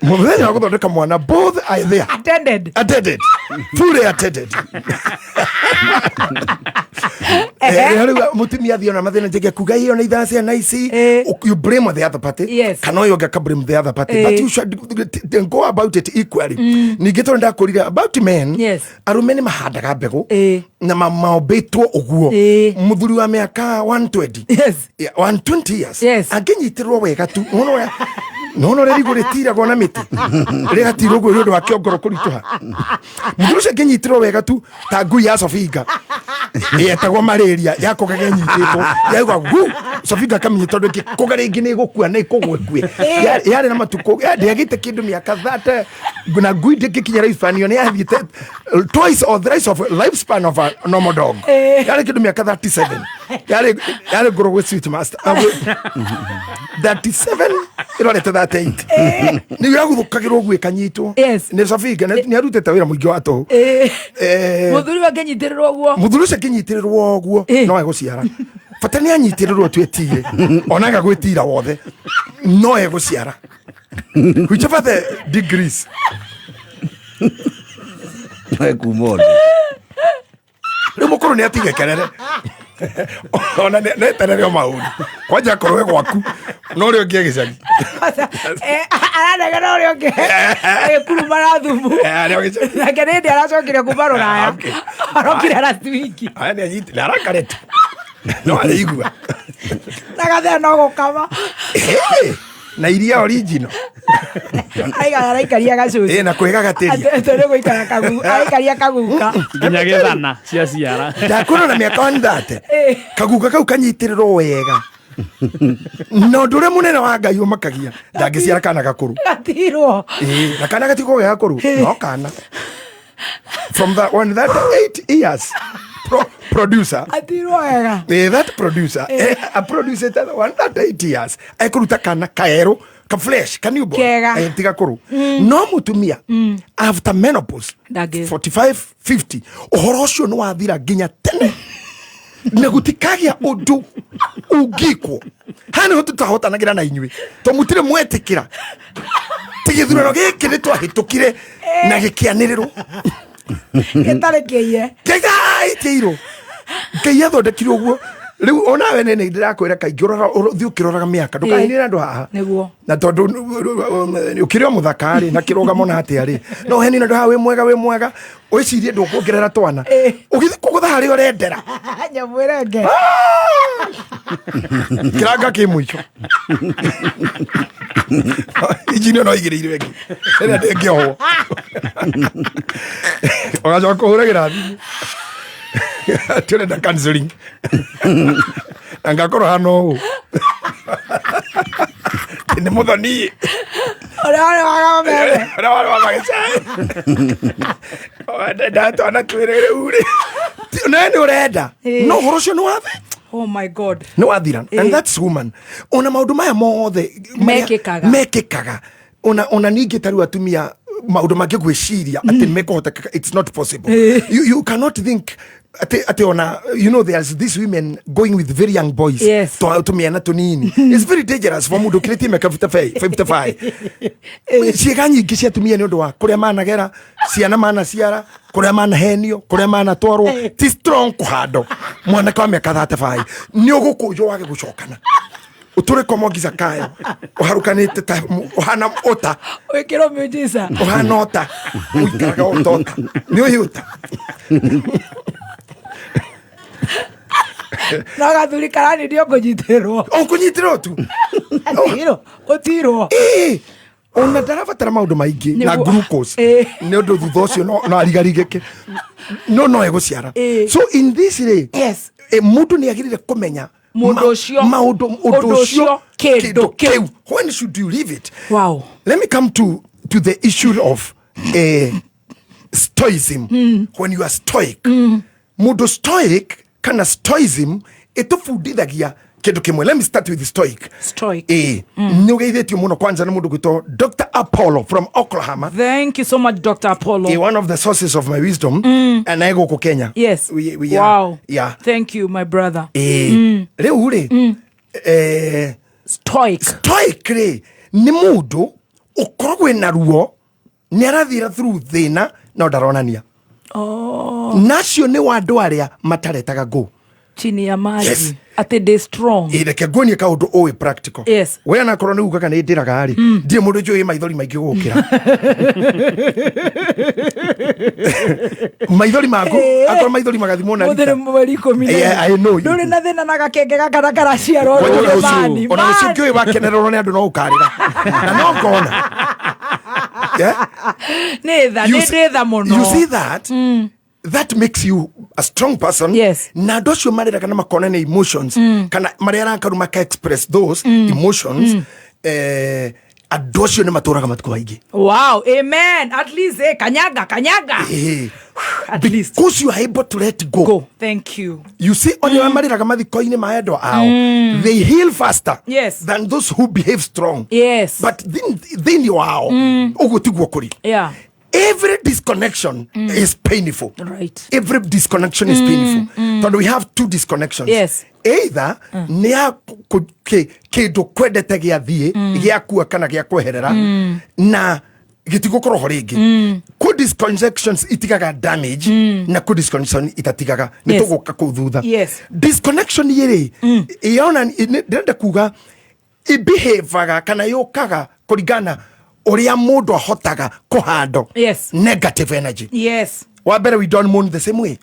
Mũthenya wa gũthondeka mwana both are there. Attended. Attended. Fully attended. Rĩu mũtumia athiĩ ona mathĩna njege kuga iyo nĩ ithaa ciana ici you blame the other party. Yes. Kana ũyũ ũngĩ aka blame the other party. But you should go about it equally. Ningĩ tondũ ndakũrire about men. Yes. Arũme nĩ mahandaga mbegũ na maombĩtwo ũguo. Mũthuri wa mĩaka 120. Yes. Yeah, 120 years. Yes. Angĩnyitĩrwo wega tu nona ũrĩa rigũ rĩtiragwo na mĩtĩ rĩgatirwo ũguo nĩ ũndũ wa kĩongoro kũritũha. Mũthuri ũcio angĩnyitĩrwo wega tu ta ngui ya Sofinga yetagwo malaria yakũgaga ĩnyitĩtwo yaigua gu Sofinga akamenya tondũ ĩngĩkũga rĩngĩ nĩ ĩgũkua na ĩkũgwa ĩkue. Yarĩ na matukũ ndĩagĩte kĩndũ mĩaka 30 na ngui ndĩngĩkinya lifespan ĩyo nĩ yathiĩte twice or thrice of lifespan of a normal dog. Yarĩ kĩndũ mĩaka 37 yarĩ ngũrũ gwĩ sweet master 37 Ĩrorete 38 nĩ yaguthũkagĩrwo ũguo ĩkanyitwo nĩ Safika nĩ arutĩte wĩra mũingĩ wa tũhũ. Mũthuri wake nyitĩrĩrwo ũguo. Mũthuri ũcio akĩnyitĩrĩrwo ũguo no egũciara, bata nĩ anyitĩrĩrwo tu etire, ona aga gwĩtira wothe no egũciara, whichever the degrees. Kuma ũndũ. Rĩu mũkũrũ nĩ atige kerere, ona neterere o maũndũ kwanja akorwo e gwaku no ũrĩa ũngĩ egĩcagi. Aranegena ũrĩa ũngĩ agĩkuruma na thumu. Arĩa ũgĩcagi. Nake nĩ hĩndĩ aracokire kuma rũraya, arokire last week. Aya nĩ anyiti nĩ arakarete no arĩigua. Na gathea no gũkama. Na iria original. Aiga araikaria gacũcũ. Ĩ, na kwĩgagaatĩria. Tondũ gũikara kagu araikaria kaguka. Nginya gĩthana cia ciara. Ndakwĩra na mĩaka 130 kaguka kau kanyitĩrĩrwo wega na ũndũ ũrĩa mũnene wa Ngai ũmakagia ndangĩciara kana gakũrũ. Gatirwo. Ĩĩ, na kana gatikoragwo ge gakũrũ no kana from that one that 8 years producer. Atirwo wega. That producer a producer that one that 8 years ekũruta kana kaerũ ka fresh ka newborn. Kega. Ti gakũrũ. No mũtumia after menopause, Ndangĩ. 45, 50, ũhoro ũcio nĩ wathira nginya tene na gũtikagĩa ũndũ ũngĩkwo. Haha nĩho tũtahotanagĩra na inyuĩ to mũtirĩ mwetĩkĩra ti gĩthurano gĩkĩ nĩ twahĩtũkire na gĩkĩanĩrĩrwo. Gĩtarĩ kĩiye. Kĩgaitĩirwo Ngai athondekire ũguo. Rĩu onawe nene ndĩrakwĩra kaingĩ ũthiĩ ũkĩroraga mĩaka, ndũkahenire andũ haha. Nĩguo. Na tondũ ũkĩrĩ o mũthaka rĩ na kĩrũgamo na atĩa rĩ, no henire andũ haha wĩ mwega, wĩ mwega, wĩcirie ndũkuongerera twana ũgĩthiĩ kũgũtha harĩa ũrendera. Nyamũ ĩrenge. Kĩranga kĩ mũico injini no igĩrĩirwo ĩngĩ ĩrĩa ndĩngĩohwo, ũgacoka kũhũragĩra thimũ atĩ ũrenda counseling na ngakorwo hana ũũ nĩ mũthoni. Ũrĩa warĩ wa gamere. Ũrĩa warĩ wa magĩcai ndatwana twĩrĩ rĩu rĩ nawe nĩ ũrenda no ũhoro ũcio nĩ wathi. Oh my God. Nĩ wathira. And that's woman. Ona maũndũ maya mothe marĩa Mekĩkaga. Mekĩkaga ona ningĩ ta rĩu atumia maũndũ mangĩ gwĩciria atĩ mekũhotekeka, it's not possible. You cannot think atĩ ona there's these women going with very young boys. Tũmĩana tũnini. It's very dangerous for mũndũ ũkĩrĩtie mĩaka 55, 55. Ciĩga nyingĩ cia atumia nĩ ũndũ wa kũrĩa managera ciana, manaciara, kũrĩa manahenio, kũrĩa manatwarwo, ti strong kũhandwo mwanake wa mĩaka 35. Nĩ ũgũkũnjwo wage gũcokana, ũtũre komongi zakayo ũharũkanĩte ta ũhana ũta. Wĩkĩrwo miujiza. Ũhana ũta, ũikaraga ũta ũta nĩ ũyĩ ũta. No gathuri karani ndio kũnyitĩrĩrwo. O kũnyitĩrĩrwo tu. Atirwo ũtirwo. Ĩĩ, ona ndarabatara maũndũ maingĩ na Nĩguo. glucose nĩ ũndũ thutha ũcio no arigarigĩke no egũciara. So in this rĩ, mũndũ nĩ agĩrĩire kũmenya Mũndũ ũcio, maũndũ ũndũ ũndũ ũcio, ũcio, kĩndũ kĩu, when should you leave it? Wow. Let me come to the issue of stoicism. When you are stoic, mũndũ stoic kana stoicism ĩtũbundithagia kĩndũ kĩmwe. Let me start with stoic. Stoic. Ĩĩ, nĩ ũgeithĩtio mũno kwanza nĩ mũndũ gwĩtwo Dr Apollo from Oklahoma. Thank you so much, Dr Apollo. One of the sources of my wisdom, and I gũkũ Kenya. We are, yeah. Thank you, my brother. Ĩĩ, rĩu rĩ, stoic. Stoic rĩ nĩ mũndũ ũkoragwo na ruo, nĩ arathira through thĩna no ndaronania. Oh. Nacio nĩ wa andũ arĩa mataretaga ngũ chini ya maji. Yes. Atĩ ndĩ strong. Ĩ, reke nguonie kaũndũ ũĩ practical. We anakorwo nĩ ugaga nĩ ndĩraga rĩ, ndirĩ mũndũ njũĩ maithori maingĩ gũkĩra maithori maku, akorwo maithori magathimwo na Mũthĩ rita. nĩ mweri 10. Yeah, I know you. Ndũrĩ na thĩna na gakenge gaka na karaciarwo Kwanja rũrĩ ona mani. rũciũ, ona rũciũ ngĩũĩ wakenererwo nĩ andũ no ũkarĩra na no ngona. Yeah? Nĩ tha, You nĩ ndĩ tha mũno. You see that? That makes you a strong person. Na andũ acio marĩraga na makonania emotions kana marĩa arakaru maka express those emotions, Andũ acio nĩ matũraga matukũ maingĩ. Wow, amen. At least, kanyaga, kanyaga. At least. Because you are able to let go. Go. Thank you. You see, onye mm. marĩraga mathiko-inĩ ma endwa ao, they heal faster than those who behave strong. But thĩinĩ wao, ũguo tiguo kũrĩ. Every disconnection is painful. Every disconnection is painful. Tondũ we have two disconnections. Either nĩ ya kĩndũ kwendete gĩathiĩ, gĩakua kana gĩa kweherera, na gĩtigũkorwo ho rĩngĩ. Kũ disconnections itigaga damage, na kũ disconnection itatigaga nĩ tũgũka kũu thutha. Disconnection ĩrĩ yona ndĩrenda kuga ibehavaga kana yũkaga kũringana ũrĩa mũndũ ahotaga kũhandle negative energy. Wa mbere, we don't mourn the same way.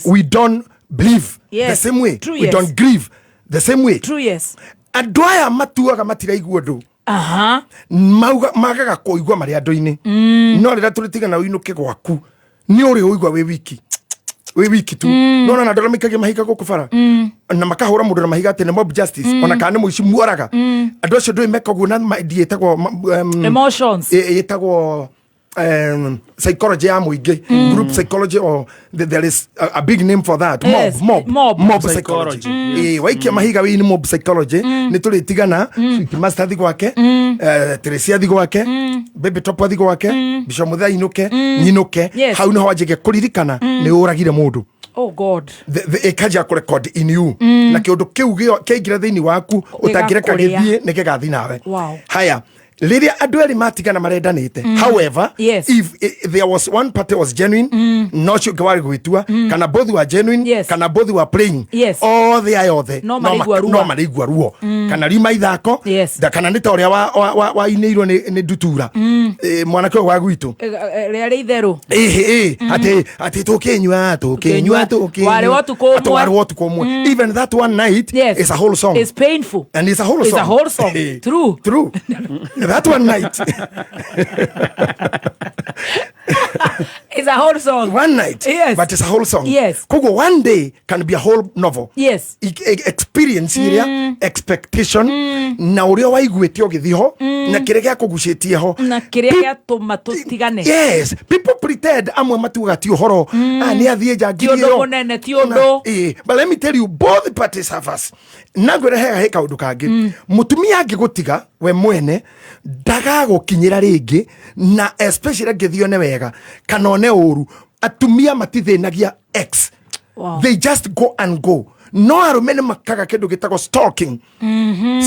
We don't believe the same way. We don't grieve the same way. True, yes. Andũ aya matuaga matiraigua ũndũ. Mauga magaga kũigua marĩ andũ-inĩ, no rĩrĩa tũrĩtigana ũinũke gwaku, nĩ ũrĩ ũigua wĩ wiki, wĩ wiki tu. No na andũ arĩa maikagia mahiga gũkũ bara na makahũra mũndũ na mahiga atĩ nĩ mob justice, ona kana nĩ mũici muoraga, andũ acio ndũĩ meka ũguo na ĩtagwo Emotions. Ĩtagwo psychology ya mũingĩ, group psychology, or there is a big name for that. Mob, mob, Mob. Mob psychology. Waikia mahiga wĩ nĩ mob psychology. Nĩ tũrĩtigana, Sweet Master athi gwake, Teresia athi gwake, Baby Top athi gwake, Bishop Muthee ainũke, nyinũke. Hau nĩho wanjagia kũririkana nĩ ũragire mũndũ. Oh God. Ĩkanjia kũ record in you, na kĩũndũ kĩu kĩaingĩra thĩinĩ waku, ũtangĩreka Gĩgakũrĩa. gĩthiĩ, nĩ gĩgathiĩ nawe. Haya, rĩrĩa andũ erĩ matigana marendanĩte, however, if there was one party was genuine, no ũcio ũngĩ warĩ gwĩtua, kana both were genuine, kana both were playing, othe aya othe No maraigua ruo. No maraigua ruo, kana riuma ithako, kana nĩ ta ũrĩa wainĩirwo nĩ ndutura. Mwanake ũyũ wa gwitũ. Rĩarĩ itherũ. Ĩhĩ, atĩ tũkĩnyua, tũkĩnyua, tũkĩnyua. Warĩ wa ũtukũ Atĩ ũmwe. warĩ wa ũtukũ ũmwe. Even that one night is a whole song. It's painful. And it's a whole It's song. a whole song. True. True, that one night. It's a whole song. One night. But it's a whole song. Koguo one day can be a whole novel. Experience iria expectation na ũrĩa waiguĩte ũgĩthiĩ ho na kĩrĩa gĩakũgucĩtie ho. Na kĩrĩa gĩatũma tũtigane. Yes, people pretend, amwe matugaga ti ũhoro, ah, nĩ athiĩ nja Ti ũndũ ngiri ĩyo. mũnene, ti ũndũ. But let me tell you, both parties suffers. Na ngwĩre hega, he kaũndũ kangĩ, mũtumia angĩgũtiga we mwene ndagagũkinyĩra rĩngĩ, na especially angĩthiĩ one wega kana one ũru. Atumia matithĩnagia ex. They just go and go. No arũme nĩ makaga kĩndũ gĩtagwo stalking.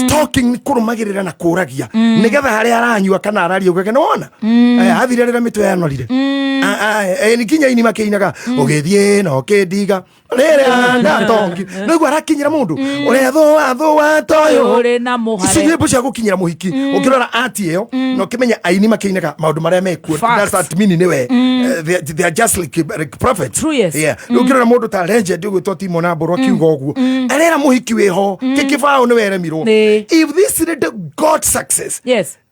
Stalking nĩ kũrũmagĩrĩra na kũragia, nĩgetha harĩa aranyua kana araria ugage nĩwona. Athire rĩrĩa mĩtwe yanorire. Ah, ah, nginya ini makĩinaga ũgĩthiĩ na ũkĩndiga rĩrĩa ndatongi, noigua arakinyĩra mũndũ ũrĩa thũa thũa toyũ. Ũrĩ na mũhare. Ici nyĩmbo cia gũkinyĩra mũhiki, ũkĩrora ati ĩyo na ũkĩmenya aini makĩinaga maũndũ marĩa mekuo. Facts. That's that meaning nĩwe. They are just like prophets. True, yes. Yeah. Rĩu ũkĩrora mũndũ ta legend ũgwĩtwo Timo na Mbũrũ akiuga ũguo, arera mũhiki wĩho kĩkĩbaũ nĩ weremirwo. If this lady got success,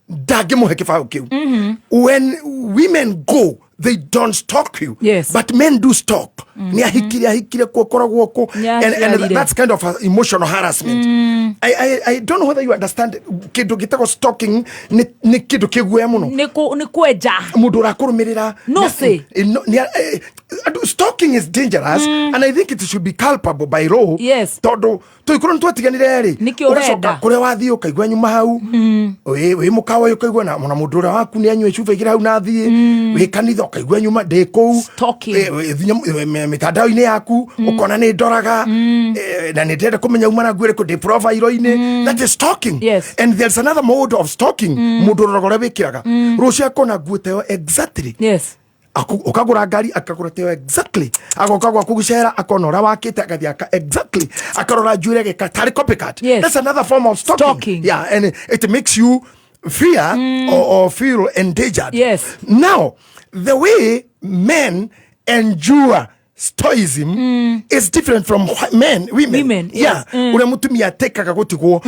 ndangĩmũhe kĩbaũ kĩu. When women go, they don't stalk you. But men do stalk. Nĩ ahikire, ahikire kuo, koragwo kũ. Nĩ And aciarire. that's kind of a emotional harassment. I don't know whether you understand kĩndũ gĩtagwo stalking. Nĩ kĩndũ kĩguoya mũno. Nĩ kwenja. Mũndũ ũrakũrũmĩrĩra. No say. No, stalking is dangerous, and I think it should be culpable by law. Tondũ tũikorwo nĩ twatiganire rĩ, Nĩkĩ ũrenda? ũgacoka kũrĩa wathiĩ ũkaigua nyuma hau, wĩ mũkawa ũyũ ũkaigua na mũndũ ũrĩa waku nĩ anyue cuba igĩrĩ hau na athiĩ, wĩ kanitha ũkaigua nyuma ndĩ kũu. Stalking. Mĩtandao-inĩ yaku ũkona nĩ ndoraga, na nĩ ndĩrenda kũmenya uma na nguo ĩrĩkũ ndĩ profile-inĩ. That is stalking. And there's another mode of stalking, mũndũ ũroraga ũrĩa wĩkĩraga, rũciũ akona nguo ta ĩyo exactly. Ũkagũra ngari, akagũra teo exactly, agoka gwaku gũcera, akona ũrĩa wakĩte, agathiĩ aka exactly, akarora njuĩrĩ, ageka tarĩ copycat. That's another form of stalking. Stalking. Yeah, and it makes you fear or feel endangered. Now the way men endure stoicism is different from men, women. Women, yeah. yes. Ũrĩa mũtumia atekaga gũtigwo,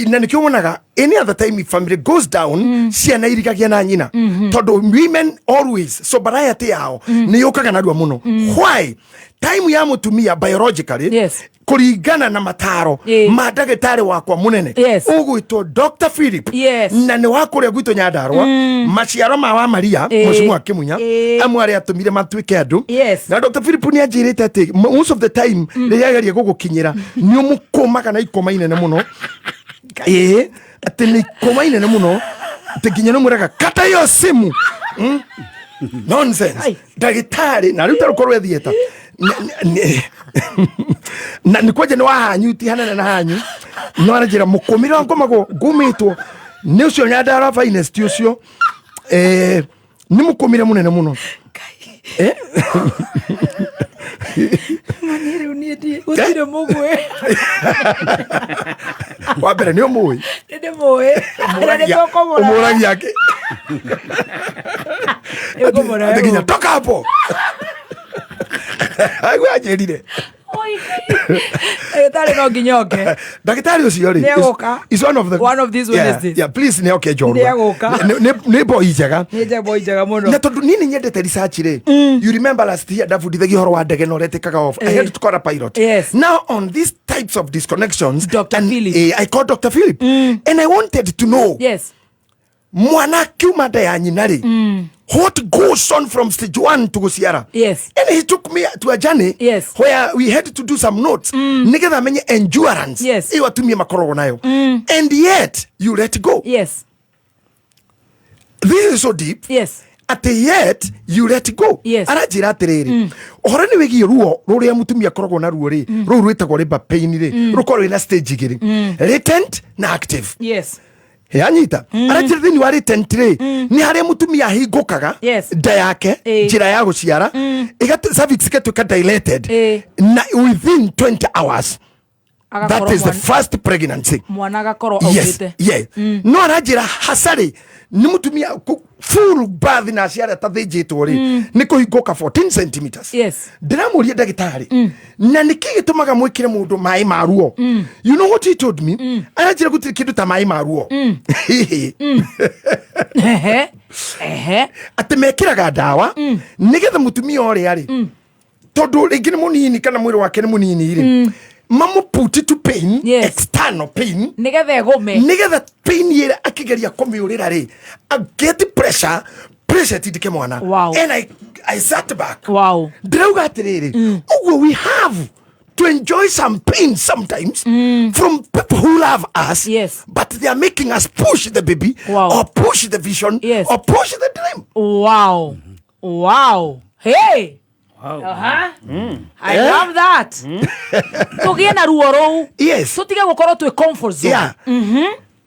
na nĩkĩo wonaga any other time if family goes down, ciana irigagia na nyina, tondũ women always sobriety yao nĩ yũkaga narua mũno. Why? Time ya mũtumia biologically Kũringana na mataro ma ndagĩtarĩ wakwa mũnene ũgwĩtwo Dr. Philip na nĩ wa kũrĩa gwitũ Nyandarũa, maciaro ma wa Maria, Mheshimiwa Kĩmunya, amwe arĩa atũmire matuĩke andũ. Na Dr. Philip nĩ anjĩrĩte atĩ most of the time rĩrĩa ageria gũgũkinyĩra nĩ ũmũkũmaga na ikũma inene mũno, ĩĩ, atĩ nĩ ikũma inene mũno, atĩ nginya nĩ mwĩraga kata hiyo simu. Nonsense. Ndagĩtarĩ na rĩu tarũkorwo ethieta na nĩ kwanja nĩ wa hanyu, ti hanene na hanyu, no aranjĩra mũkũmĩre wa ngomagwo ngũmĩtwo nĩ ũcio Nyandarua finest ũcio, nĩ mũkũmĩre mũnene mũno. Mani rĩu niĩ gũtirĩ mũgwĩ. Wa mbere nĩ ũmũĩ? Nĩ ndĩmũĩ na nĩ tũkũmũra. Ũmũragia akĩ? Nĩngũmũra. Atĩ nginya toka hapo aigua anjĩrire. Ndagĩtarĩ no nginya oke. Ndagĩtarĩ ũcio rĩ Nĩegũka. is one of the One of these Wednesdays. Yeah, please, nĩ oke njorua. Nĩegũka. Nĩ boy njega. Nĩ njega, njega mũno. Na tondũ niĩ nĩ nyendete research rĩ, you remember last year ndabundithagia ũhoro wa ndege na ũrĩa ĩtĩkaga off. I had to call a pilot. Now on these types of disconnections, Dr. and, Philip. I called Dr. Philip and I wanted to know mwana akiuma nda ya nyina rĩ, what goes on from stage one to gũciara. And he took me to a journey where we had to do some notes nĩgetha menye endurance ĩyo atumia makoragwo nayo, and yet you let go. This is so deep. Atĩ yet you let go. Aranjĩra atĩrĩrĩ, ũhoro nĩ wĩgiĩ ruo rũrĩa mũtumia akoragwo naruo rĩ, rũu rwĩtagwo labor pain rĩ, rũkorwo rwĩna stage igĩrĩ, latent na active. Yanyita, aranjĩra thĩinĩ wa latent rĩ, nĩ harĩa mũtumia ahingũkaga nda yake, njĩra ya gũciara cervix ĩgatuĩka dilated, na within 20 hours that Agakorwo is the first pregnancy. Mwana agakorwo aumĩte. No aranjĩra hacarĩ nĩ mũtumia full birth na aciara atathĩnjĩtwo rĩ, nĩ kũhingũka 14 centimeters. Ndĩramũria, ndagĩtarĩ, na nĩkĩ gĩtũmaga mwĩkĩre mũndũ maĩ ma ruo? You know what he told me? Aranjĩra gũtirĩ kĩndũ ta maĩ ma ruo. Ehe. Ehe. Atĩ mekĩraga ndawa nĩgetha mũtumia ũrĩa rĩ, tondũ rĩngĩ nĩ mũnini kana mwĩrĩ wake nĩ mũnini rĩ, mamũputi to pain, external pain, Nĩgetha ĩgũme. Nĩgetha pain ĩrĩa akĩgeria kũmĩũrĩra rĩ, get pressure, pressure ĩtindĩke mwana. And I sat back. Ndĩrauga atĩrĩrĩ, ũguo we have to enjoy some pain sometimes from people who love us, but they are making us push the baby or push the vision or push the dream. Wow. Hey. Aha. I love that. Tũgĩe na ruo rũu. Tũtige gũkorwo twĩ comfort zone.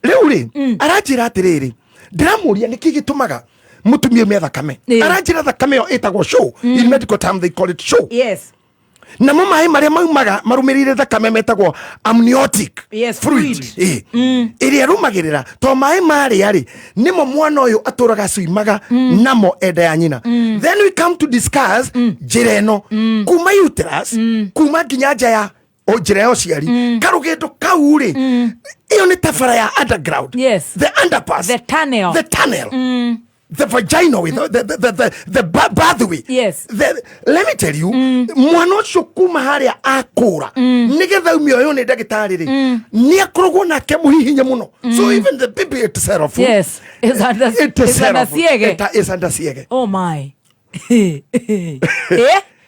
Rĩu rĩ, aranjĩra atĩrĩrĩ, ndĩramũria nĩkĩ gĩtũmaga mũtumia ume thakame. Aranjĩra thakame ĩyo ĩtagwo show. In medical term they call it show. Namo maĩ marĩa maumaga marũmĩrĩire thakame metagwo amniotic fluid. Fluid. Ĩrĩa ĩrũmagĩrĩra to maĩ marĩa rĩ, nĩmo mwana ũyũ atũraga cuimaga namo enda ya nyina. Then we come to discuss njĩra ĩno kuma uterus kuma nginya nja ya o njĩra ya ũciari, karũgendo kau rĩ, ĩyo nĩ tabara ya underground, the underpass, the tunnel, the tunnel, the vaginal way, the pathway. Let me tell you, mwana ũcio kuma harĩa akũra nĩgetha umio ũyũ nĩ ndagĩtarĩ rĩ, nĩ akoragwo nake mũhihinye mũno. So even the baby itself Is under, is under siege. Is under siege. Oh my.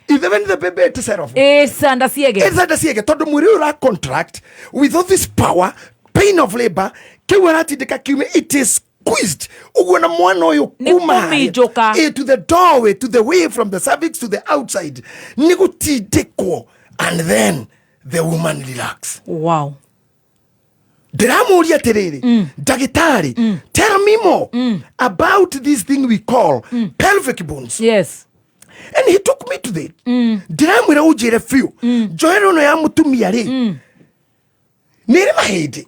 Even the baby itself is under siege. Is under siege tondũ mwĩrĩ ũyũ ũra contract with all this power, pain of labor, kĩu aratindĩka kiume, it is squeezed ũguo, na mwana ũyũ Nĩ kuma harĩa, kũminjũka. to the doorway, to the way from the cervix to the outside, nĩ gũtindĩkwo, and then the woman relax. Ndĩramũria atĩrĩrĩ, ndagĩtarĩ, tell me more about this thing we call pelvic bones. And he took me to the ndĩramwĩra ũnjĩre biũ, njohero ĩno ya mũtumia rĩ, nĩ ĩrĩ mahĩndĩ?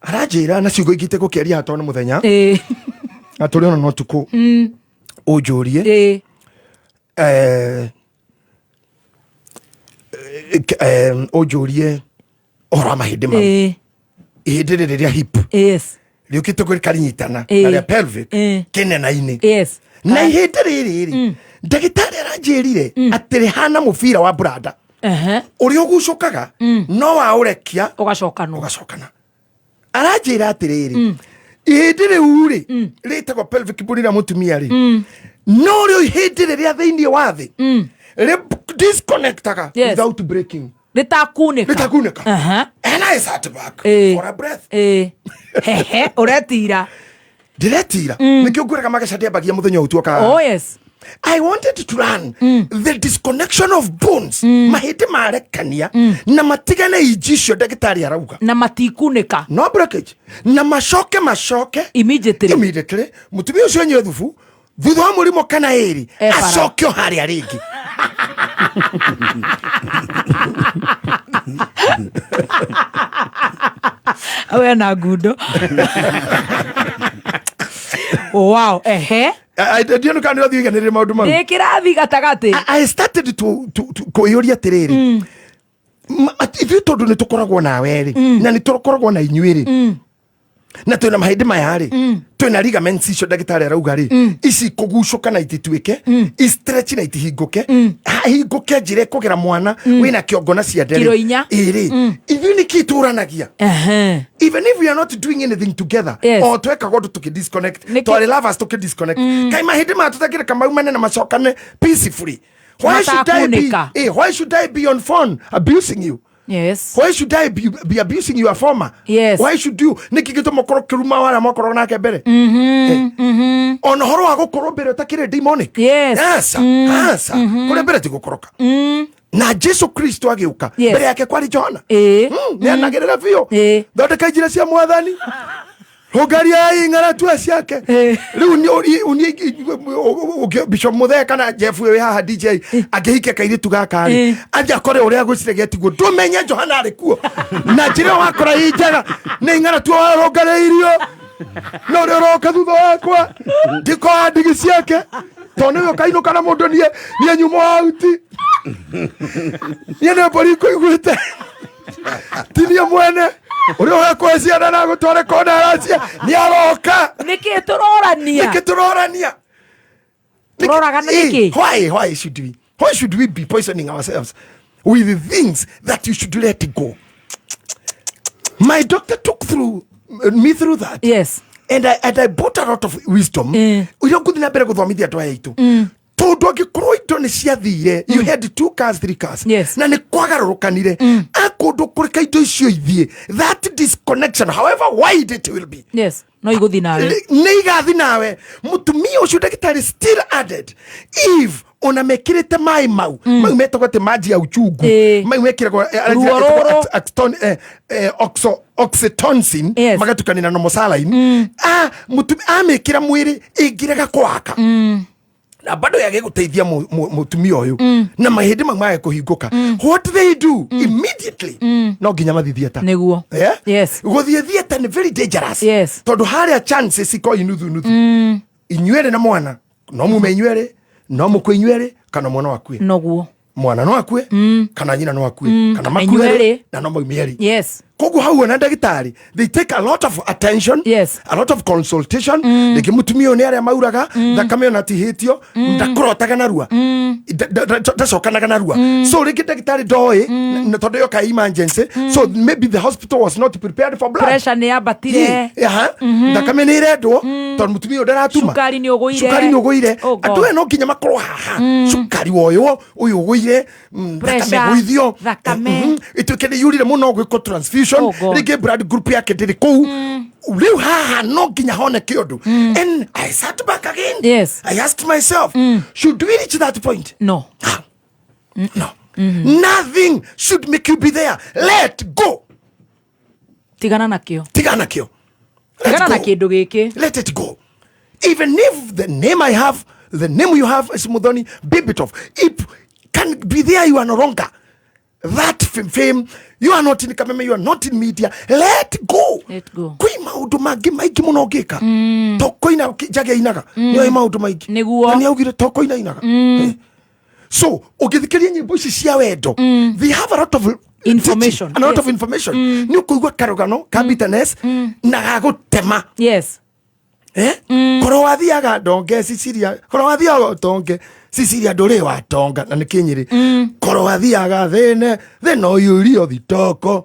Aranjĩra na ciugo ingĩ itegũkĩaria haha tondũ nĩ mũthenya na tũrĩ ona no tukũ, ũnjũrie ũnjũrie ũhoro wa mahĩndĩ mau, ihĩndĩ rĩrĩ rĩa hip rĩũkĩte kũrinyitana na rĩa pelvic kĩnena-inĩ. Na ihĩndĩ rĩrĩ rĩ, ndagĩtarĩ aranjĩrire atĩ rĩhana mũbira wa brada. Ũrĩa ũgucũkaga no waũrekia ũgacokanwo. Ũgacokana. Aranjĩra atĩrĩrĩ, ihĩndĩ rĩu rĩ rĩtagwo pelvic bone rĩa mũtumia rĩ, no rĩo ihĩndĩ rĩrĩa thĩinĩ wa thĩ rĩ disconnectaga without breaking. Rĩtakunĩka. Rĩtakunĩka. And I sat back for a breath. Hehe, ũretira. Ndĩretira. Nĩkĩo ngwĩraga mageca ndĩambagia mũthenya ũyũ tuoka. Oh yes. I wanted to learn the disconnection of bones. Mahĩndĩ marekania na matigane inji icio ndagĩtarĩ arauga. Na matikunĩka. No breakage. Na macoke macoke immediately. Immediately. Mũtumia ũcio anyue thubu thutha wa mũrimũ kana ĩrĩ Ebara. acokio harĩa rĩngĩ. We na ngundo. Wow, ehe. Ndiona kana nĩ ũrathiĩ ũiganĩrĩre maũndũ mau. Ndĩ kĩrathi gatagatĩ. I started to kwĩyũria atĩrĩrĩ, ithuĩ tondũ nĩ tũkoragwo nawe rĩ, na nĩ tũkoragwo na inyuĩ rĩ, na twĩna mahĩndĩ maya rĩ, twĩna ligaments icio ndagĩtarĩ arauga rĩ, ici kũgucũka na itituĩke i stretch na itihingũke, hahingũke njĩra ĩkũgera mwana wĩna kĩongo na ciande Kiro inya. Ĩrĩ ithuĩ nĩkĩ tũranagia even if we are not doing anything together? O twekaga ũndũ tũkĩ disconnect, twarĩ lovers tũkĩ disconnect, kaĩ mahĩndĩ maya tũtangĩreka maumane na macokane peacefully? Why should I be, Matakunĩka. why should I be on phone abusing you? Why should I be abusing your former? Why should you? Nĩkĩ gĩtũma ũkorwo kĩruma warĩa mwakorwo nake mbere? Ona ũhoro wa gũkorwo mbere ũtakĩrĩ demonic. Aca, aca. Kũrĩa mbere ti gũkoroka. Na Jesu Kristo agĩũka, mbere yake kwarĩ Johana. Nĩ anagĩrĩra biũ. Thondeka njĩra cia mwathani. Rũngariai ng'aratua ciake. Rĩu Bishop Muthee kana Jeff wĩ haha DJ angĩhikia kairĩtu gaka rĩ, anjia akore ũrĩa agwĩciragia tiguo, ndũmenye Johana arĩ kuo. Na njĩra ĩyo wakora ĩ njega nĩ ng'aratua warũngarĩirio na ũrĩa ũroka thutha wakwa ndikoa ndigi ciake, tondũ nĩwe ũkainũka na mũndũ. Niĩ nyuma auti, niĩ nĩ mbũri ngũiguĩte, ti niĩ mwene ũrĩa ũgakũhe ciana na gũtware kona aracia nĩ aroka. Nĩkĩ tũrorania? Nĩkĩ tũrorania? Tũroragana nĩkĩ? Why should we be poisoning ourselves with the things that you should let go? My doctor took through me through that. And I bought a lot of wisdom iria ngũthiĩ na mbere gũthomithia andũ aya aitũ, tondũ angĩkorwo indo nĩ ciathire, you had two cars, three cars, na nĩ kwagarũrũkanire a kũndũ kũreka indo icio ithiĩ, that disconnection, however wide it will be, Yes, no igũthiĩ nawe. Nĩ igathi nawe. Mũtumia ũcio, ndagĩtarĩ still added, if ona mekĩrĩte maĩ mau mau metagwo atĩ maji ya uchungu, mau mekĩragwo Ruo rũrũ. Oxytocin magatukanĩra na mosaline, amĩkĩra mwĩrĩ ĩngĩrega kwaka na bado yage gũteithia mũtumia ũyũ na mahĩndĩ mau mage kũhingũka, what they do immediately, no nginya mathiĩ theatre. Nĩguo. Yeah? Yes. Gũthiĩ theatre nĩ very dangerous, tondũ harĩa chances ikorwo inuthu nuthu, inyuerĩ na mwana no mume inyuerĩ, no mũkue inyuerĩ, kana mwana wakue. Noguo. Mwana no akue, kana nyina no akue, kana Kana makue inyuerĩ. erĩ, na no maume erĩ. Koguo hau ona ndagĩtarĩ, they take a lot of attention, a lot of consultation. Rĩngĩ mũtumia ũyũ nĩ arĩa mauraga thakame ona tihĩtio, ndakũrotaga narua, ndacokanaga narua, so rĩngĩ ndagĩtarĩ ndoĩ na tondũ yoka emergency, so maybe the hospital was not prepared for blood. Pressure nĩ yambatire. Yeah, aha. Thakame nĩ ĩrendwo tondũ mũtumia ũyũ ndaratuma. Cukari nĩ ũgũire. Cukari nĩ ũgũire. Oh God. Andũ aya no nginya makorwo haha, cukari woywo ũyũ ũgũire, thakame Pressure, gũithio, thakame. Ĩtuĩke nĩ yurire mũno gwĩkwo transfusion. Oh God. Rĩngĩ blood group yake ndĩrĩ kũu rĩu haha, no nginya honeke ũndũ. And I sat back again. I asked myself, should we reach that point? No. No. Nothing should make you be there. Let go. Tigana nakĩo. Tigana nakĩo. Tigana na kĩndũ gĩkĩ. Let it go. Even if the name I have, the name you have is Muthoni Bibitov, it can be there, you are no longer that fame, you are not in Kameme, you are not in media. Let go. Let go. Kwĩ maũndũ mangĩ maingĩ mũno ũngĩka to kũina. Njage ainaga, nĩoĩ maũndũ maingĩ. Nĩguo. Na nĩaugire to kũina ainaga. So ũngĩthikĩrĩria nyĩmbo ici cia wendo, they have a lot of information, teaching, a lot of information. Nĩ ũkũigua karũgano ka bitterness na gagũtema. Korwo wathiaga ndonge Cecilia, korwo wathiaga ndonge. Cecilia ndũrĩ watonga na nĩ kĩnyĩrĩ korwo athiaga thĩne thĩna ũyũrio thitoko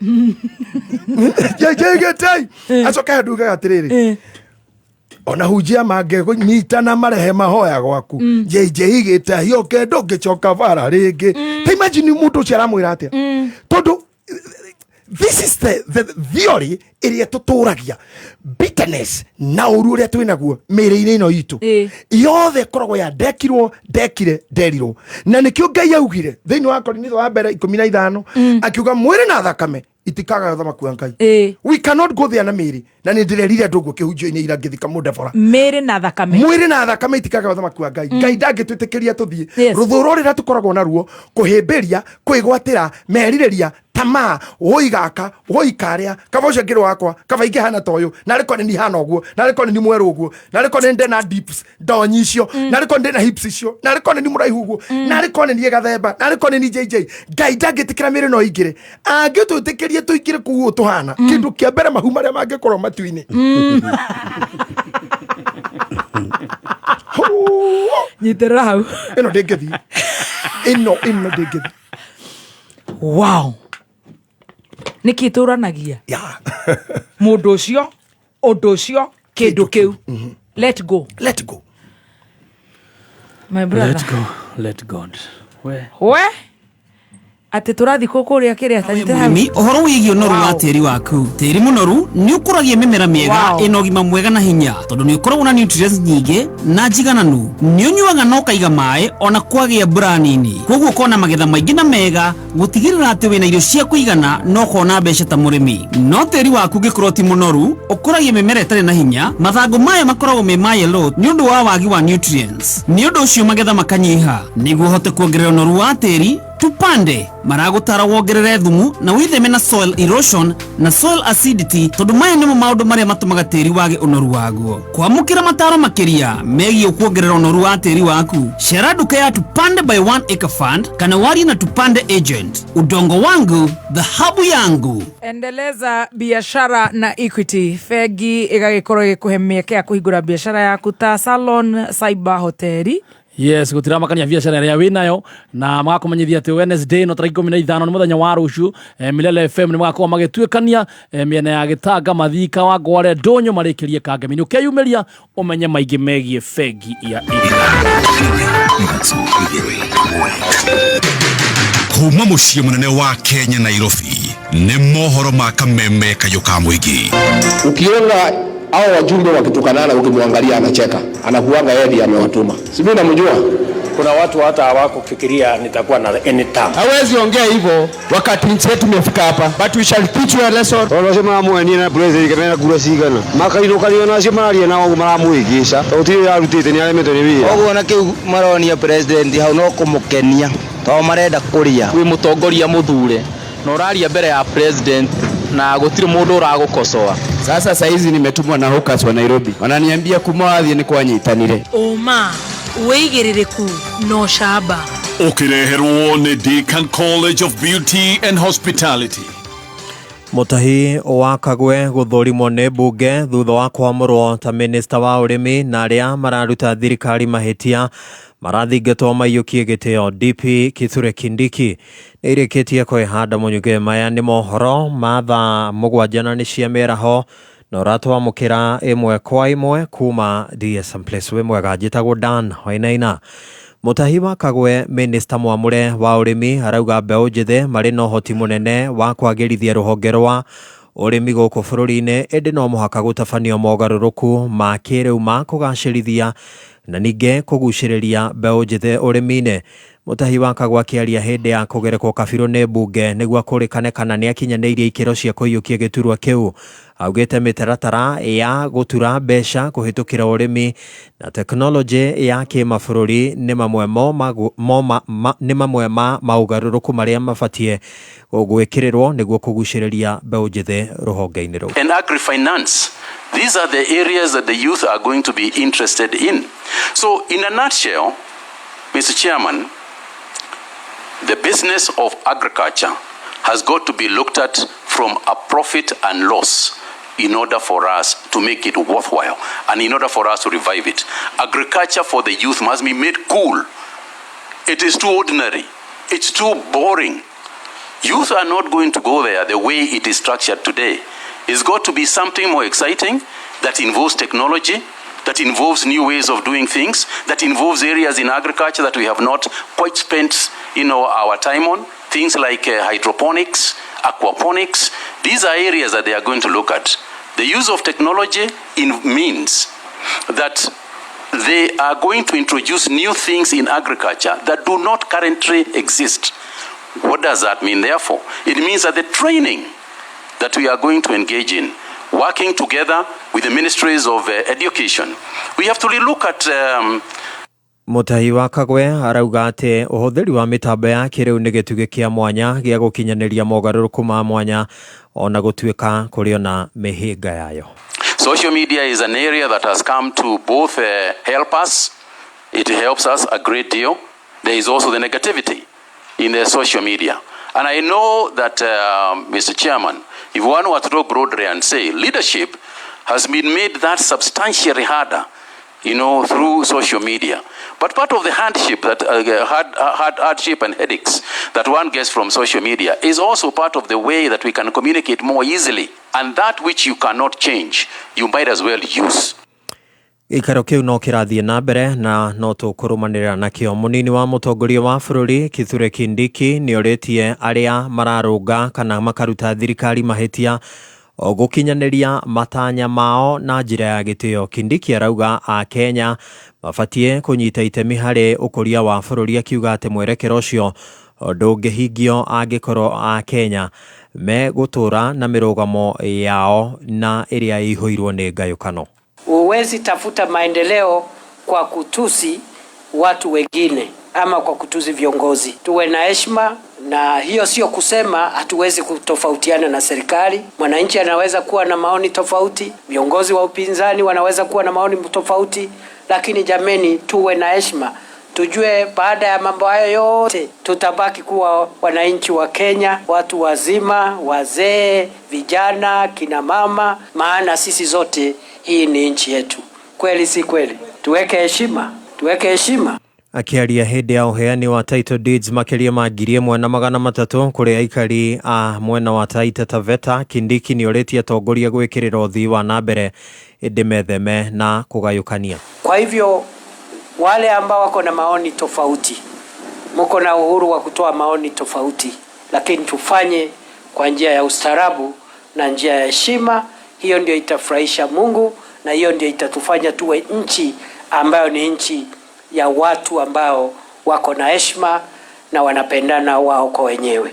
jjgtei acoke ndugaga atĩrĩrĩ ona hunjia mangĩnyitana marehe mahoya gwaku JJ gĩtahio kendo ngĩcoka bara rĩngĩ. Ta imagine mũndũ ũcio aramwĩra atĩa, tondũ this is the theory ĩrĩa tũtũragia bitterness na ũru ũrĩa twĩnaguo mĩĩrĩ-inĩ ĩno itũ yothe ĩkoragwo ya ndekirwo ndekire nderirwo, na nĩkĩo Ngai augire thĩinĩ wa Korinitho wa mbere 15 akiuga mwĩrĩ na thakame itikaga ũthamaki wa Ngai. We cannot go there na mĩĩrĩ, na nĩ ndĩrerire andũ ũguo kĩhunjio-inĩ ira ngĩthika mũndebora. Mĩĩrĩ na thakame, mwĩrĩ na thakame itikaga ũthamaki wa Ngai. Ngai ndangĩtwĩtĩkĩria tũthiĩ rũthũro rĩrĩa tũkoragwo naruo kũhĩmbĩria kwĩgwatĩra merirĩria tamaa woi gaka woi karĩa kaba ũcio ngĩrĩ wakwa kaba ingĩhana ta ũyũ narĩ korwo nĩ hana ũguo narĩ korwo nĩ mwerũ ũguo narĩ korwo nĩ ndĩna dips ndonyi icio narĩ korwo ndĩna hips icio narĩ korwo nĩ mũraihu ũguo narĩ korwo nĩ niĩ gathemba narĩ korwo nĩ niĩ JJ. Ngai ndangĩtĩkĩra mĩĩrĩ no ingĩre, angĩtwĩtĩkĩria tũingĩre kũu ũũ tũhana kĩndũ kĩa mbere mahu marĩa mangĩkorwo matu-inĩ. Nyitĩrĩra hau. Ĩno ndĩngĩthiĩ, ĩno ndĩngĩthiĩ. Wow, nĩkĩ tũranagia mũndũ ũcio ũndũ ũcio kĩndũ kĩu? Let go. Let go, my brother. Let go, let God. We. We atĩ tũrathiĩ kũrĩa kĩrĩa Mũrĩmi, ũhoro wĩgiĩ ũnoru wa tĩri waku. Tĩri mũnoru nĩ ũkũragia mĩmera mĩega ĩna ũgima mwega na hinya, tondũ nĩ ũkoragwo na nutrients nyingĩ na njigananu. Nĩ ũnyuaga na ũkaiga maĩ ona kwagĩa mbura nini, koguo ũkona magetha maingĩ na mega, gũtigĩrĩra atĩ wĩna irio cia kũigana na ũkona mbeca ta mũrĩmi. No tĩri waku ũngĩkorwo ti mũnoru, ũkũragia mĩmera ĩtarĩ na hinya, mathangũ mayo makoragwo me ma yellow nĩ ũndũ wa wagi wa nutrients. Nĩ ũndũ ũcio magetha makanyiha. Nĩguo ũhote kuongerera ũnoru wa tĩri, Tupande maragũtara wongerere thumu na wĩtheme na soil erosion na soil acidity, tondũ maya nĩmo maũndũ marĩa matũmaga tĩri wage ũnoru waguo. Kwamũkĩra mataro makĩria megiĩ kuongerera ũnoru wa tĩri waku, cera nduka ya Tupande by One Acre Fund kana warie na Tupande agent. Udongo wangu dhahabu yangu. Endeleza biashara na Equity bengi ĩgagĩkorwo ĩgĩkũhe mĩeke ya kũhingũra biashara yaku ta salon, cyber, hoteli. Yes, gutiramakania biacara ĩrĩa wĩ nayo na magakũmenyithia atĩ Wednesday no tarĩki 15 nĩ mũthenya wa rũciũ, Milele FM nĩ magakorwo magĩtuĩkania mĩena ya Gĩtanga, Mathika, Wangware, Ndũnyũ marĩkĩrie Kangemi. Ũkeyumĩria ũmenye maingĩ megiĩ bengi ya Kuma mũciĩ mũnene wa Kenya Nairobi nĩ mohoro ma kameme kayũ ka mũingĩ. Ukiona hao wajumbe wakitukanana, ukimwangalia anacheka, anakuanga yeye ndiye amewatuma. Si mimi namjua. Kuna watu hata hawakufikiria nitakuwa na any term. Hawezi ongea hivyo wakati nchi yetu imefika hapa, but we shall teach you a lesson. Tondũ acio maramwenia na president mena kura cigana makainũkanio na acio mararia nao ũguo maramũhĩngĩca tondũ gũtirĩ wĩra arutĩte nĩ aremetwo nĩ wĩra. Ũguo na kĩu maronia president hau no kũmũkenia tondũ marenda kũrĩa. Wĩ mũtongoria mũthure na ũraria mbere ya president na gũtirĩ mũndũ ũragũkosoa. Sasa saizi nimetumwa na hawkers wa Nairobi, wananiambia kuma wathiĩ nĩ kwanyitanire. Ũma, wĩigĩrĩrĩku na ũcamba. Ũkĩreherwo nĩ Deakin College of Beauty and Hospitality. Mũtahi wa Kagwe gũthũrimwo nĩ mbunge thutha wa kwamũrwo ta minista wa ũrĩmi na arĩa mararuta thirikari mahĩtia marathingatwo maiyũkie gĩtĩo. DP Kithure Kindiki nĩ irĩkĩtie kwĩhanda mũnyuge. Maya nĩ mohoro ma thaa 7 na nĩ cia mĩaraho na ũratwamũkĩra ĩmwe kwa ĩmwe kuma DSM Place. Wĩ mwega, njĩtagwo Dan Wainaina. Mũtahi wa Kagwe minista mwamũre wa ũrĩmi arauga mbeũ njĩthĩ marĩ na ũhoti mũnene wa kwagĩrithia rũhonge rwa ũrĩmi gũkũ bũrũri-inĩ, ĩndĩ no mũhaka gũtabanio mogarũrũku ma kĩrĩu ma kũgacĩrithia na ningĩ kũgucĩrĩria mbeũ njĩthĩ ũrĩmi-inĩ. Mũtahi wa Kagwe akĩaria hĩndĩ ya kũgerekwo kabirũ nĩ mbunge nĩguo akũrĩkane kana nĩ akinyanĩirie ikĩro cia kũiyũkia gĩturwa kĩu, augĩte mĩtaratara ya gũtura mbeca kũhĩtũkĩra ũrĩmi na tekinoronjĩ ya kĩmabũrũri nĩ mamwe ma maũgarũrũku marĩa mabatiĩ gwĩkĩrĩrwo nĩguo kũgucĩrĩria mbeũ njĩthĩ rũhonge-inĩ rũu. And agri-finance, these are the areas that the youth are going to be interested in. So in a nutshell, Mr. Chairman, the business of agriculture has got to be looked at from a profit and loss in order for us to make it worthwhile and in order for us to revive it. Agriculture for the youth must be made cool. It is too ordinary. It's too boring. Youth are not going to go there the way it is structured today. It's got to be something more exciting that involves technology, that involves new ways of doing things, that involves areas in agriculture that we have not quite spent our time on. Things like hydroponics, aquaponics. These are areas that they are going to look at. The use of technology means that they are going to introduce new things in agriculture that do not currently exist. What does that mean, therefore? It means that the training that we are going to engage in, working together with the ministries of education, we have to relook at Mutahi wa Kagwe arauga atĩ ũhũthĩri wa mĩtambo ya kĩrĩu nĩ gĩtugĩ kĩa mwanya gĩa gũkinyanĩria mogarũrũku ma mwanya ona gũtuĩka kũrĩ ona mĩhĩnga yayo. Social media is an area that has come to both help us, it helps us a great deal. There is also the negativity in the social media. And I know that, Mr. Chairman, if one were to talk broadly and say leadership has been made that substantially harder, through social media. But part of the hardship, that, hardship and headaches that one gets from social media is also part of the way that we can communicate more easily. And that which you cannot change, you might as well use. Gĩikaro kĩu no kĩrathiĩ na mbere na no tũkũrũmanĩrĩra nakĩo. Mũnini wa mũtongoria wa bũrũri Kithure Kindiki nĩorĩtie arĩa mararũnga kana makaruta thirikari mahĩtia gũkinyanĩria matanya mao na njĩra ya gĩtĩo. Kindiki arauga a Kenya mabatiĩ kũnyita itemi harĩ ũkũria wa bũrũri, akiuga atĩ mwerekero ũcio ndũngĩhingio angĩkorwo a Kenya megũtũra na mĩrũgamo yao na ĩrĩa ĩihũirwo nĩ ngayũkano. Huwezi tafuta maendeleo kwa kutusi watu wengine ama kwa kutusi viongozi. Tuwe na heshima, na hiyo sio kusema hatuwezi kutofautiana na serikali. Mwananchi anaweza kuwa na maoni tofauti, viongozi wa upinzani wanaweza kuwa na maoni tofauti, lakini jameni, tuwe na heshima. Tujue baada ya mambo hayo yote tutabaki kuwa wananchi wa Kenya, watu wazima, wazee, vijana, kina mama, maana sisi zote hii ni nchi yetu. Kweli si kweli? Tuweke heshima, tuweke heshima. Akĩaria hĩndĩ ya ũheani wa title deeds makĩria ma 1300 kũrĩ aikari a mwena wa Taita Taveta, Kindiki nĩorĩtie atongoria gwĩkĩrĩra ũthii wa na mbere ĩndĩ metheme na kũgayũkania. Kwa hivyo wale ambao wako na maoni tofauti, mko na uhuru wa kutoa maoni tofauti, lakini tufanye kwa njia ya ustaarabu na njia ya heshima. Hiyo ndio itafurahisha Mungu na hiyo ndio itatufanya tuwe nchi ambayo ni nchi ya watu ambao wako na heshima na wanapendana wao kwa wenyewe.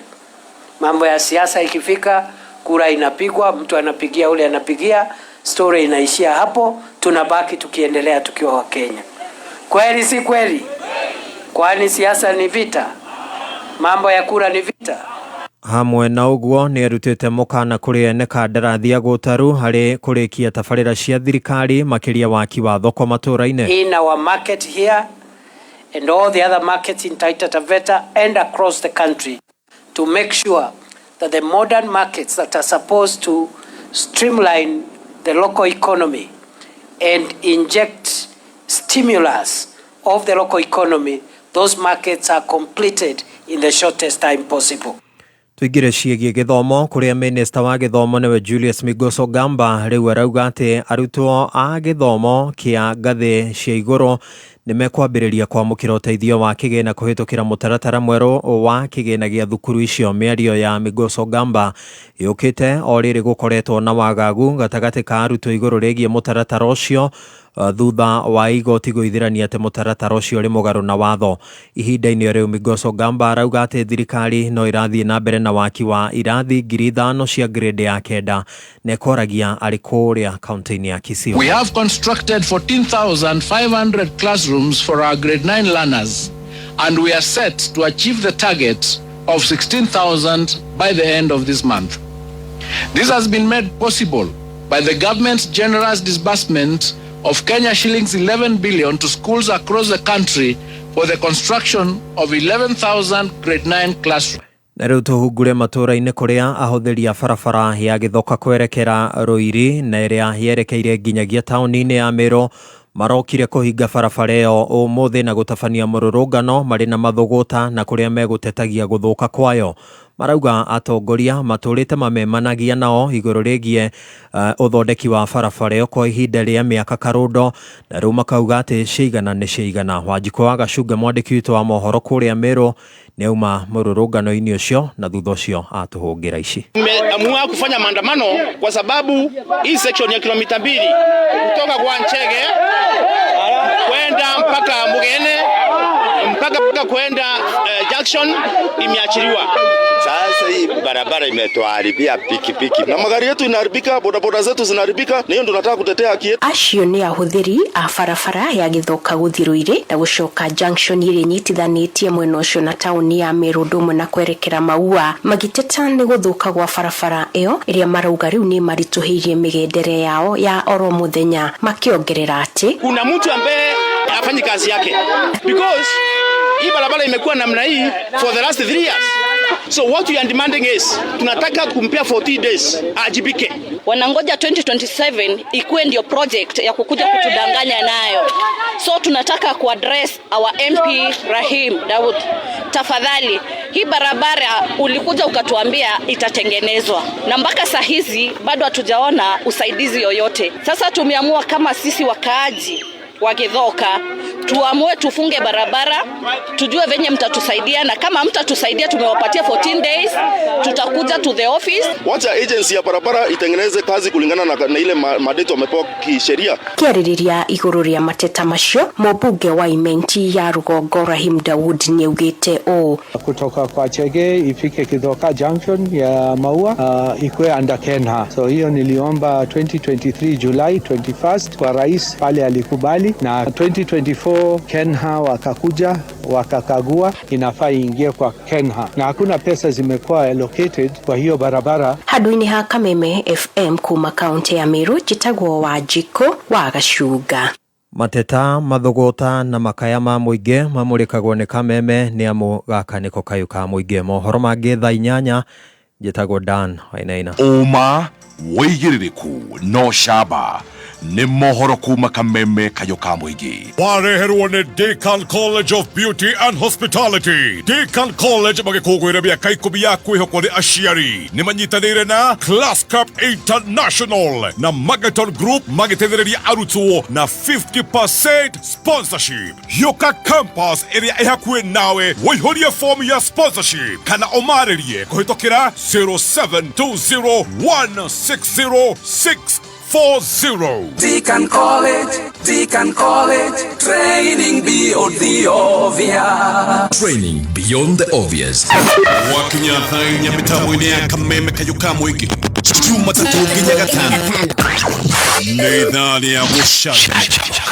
Mambo ya siasa ikifika, kura inapigwa, mtu anapigia ule anapigia, story inaishia hapo, tunabaki tukiendelea tukiwa Wakenya. Kweli si kweli? Kwani siasa ni vita? Mambo ya kura ni vita? Hamwe na ũguo nĩ arutĩte mũkana kũrĩ ene kandarathi a gũtaru harĩ kũrĩkia tabarĩra cia thirikari makĩria waki wa thoko matũra-inĩ. In our market here and all the other markets in Taita Taveta and across the country to make sure that the modern markets that are supposed to streamline the local economy and inject stimulus of the local economy, those markets are completed in the shortest time possible. Tuingire ciĩgiĩ gĩthomo kũrĩa minista wa gĩthomo nĩwe Julius Migos Ogamba rĩu arauga atĩ arutwo a gĩthomo kĩa ngathĩ cia igũrũ nĩ mekwambĩrĩria kwamũkĩra ũteithio wa kĩgĩna kũhĩtũkĩra mũtaratara mwerũ wa kĩgĩna gĩa thukuru icio. Mĩario ya Migos Ogamba yũkĩte o rĩrĩ gũkoretwo na wagagu gatagatĩ ka arutwo igũrũ rĩgiĩ mũtaratara ũcio thutha wa igoti gũithĩrania atĩ mũtaratara ũcio ũrĩ mũgarũ na watho. Ihinda-inĩ rĩu Migos Ogamba arauga atĩ thirikari no ĩrathiĩ na mbere na waki wa irathi 5,000 cia grade ya 9 na ĩkoragia arĩ kũrĩa kaunti-inĩ ya Kisii. We have constructed 14,500 classrooms for our grade 9 learners, and we are set to achieve the target of 16,000 by the end of this month. This has been made possible by the government's generous disbursement of Kenya shillings 11 billion to schools across the country for the construction of 11,000 grade 9 classrooms. Na rĩu tũhungure matũra-inĩ kũrĩa ahũthĩri a barabara ya Gĩthoka kwerekera Rũiri na ĩrĩa yerekeire nginyagia taũni-inĩ ya Meru Marokire kũhinga barabara ĩyo ũmũthĩ na gũtabania mũrũrũngano marĩ na mathũgũta na kũrĩa megũtetagia gũthũka kwayo. Marauga atongoria matũrĩte mamemanagia nao igũrũ rĩgiĩ ũthondeki wa barabara ĩyo kwa ihinda rĩa mĩaka karũndo, na rĩu makauga atĩ ciigana nĩ ciigana. Wanjikũ wa Gacunga, mwandĩki witũ wa mohoro kũrĩa Meru, nĩauma mũrũrũngano-inĩ ũcio na thutha ũcio atũhũngĩra ici. Tumeamua kufanya maandamano kwa sababu hii section ya kilomita 2 kutoka kwa Nchege kwenda mpaka Mugene mpaka kwenda Junction imeachiliwa. Sasa hii barabara imetuharibia pikipiki na magari yetu inaharibika, bodaboda zetu zinaharibika, na hiyo ndio tunataka kutetea haki yetu. Acio nĩ ahũthĩri a barabara ya Gĩthoka gũthiĩ Rũirĩ na gũcoka junction ĩrĩa ĩnyitithanĩtie mwena ũcio na taũni ya Meru ũndũ na kwerekera Maua, magĩteta nĩ gũthũka gwa barabara ĩyo ĩrĩa marauga rĩu nĩ maritũhĩirie mĩgendere yao ya oro mũthenya, makĩongerera atĩ kuna mtu ambaye hafanyi kazi yake because hii barabara imekuwa namna hii for the last 3 years. So what we are demanding is tunataka kumpea 40 days ajibike. Wanangoja 2027 ikuwe ndio project ya kukuja kutudanganya nayo. So tunataka kuaddress our MP Rahim Daud. Tafadhali, hii barabara ulikuja ukatuambia itatengenezwa, na mpaka saa hizi bado hatujaona usaidizi yoyote. Sasa tumeamua kama sisi wakaaji wa Githoka tuamue tufunge barabara, tujue venye mtatusaidia, na kama mtatusaidia tumewapatia 14 days, tutakuja to the office. Wacha agency ya barabara itengeneze kazi kulingana na ile madeto wamepewa kisheria. Kĩarĩrĩria igũrũ rĩa mateta macio, mũmbunge wa Imenti ya Rũgongo Rahim Daud nĩaugĩte ũũ: kutoka kwa Chege ifike Kithoka Junction ya Maua, ikuwe under Kenha. So hiyo niliomba 2023 July 21st kwa rais pale alikubali, na 2024 Kenha wakakuja wakakagua inafaa iingie kwa Kenha, na hakuna pesa zimekuwa allocated kwa hiyo barabara. Handũ-inĩ ha Kameme FM kuma kaunti ya Meru, njĩtagwo Wanjikũ wa Gacunga. Mateta, mathũgũta na makaya ma mũingĩ mamũrĩkagwo nĩ Kameme nĩ amu gaka nĩko kayũ ka mũingĩ. Mohoro mangĩ thaa 8, njĩtagwo Dan Wainaina. Ũma wĩigĩrĩrĩku no camba nĩ mohoro kuma Kameme kayũ ka mũingĩ. Wareherwo nĩ Deakin College of Beauty and Hospitality. Deakin College magĩkũngũĩra mĩaka 10 ya kwĩhokwo nĩ aciari. Nĩ manyitanĩire na Class Cup International na Magaton Group magĩteithĩrĩria arutwo na 50% sponsorship. Hiũka campus ĩrĩa ĩ hakuhĩ nawe wĩihũrie fomu ya sponsorship kana ũmarĩrie kũhĩtũkĩra 07201606 40. Deakin College, Deakin College, training beyond the obvious. Training beyond the obvious. Wakinya thaa mitambo-inĩ ya Kameme kayũ ka mũingĩ Jumatatũ nginya Gatano nĩ ithaa rĩa gũcanjamũka.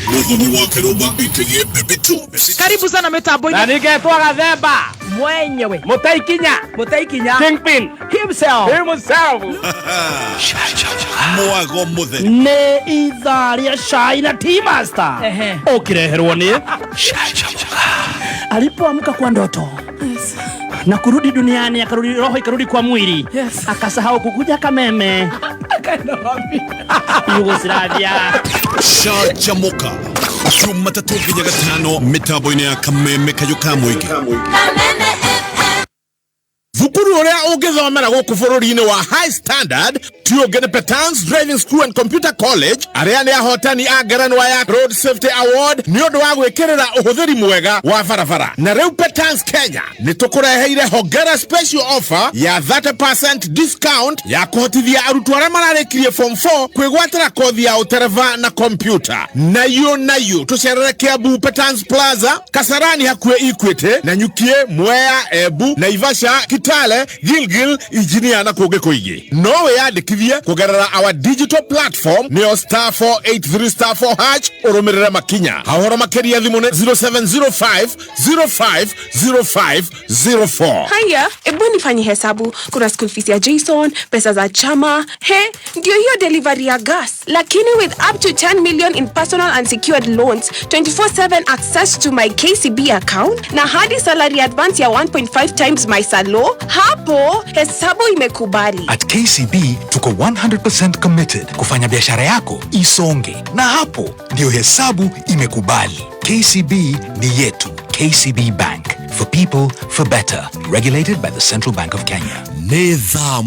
Mũthoni wa Kĩrũmba aka Baby Two. Karibu sana mitambo-inĩ. Na ningetwa Gathemba mwenyewe, Mũtaikinya, Mũtaikinya Kingpin himself, himself. Mwago mũtheri nĩ ithaa rĩa cai na tea master ũkĩreherwo nĩ alipoamka kwa ndoto na kurudi duniani, akarudi roho ikarudi kwa mwili, akasahau kukuja Kameme. Akaenda wapi? Yugoslavia. Canjamuka Jumatatũ nginya Gatano mitambo-inĩ ya Kameme kayũ ka mũingĩ. Thukuru ũrĩa ũngĩthomera gũkũ bũrũri-inĩ wa high standard ti ũngĩ nĩ Petans Driving School and Computer College, arĩa nĩ ahotani a ngerenwa ya Road Safety Award nĩ ũndũ wa gwĩkĩrĩra ũhũthĩri mwega wa barabara. Na rĩu Petans Kenya nĩ tũkũreheire hongera special offer ya 30% discount ya kũhotithia arutwo arĩa mararĩkirie form 4 kwĩgwatĩra kothi ya ũtereba na kompyuta. Nayo nayo tũcerere Kiambu Petans Plaza, Kasarani hakuhĩ Equity, Nanyukie, Mwea, Embu, Naivasha, Kitale, Gilgil, Engineer na kũngĩ kũingĩ. No wĩyandĩkithie kũgerera our digital platform nĩyo star 483 star 4 hash ũrũmĩrĩre makinya. Ha ũhoro makĩria thimũ nĩ 0705 05 05 04. Haya, ebu nifanye hesabu. Kuna school fees ya Jason, pesa za chama, he, ndio hiyo delivery ya gas. Lakini with up to 10 million in personal and secured loans, 24/7 access to my KCB account, na hadi salary advance ya 1.5 times my salo, hapo hesabu imekubali. At KCB tuko Tuko 100% committed kufanya biashara yako isonge, na hapo ndio hesabu imekubali. KCB ni yetu. KCB Bank, for people, for better. Regulated by the Central Bank of Kenya. Nĩ thaa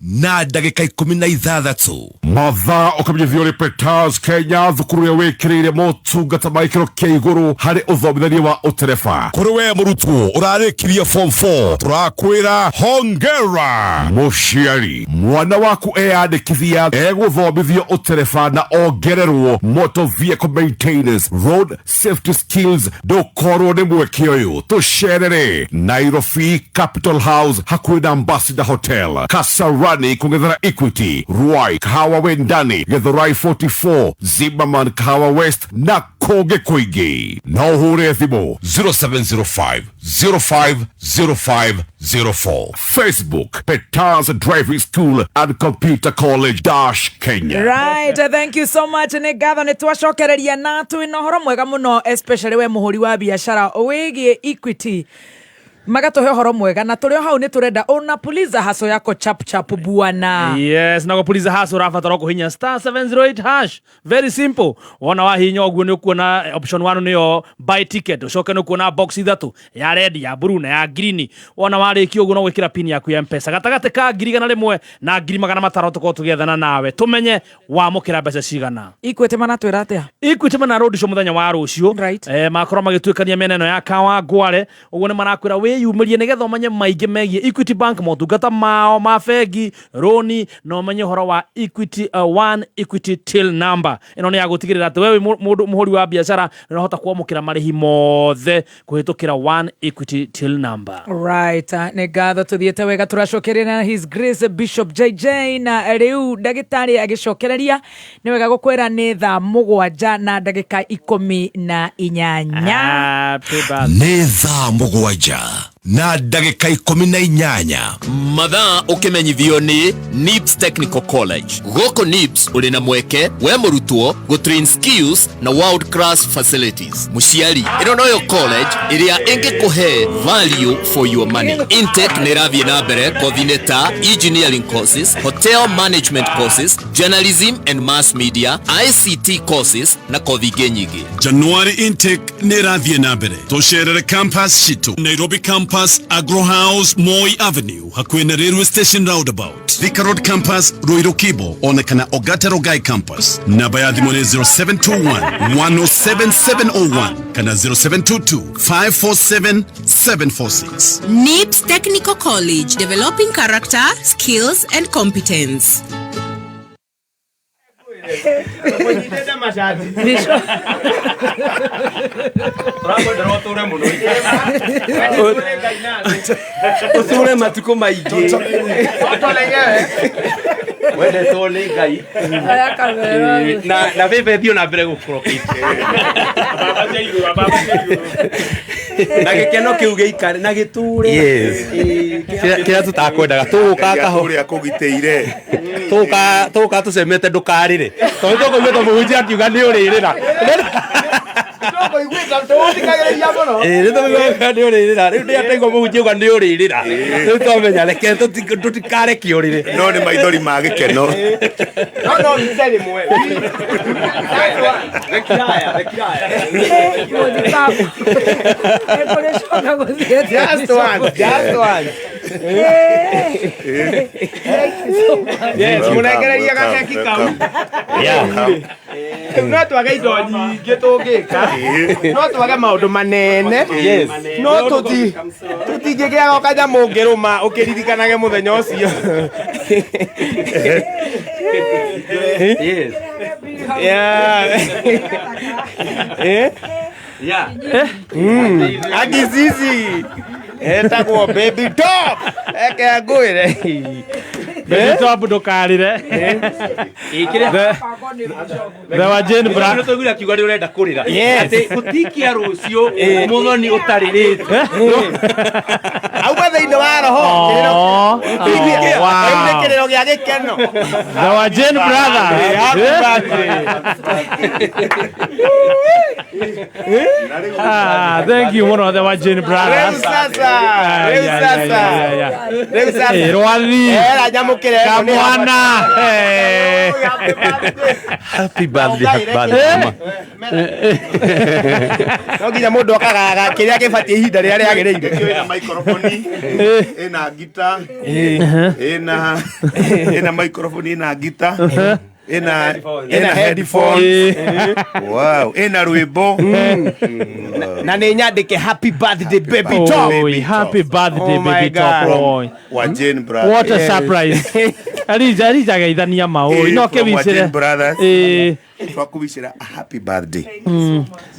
7:16. Mathaa ũkamenyithio nĩ Peters Kenya, thukuru ĩrĩa wĩkĩrĩire motungata ma gĩkĩro kĩa igũrũ harĩ ũthomithania wa ũtereba. Kũrĩ we mũrutwo ũrarĩkirie form 4, tũrakwĩra hongera. Mũciari, mwana waku eyandĩkithia egũthomithio ũtereba na ongererwo motor vehicle maintenance, road safety skills. Ndũkorwo nĩ mweke ũyũ. Tũcerere Nairobi Capital House hakuhĩ na Ambassador Hotel, Kasarani kũng'ethera Equity, Ruai Kahawa Wendani, Githurai 44, Zimmerman Kahawa West na kũngĩ kũingĩ. No ũhũre thimũ 0705 050504. Facebook, Peters Driving School and Computer College dash Kenya. Right, thank you so much. Nĩ ngatho, nĩ twacokereria na twĩna ũhoro mwega mũno, especially we mũhũri wa biacara wĩgiĩ Equity, magatũhe ũhoro mwega, na tũrĩ o hau nĩ tũrenda unapuliza haso yako chap chap, bwana. Yes, na gũpuliza hash ũrabatara kũhinya *708#. Very simple. Wona wahinya ũguo, nĩ ũkuona option 1 nĩyo buy ticket, ũcoke nĩ ũkuona box ithatũ, ya red, ya blue na ya green. Wona warĩkia ũguo, no gwĩkĩra pin yaku ya Mpesa gatagatĩ ka 100,000 na 500,000, tũkorwo tũgĩethana nawe tũmenye wamũkĩra mbeca cigana. Equity manatwĩra atĩa? Equity mana road show mũthenya wa rũciũ. Makorwo magĩtuĩkania mĩena ĩno ya Kawangware ũguo, nĩ marakwĩra wĩyumĩrie nĩgetha ũmenye maingĩ megiĩ Equity Bank, motungata mao ma bengi, rũni, na ũmenye ũhoro wa Equity One Equity Till Number. Ĩno nĩ ya gũtigĩrĩra atĩ we wĩ mũndũ mũhũri wa biacara nĩ ũrahota kwamũkĩra marĩhi mothe kũhĩtũkĩra One Equity Till Number. Right, nĩ ngatho, tũthiĩte wega, tũracokeria na His Grace Bishop JJ, na rĩu ndagĩtarĩ agĩcokereria. Nĩ wega gũkwĩra nĩ thaa 7:18. Happy birthday. Nĩ thaa 7:18. Mathaa ũkĩmenyithio nĩ NIBS Technical College. Gũkũ NIBS ũrĩ na mweke we mũrutwo gũtrain skills na world class facilities. Mũciari, ĩno noyo college ĩrĩa ĩngĩkũhe value for your money. Intake nĩ ĩrathiĩ na mbere kothi-inĩ ta engineering courses, hotel management courses, journalism and mass media, ICT courses na kothi ingĩ nyingĩ. January intake nĩ ĩrathiĩ na mbere. Tũcerere campus citũ, Nairobi Campus, Agro House, Moi Avenue hakuhĩ na Railway Station roundabout, Thika Road Campus, Ruiru Kibo, ona kana Ogata Rongai Campus. Namba ya thimũ nĩ 0721 107701 kana 0722 547 746. NIBS Technical College, developing character, skills, and competence. Mũnyitĩte macati. Tũrakwendera ũtũre mũno. Ũtũre matukũ maingĩ. Wendetwo nĩ Ngai. Aya kamera. Na bebe thiĩ na mbere gũkũrokĩte. Na gĩkeno kĩu gĩikare na gĩtũre. Yes. Kĩrĩa tũtakwendaga tũgũka kaho ũrĩa kũgitĩire. Tũgũka tũcemete ndũkarĩre, tondũ tũkũiguĩte mũhunjia akiuga nĩ ũrĩrĩra. Ĩĩ, nĩ tũkũiguaga nĩ ũrĩrĩra. Rĩu ndĩa ndaigua mũhunjia auga nĩ ũrĩrĩra, rĩu twamenya reke tũtikareke ũrĩre. No nĩ maithori ma gĩkeno. No ica rĩmwe. Mũthikabu. Nĩkũrĩcoka gũthiĩte. Just one, just one. Thank you so much. Yes, mũnengereria gaceki kau. Rĩu no twage indo nyingĩ tũngĩka, no twage maũndũ manene, no tũtingĩgĩaga o kanyamũ ũngĩrũma ũkĩririkanage mũthenya ũcio. Yes. Yeah. Eh? Yeah. Agizizi etagwo Baby Top, eke ngwĩre. Baby Top, ndũkarĩre. The wa Jane Black. Nĩ tũiguire akiuga nĩ ũrenda kũrĩra. Yes. Atĩ gũtikia rũciũ mũthoni ũtarĩrĩte. Auma thaa Thĩinĩ wa roho. Oh, Kĩrĩro wow. Rĩu nĩ kĩrĩro gĩa gĩkeno. The Wajane Brothers. Happy birthday. Ah, thank you mũno the Wajane Brothers. Rĩu sasa, rĩu Yeah, sasa. yeah, yeah. Rĩu sasa. Eh, Rwathi. Era nyamũkĩre ĩno nĩ Kamwana. Eh. Happy birthday, happy birthday, mama. No nginya mũndũ akagaga kĩrĩa gĩbatiĩ ihinda rĩrĩa rĩagĩrĩire. Ĩna microphone, ĩna ngita, ĩna microphone, ĩna ngita, ĩna headphones. Wow, ĩna rwĩmbo. Na nĩ nyandĩke happy birthday baby top. Oi, happy birthday Oh my baby top. God. Oi. Wa Jane Brothers. What a surprise. Arija arija geithania ma oi no From wa Jane kĩwicĩre. Brothers. Eh. Twakũwicĩra a happy birthday.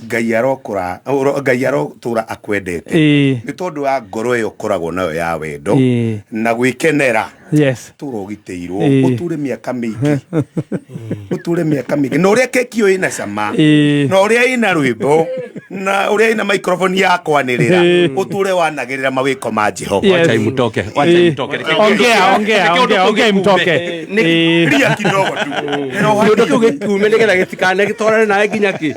Ngai arokũra, Ngai arotũra akwendete. Ĩĩ. Nĩ tondũ wa ngoro ĩyo ũkoragwo nayo ya wendo Ĩĩ. na gwĩkenera. Yes. Tũra ũgitĩirwo, Ĩĩ. ũtũre mĩaka mĩingĩ. Ũtũre mĩaka mĩingĩ. Na ũrĩa keki ĩyo ĩna cama. Ĩĩ. Na ũrĩa ĩna rwĩmbo. Na ũrĩa ĩna microphone ya kwanĩrĩra. Ĩĩ. Ũtũre wanagĩrĩra mawĩko ma Jehova. Yes. Wacha imtoke, wacha Ĩĩ. imtoke. Ongea, ongea, ongea, ongea imtoke. Ĩĩ. Ria kidogo tu. Kĩũndũ kĩu gĩkiume nĩgetha gĩtikane gĩtwarane nawe nginya kĩ.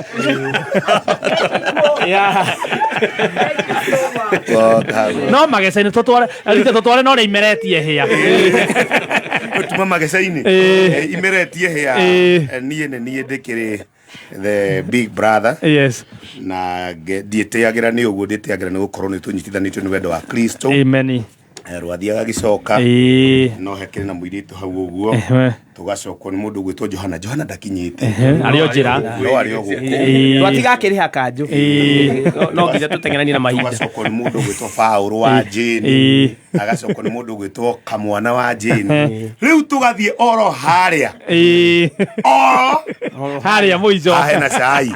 No mageca-inĩ tũtware Arija tũtware no ũrĩa imeretie hĩa. Tuma mageca-inĩ. Ĩĩ. Imeretie hĩa. Ĩĩ. Niĩ nĩ niĩ ndĩkĩrĩ the big brother. Yes. Na ndiĩtĩagĩra nĩ ũguo, ndĩtĩagĩra nĩ gũkorwo nĩ tũnyitithanĩtio nĩ wendo wa Kristo. Amen. Rwathi agagĩcoka. Ĩĩ. No hekĩrĩ na mũirĩtu hau ũguo. Ehe. Tũgacokwo nĩ mũndũ ũgwĩtwo Johana. Johana ndakinyĩte. Ehe, arĩ o njĩra. No arĩ o gũkũ. Ĩĩ. Twatiga akĩrĩha kanjũ. Ĩĩ. No nginya tũteng'eranie na mahinda. Tũgacokwo nĩ mũndũ ũgwĩtwo Paũlũ wa Jane. Ĩĩ. Agacokwo nĩ mũndũ ũgwĩtwo Kamwana wa Jane. Rĩu tũgathiĩ oro harĩa. Ĩĩ. Oro Harĩa mũico. Haha hena cai.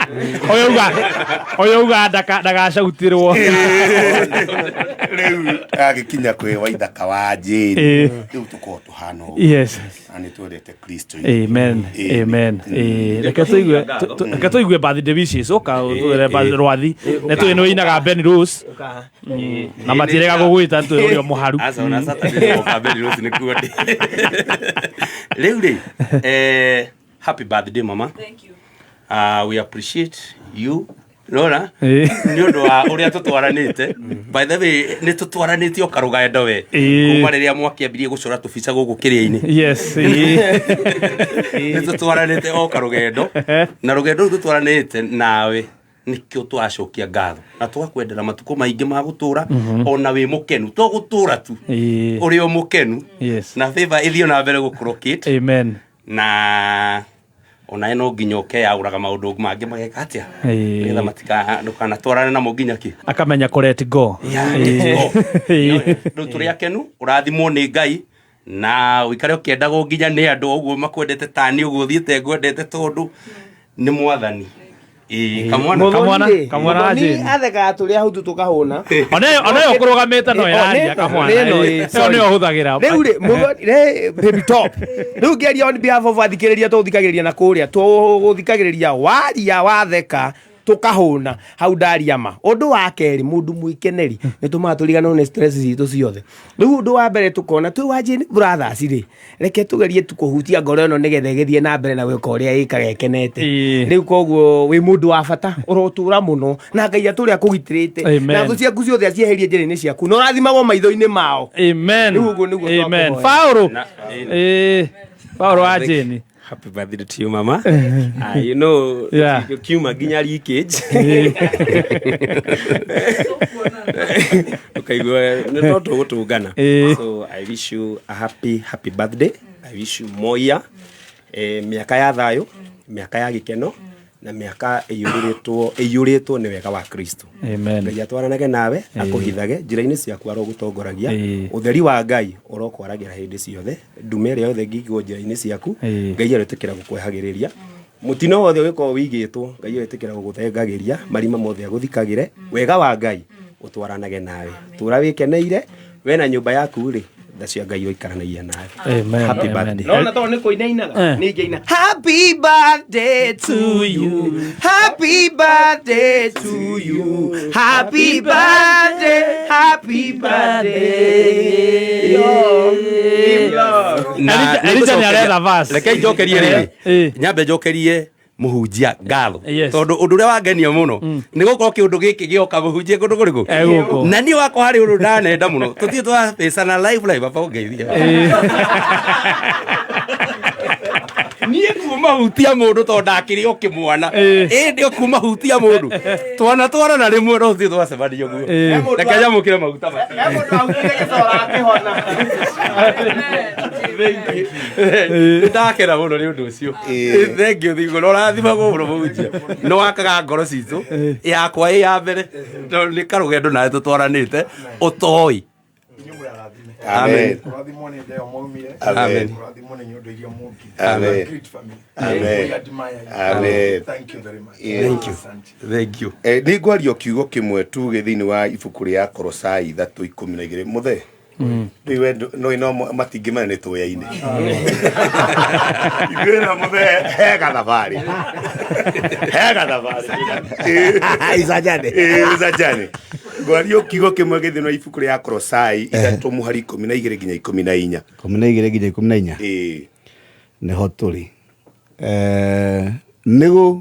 Ũyũ uga ndagacautirwo. Rĩu agĩkinya kwĩ Waithaka wa Jane. Ĩĩ. Rĩu tũkorwo tũhana ũguo. Yes. Na nĩ twendete Kristo. Amen. Amen. Ĩĩ. Reke tũigue reke tũigue birthday wishes ũka ũtwĩre rwathi. Nĩ tũĩ nĩ ũinaga Ben Rose. Na matirega gũgwĩta tũĩ ũrĩ o mũharu. Aca ona Saturday nĩgoka Ben Rose nĩkuo ndĩ. Rĩu rĩ, happy birthday mama. Thank you. We appreciate you Rora, nĩ ũndũ wa ũrĩa tũtwaranĩte. By the way, nĩ tũtwaranĩte o karũgendo we. Ĩĩ. Kuma rĩrĩa mwakĩambirie gũcora tũbica gũkũ kĩrĩa-inĩ. Yes. Ĩĩ. Nĩ tũtwaranĩte o karũgendo. Na rũgendo rũu tũtwaranĩte nawe nĩkĩo tũracokia ngatho na tũgakwendera matukũ maingĩ ma gũtũra ona wĩ mũkenu to gũtũra tu Ĩĩ. ũrĩ o mũkenu Yes. na favor ĩthiĩ na mbere gũkũrokate Amen. na onawe no nginya ũkeyaũraga maũndũ mangĩ mageka atĩa Ĩĩ. nĩgetha matika ndũkanatwarane namo nginya kĩ Akamenya kũ let go. Yeah, Ĩĩ. let go. Ĩĩ. Rĩu tũrĩ akenu ũrathimwo nĩ Ngai na ũikare ũkĩendagwo nginya nĩ andũ ũguo makwendete tani ũguo ũthiĩte ngwendete tondũ nĩ mwathani. Ĩĩ, kamwana Kamwana Mũthoni athekaga tũrĩ ahutu tũkahũna. Onayo ũkũrũgamĩte no ĩraria kamwana. Ĩyo nĩyo ũhũthagĩra. Rĩu rĩ, Mũthoni, rĩ, baby top. Rĩu ngĩaria on behalf of athikĩrĩria tũgũthikagĩrĩria na kũrĩa tũgũthikagĩrĩria waria watheka tũkahũna hau ndaria ma. Ũndũ wa kerĩ, mũndũ mwĩkeneri nĩ tũmaga tũriganĩrwo nĩ stress citũ ciothe. Rĩu ũndũ wa mbere tũkona twĩ wa Jane Brothers rĩ, reke tũgerie tu kũhutia ngoro ĩno nĩgetha ĩgĩthiĩ na mbere na gwĩka ũrĩa ĩkaga ĩkenete. Rĩu koguo wĩ mũndũ wa bata ũrotũra mũno na Ngai atũre akũgitĩrĩte Amen. na thũ ciaku ciothe acieherie njĩra-inĩ ciaku na ũrathimagwo maitho-inĩ mao. Amen. Rĩu ũguo nĩguo Amen. twakũhoya. Paũlũ. Ĩĩ. Paũlũ wa Jane. Happy birthday to you, mama. You know, Yeah. kiuma nginya leakage. Ukaigua nĩ no tũgũtũngana. Ĩĩ. So I wish you a happy happy birthday. I wish you more year. Mĩaka ya thayũ, mĩaka ya gĩkeno na mĩaka ĩiyũrĩtwo nĩ wega wa Kristo. Amen. Ngai atwaranage nawe, Ĩĩ. akũhithage njĩra-inĩ ciaku arogũtongoragia. Ĩĩ. Ũtheri wa Ngai ũrokwaragĩra hĩndĩ ciothe, ndume ĩrĩa yothe ĩngĩigwo njĩra-inĩ ciaku, Ĩĩ. Ngai aretĩkĩra gũkwehagĩrĩria. Mũtino wothe ũgĩkorwo wĩigĩtwo, Ngai aretĩkĩra gũgũthengagĩria, marima mothe agũthikagĩre, wega wa Ngai ũtwaranage nawe. Tũra wĩkeneire, we na nyũmba yaku rĩ, Tha cia Ngai oikaranagia nawe. Amen, Happy amen. birthday. Nona tondũ nĩ kũinainaga Eh. nĩ ingĩina happy birthday to you, happy birthday to you, happy birthday, happy birthday. Na Elijah- Elijah nĩ aretha verse. Reke njokerie rĩrĩ, nyambe njokerie mũhunjia ngatho tondũ ũndũ ũrĩa wangenia mũno nĩ gũkorwo kĩũndũ gĩkĩ gĩoka mũhunjie kũndũ kũrĩkũ Eh, gũkũ. Na niĩ wakwa harĩ ũndũ ndanenda mũno tũthiĩ twabĩcana live live aba ũngeithia niĩ kuma hutia mũndũ tondũ ndakĩrĩ o kĩmwana ĩndĩ o kuma hutia mũndũ twana twarana rĩmwe no tũthiĩ twacemania ũguo. Reke nyamũkĩre maguta macio. Ndakena mũno nĩ ũndũ ũcio. Thengio thingo na ũrathimagwo mũno mũhunjia. Nĩ wakaga ngoro citũ yakwa ĩ ya mbere tondũ nĩ karũgendo nawe tũtwaranĩte ũtoĩ. Amen. Kũrathimwo nĩ ndeo mwaumire. Amen. Kũrathimwo nĩ nyondo iria mwokire. Amen. Great family. Amen. We admire you. Amen. Thank you very much. Thank you. Thank you. Eh, nĩ ngwaria kiugo kĩmwe tuge thĩinĩ wa ibuku rĩa Korosai 3:12 mũthe rĩu we no no matingĩmenya nĩ tũyaine ithuĩ na mũthe he gathabarĩ, he gathabarĩ. Icanjane. Ĩ, icanjane. Ngwaria kiugo kĩmwe gĩ thĩinĩ wa ibuku rĩa Korosai 3 mũhari 12 nginya 14. 12 nginya 14. Ĩ. Nĩho tũrĩ. Eh, nĩ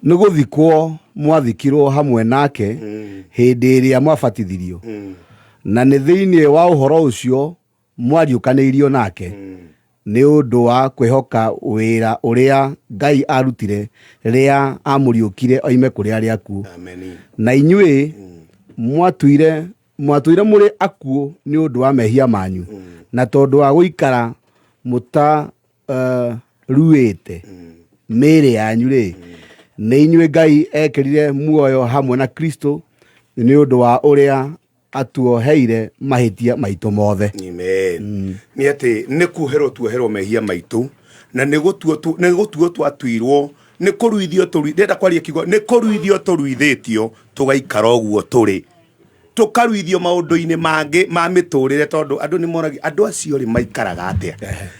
gũthikwo mwathikirwo hamwe nake hĩndĩ ĩrĩa mwabatithirio, na nĩ thĩinĩ wa ũhoro ũcio mwariũkanĩirio nake nĩ ũndũ wa kwĩhoka wĩra ũrĩa Ngai arutire rĩrĩa amũriũkire oime kũrĩ arĩa akuũ. Na inyuĩ mwatũire mũrĩ akuũ nĩ ũndũ wa mehia manyu na tondũ wa gũikara mũta ruĩte mĩĩrĩ yanyu rĩ, nĩ inyuĩ Ngai ekĩrire muoyo hamwe na Kristo nĩ ũndũ wa ũrĩa atuoheire mahĩtia maitũ mothe. Amen. Nĩ atĩ nĩ kuoherwo tuoherwo mehia maitũ na nĩ gũtuo nĩ gũtuo twatuirwo nĩ kũruithio tũrui ndĩrenda kwaria kiugo nĩ kũruithio tũruithĩtio tũgaikara ũguo tũrĩ tũkaruithio maũndũ-inĩ mangĩ ma mĩtũrĩre tondũ andũ nĩ moragia andũ acio rĩ maikaraga atĩa,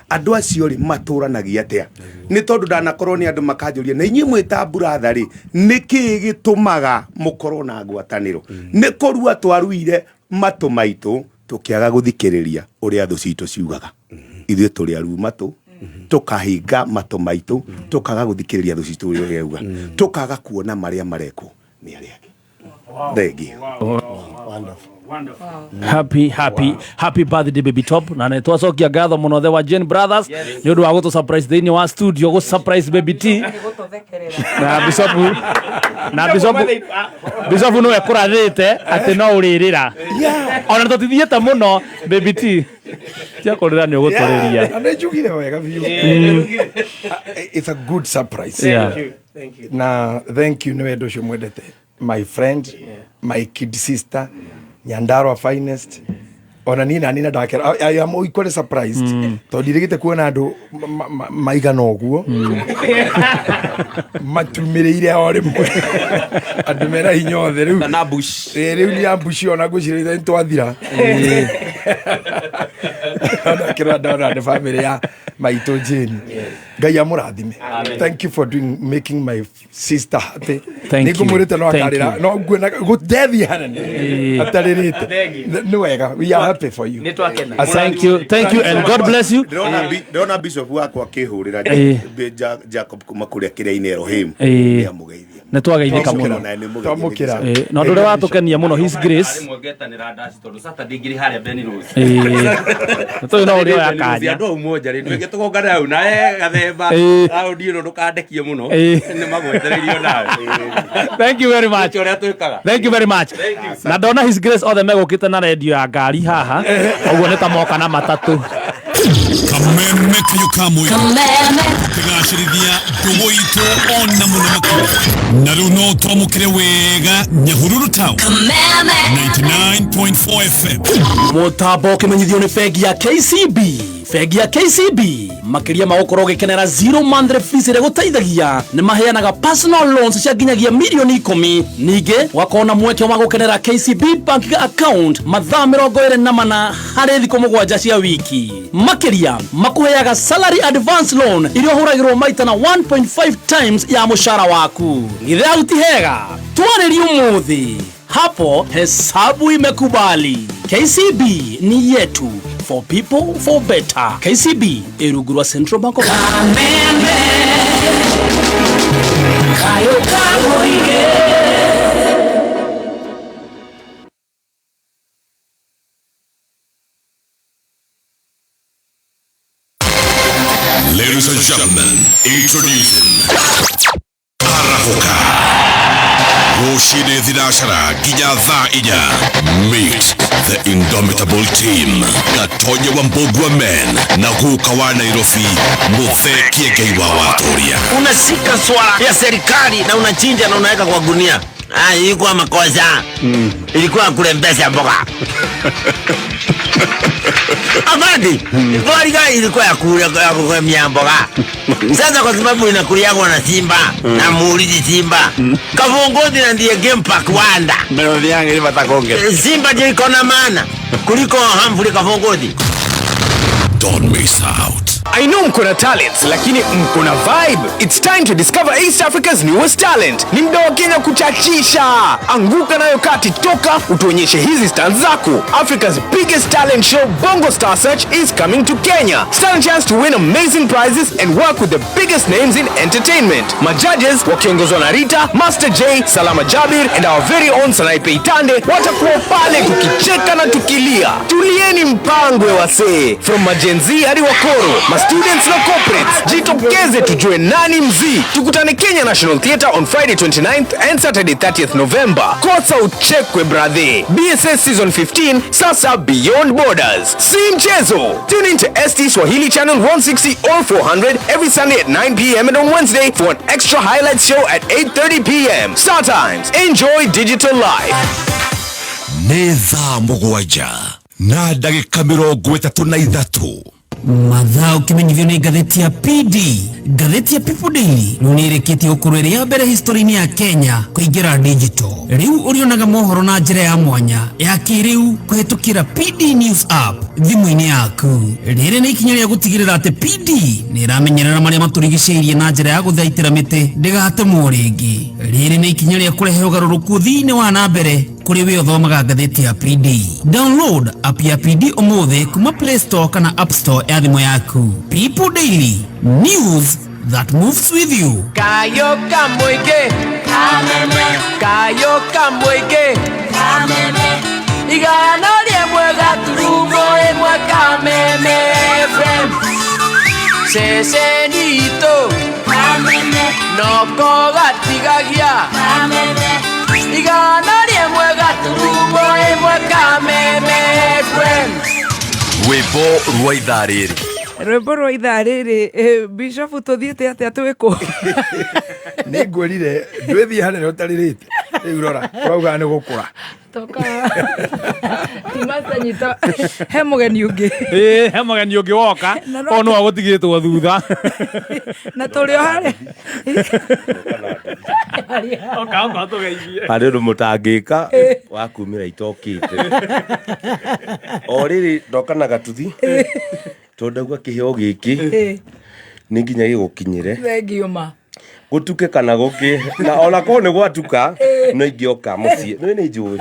andũ acio rĩ matũranagia atĩa, nĩ tondũ ndanakorwo nĩ andũ makanjũria na inyuĩ mwĩta mburatha rĩ nĩ kĩĩ gĩtũmaga mũkorwo na ngwatanĩro. Nĩ kũrua twaruire matũ maitũ tũkĩaga gũthikĩrĩria ũrĩa thũ citũ ciugaga. Ithuĩ tũrĩ aru matũ, tũkahinga matũ maitũ tũkaga gũthikĩrĩria thũ citũ ũrĩa ũrauga, tũkaga kuona marĩa marekwo nĩ arĩa angĩ. Thengiũ. Happy, happy, happy birthday, Baby Top, na nä twacokia ngatho må no the wa Jane Brothers nä å ndå wa gå tå surprise thä inä wa studio, gå surprise Baby T na Bishop, na Bishop nä we kå rathä te atä no å rä rä ra ona tå tithiä te må no. Baby T tia kå rä ra nä å gå tå rä ria. Na nĩ njugire wega biũ. It's a good surprise. Yeah. Na thank you nĩ wendo ũcio mwendete my friend, my kid sister, Nyandarua finest. Ona niĩ nani na ndakera, I am equally surprised tondũ ndirĩgĩte kuona andũ maigana ũguo matumĩrĩire o rĩmwe, andũ mena hinya othe rĩu na ambush. Ĩ, rĩu nĩ ambush ona ngwĩciria nĩ twathira. Ona kĩrĩa ndona nĩ family ya maitũ Jane. Ngai amũrathime. Thank you for doing making my sister happy. Thank you. Nĩngũmwĩrĩte no Thank akarĩra you. no nguona gũtethiĩ hanene atarĩrĩte. Nĩ wega, we are happy for you. Nĩ twakena. Asante. Thank you, thank you, and God bless you. Ndĩrona bishop wakwa akĩhũrĩra Jacob kuma kũrĩa kĩrĩa-inĩ Elohim. Nĩamũgeithia. Nä twageithä må no. Twamũkĩra. Twamũkĩra. Na å ndå å rä a watå kenia må no, His Grace. Mwegetanĩra ndaci tondũ Saturday ngiri harĩa Ben Rose. Tå no å rä oya kanya. Andũ au monja rĩ twĩke tũgongane hau nawe gathemba raũndi ĩno ndũkandekie mũno nĩ magwetereirio nawe. Thank you very much. Ũrĩa twĩkaga. Thank you very much. Na ndona His Grace othe megå te na redio ya ngari haha ũguo nĩ ta moka na matatũ. Kameme kayo kamwe kĩgacĩrithia ndũgũ itũ ona mũno makĩria na rĩu no twamũkĩre wega Nyahururu town 99.4 FM. Mũtambo ũkĩmenyithio nĩ bengi ya KCB. Bengi ya KCB makĩria ma gũkorwo ũgĩkenera zero monthly fees ĩrĩa gũteithagia nĩ maheanaga personal loans cia nginyagia mirioni 10. Ningĩ ũgakorwo na mweke wa gũkenera KCB bank account mathaa 24 harĩ thikũ 7 cia wiki. Makĩria makũheaga salary advance loan iria ũhũragĩrwo maita na 1.5 times ya mũcara waku. Githĩ hau ti hega? Twarĩrie ũmũthĩ. Hapo hesabu imekubali. KCB ni yetu, for people, for better. KCB ĩrungu rwa Central Bank of Kayo Kamoige. Ladies and gentlemen, introducing Arahoka. Rũcinĩ thinacara nginya thaa 4. Meet the indomitable team. Gatonye wa Mbogua men na guka wa Nairobi Muthee Kiengei wa Watoria. Unashika swala ya serikali na unachinja na unaweka kwa gunia. Ah, ilikuwa makosa. Ilikuwa kulembesha mboga. Afandi, ilikuwa ilikuwa ya kulemia mboga. Sasa kwa sababu inakuliagwa na simba na muulizi simba. Kavongozi na ndiye game park wanda. Melodi yangu ile batakonge. Simba ndio iko na maana kuliko Humphrey Kavongozi. Don't miss out. I know mko na talents, lakini mko na vibe. It's time to discover East Africa's newest talent. Ni muda wa Kenya kuchachisha. Anguka nayo kati, toka utuonyeshe hizi stars zako. Africa's biggest talent show Bongo Star Search is coming to Kenya. Stand a chance to win amazing prizes and work with the biggest names in entertainment. Majudges wakiongozwa na Rita, Master J, Salama Jabir and our very own Sanaipei Tande watakuwa pale tukicheka na tukilia. Tulieni mpangwe wasee. From majenzi hadi wakoro, ma students na corporates, jitokeze tujue nani mzii. Tukutane Kenya National Theatre on Friday 29th and Saturday 30th November. Kosa uchekwe brother. BSS Season 15 sasa beyond borders. Si mchezo. Tune in to ST Swahili Channel 160 or 400 every Sunday at 9 p.m. and on Wednesday for an extra highlights show at 8:30 p.m. Star Times. Enjoy digital life. Nĩ thaa 7 na ndagĩka 33. Mathaa ũkĩmenyithio nĩ ngathĩti ya PD. Ngathĩti ya People Daily rĩu nĩ ĩrĩkĩtie gũkorwo ĩrĩ ya mbere history-inĩ ya Kenya kũingĩra digital. Rĩu ũrĩonaga mohoro na njĩra ya mwanya ya kĩrĩu kũhĩtũkĩra PD News app thimũ-inĩ yaku. Rĩrĩ nĩ ikinya rĩa gũtigĩrĩra atĩ PD nĩ ĩramenyerera marĩa matũrigicĩirie na njĩra ya gũthaitĩra mĩtĩ ndĩgatemwo rĩngĩ. Rĩrĩ nĩ ikinya rĩa kũrehe ũgarũrũku thĩinĩ wa na mbere kũrĩ we ũthomaga ngathĩti ya PD. Download app ya PD ũmũthĩ kuma Play Store kana App Store ya thimũ yaku. People Daily, news that moves with you. Kayo Kamoige. Kayo Kamoige. Igana rĩmwe gaturumo ĩmwe Kameme FM. Ceceni itũ noko gatigagia. Igana rĩmwe gaturumo ĩmwe Kameme FM. Rwĩmbo rwa ithaa rĩrĩ. Rwĩmbo rwa ithaa rĩrĩ, Bishop tũthiĩte atĩa twĩkũ? Nĩ ngwĩrire ndwĩthiĩ hanene ũtarĩrĩte. Rĩu rora, ũrauga nĩ gũkũra. Toka. Timasta nyita. He mũgeni ũngĩ. Ĩĩ, he mũgeni ũngĩ woka. O no agũtigĩtwo thutha. Na tũrĩ o harĩa. Oka oka tũgeithie. Harĩ ũndũ mũtangĩka wa kumĩra itokĩte. O rĩrĩ ndoka na gatuthi. Tondũ ndaigua kĩheo gĩkĩ nĩ nginya gĩgũkinyĩre. Thengiũ ma. Gũtuke kana gũkĩ na ona korwo nĩ gwatuka no ingĩoka mũciĩ nĩ nĩ njũĩ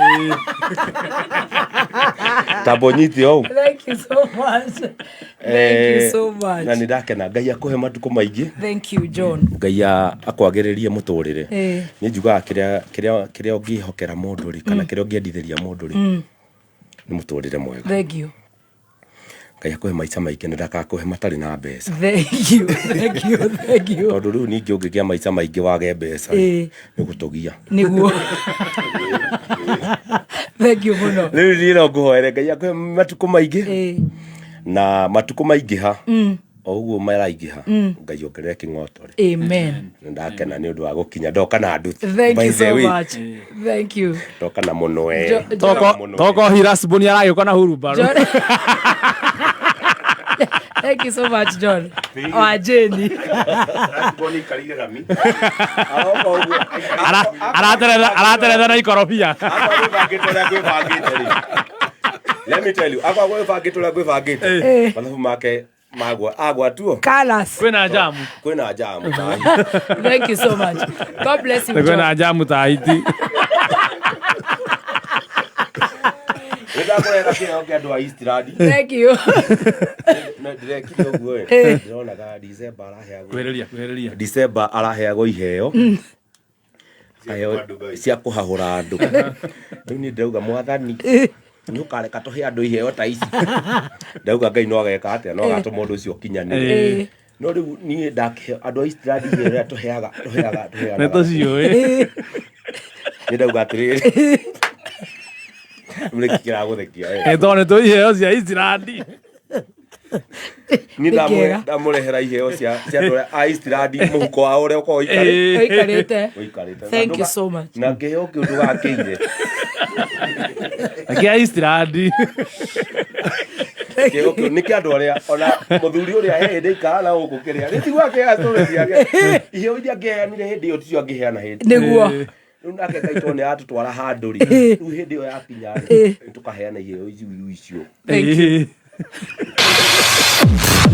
tambo nyite ũũ. Thank you so much. Thank you so much. Na nĩ ndakena Ngai akũhe matukũ maingĩ. Thank you John. Ngai akwagĩrĩrie mũtũrĩre. Nĩ njugaga kĩrĩa kĩrĩa kĩrĩa ũngĩhokera mũndũ rĩ kana kĩrĩa ũngĩendithĩria mũndũ rĩ nĩ mũtũrĩre mwega. Thank you. Ngai akũhe maica maingĩ na ndakakũhe matarĩ na mbeca. Thank you, thank you, thank you. Tondũ rĩu ningĩ ũngĩgĩa maica maingĩ wage mbeca nĩ gũtũgia. Nĩguo. Thank you mũno. Rĩu niĩ no ngũhoere Ngai akũhe matukũ maingĩ na matukũ maingĩha o ũguo maraingĩha Ngai ongerere kĩng'oto rĩ. Amen. Nĩ ndakena nĩ ũndũ wa gũkinya ndoka na nduthi. Thank By you the so way, much. Thank you. Ndoka na mũno Toko Toko Hirasbuni aragĩũka na hurumbarũ. Thank you so much, John. Wa Jane. Arateretha na ikorobia. Let me tell you, akwa gwĩbangĩte ũrĩa gwĩbangĩte mathabu make magwa agwa tuo Kalas. Kwĩna jamu. Kwĩna jamu. Thank you so much. God bless you. Kwĩna jamu ta Haiti. Nĩndakũrehera kĩheo kĩa andũ a Eastland. Thank you. Ndĩrekire ũguo ĩ. Ndĩronaga December araheagwo. Kwĩrĩria, kwĩrĩria. December araheagwo iheo. Iheo cia kũhahũra andũ. Rĩu niĩ ndĩrauga mwathani nĩ ũkareka tũhe andũ iheo ta ici. Ndauga Ngai no ageka atĩa, no agatũma ũndũ ũcio ũkinyanĩre. No rĩu niĩ ndakĩheo andũ a Eastland iheo rĩrĩa tũheaga tũheaga tũheanaga. Nĩ tũciũĩ. Nĩ ndauga atĩrĩrĩ. Nĩkĩ kĩragũthekia we? Ĩ tondũ nĩ tũĩ iheo cia Eastland. Niĩ ndamũrehera iheo cia andũ arĩa a Eastland mũhuko wao ũrĩa ũkoragwo ũikarĩte. Ũikarĩte. Ũikarĩte. Thank you so much. Na kĩheo kĩu ndũgakĩire. Kĩa Eastland. Kĩheo kĩu nĩ kĩa andũ arĩa ona mũthuri ũrĩa he hĩndĩ aikaraga na gũkũ kĩrĩa. Nĩ tiguo akĩheana story ciake. Iheo iria angĩheanire hĩndĩ ĩyo ticio angĩheana hĩndĩ. Nĩguo. Rĩu nake Ngai tondũ nĩ aratũtwara handũ rĩ. Rĩu hĩndĩ ĩyo yakinya rĩ, nĩ tũkaheana iheo icio icio. Thank you.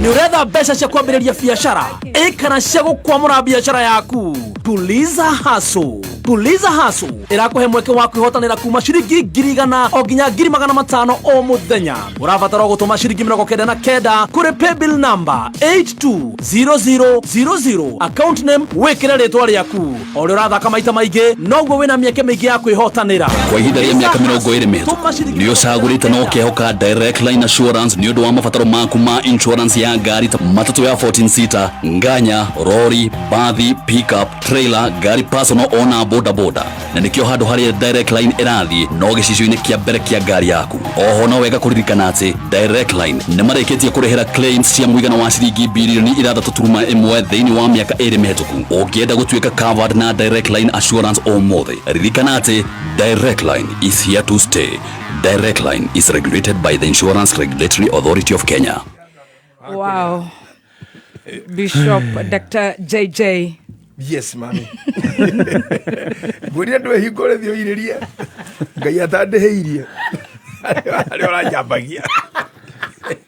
Nĩ ũretha mbeca cia kwambĩrĩria biacara ĩ kana cia gũkwamũra biacara yaku? Tuliza Hustle. Tuliza Hustle ĩrakũhe mweke wa kwĩhotanĩra kuma ciringi 100,000 o nginya 500,000 o mũthenya. Ũrabatara o gũtũma ciringi 99 kũrĩ paybill number 820000, account name wĩkĩre rĩtwa rĩaku. O ũrĩa ũrathaka maita maingĩ noguo wĩna mĩeke mĩingĩ ya kwĩhotanĩra. Kwa ihinda rĩa mĩaka 20 mĩhĩtũku nĩ ũcagũrĩte na ũkehoka Direct Line Assurance nĩ ũndũ wa mabataro maku ma insurance ya ngari ta matatũ ya 14 seater, nganya, rori, bathi, pickup, trailer, ngari personal ona boda boda. Na nĩkĩo handũ harĩa Direct Line ĩrathiĩ no gĩcicio-inĩ kĩa mbere kĩa ngari yaku. Oho no wega kũririkana atĩ Direct Line nĩ marĩkĩtie kũrĩhĩra claims cia mũigana wa ciringi birioni 6.1 thĩinĩ wa mĩaka 2 mĩhĩtũku. Ũngĩenda gũtuĩka covered na Direct Line Assurance ũmũthĩ, ririkana atĩ Direct Line is here to stay. Direct Line is regulated by the Insurance Regulatory Authority of Kenya. Wow. Bishop Dr. JJ. Yes, mami. Ngwĩrire ndwĩhingũre thiĩ ũirĩrie. Ngai atandĩhĩirie. Harĩa ũranjambagia.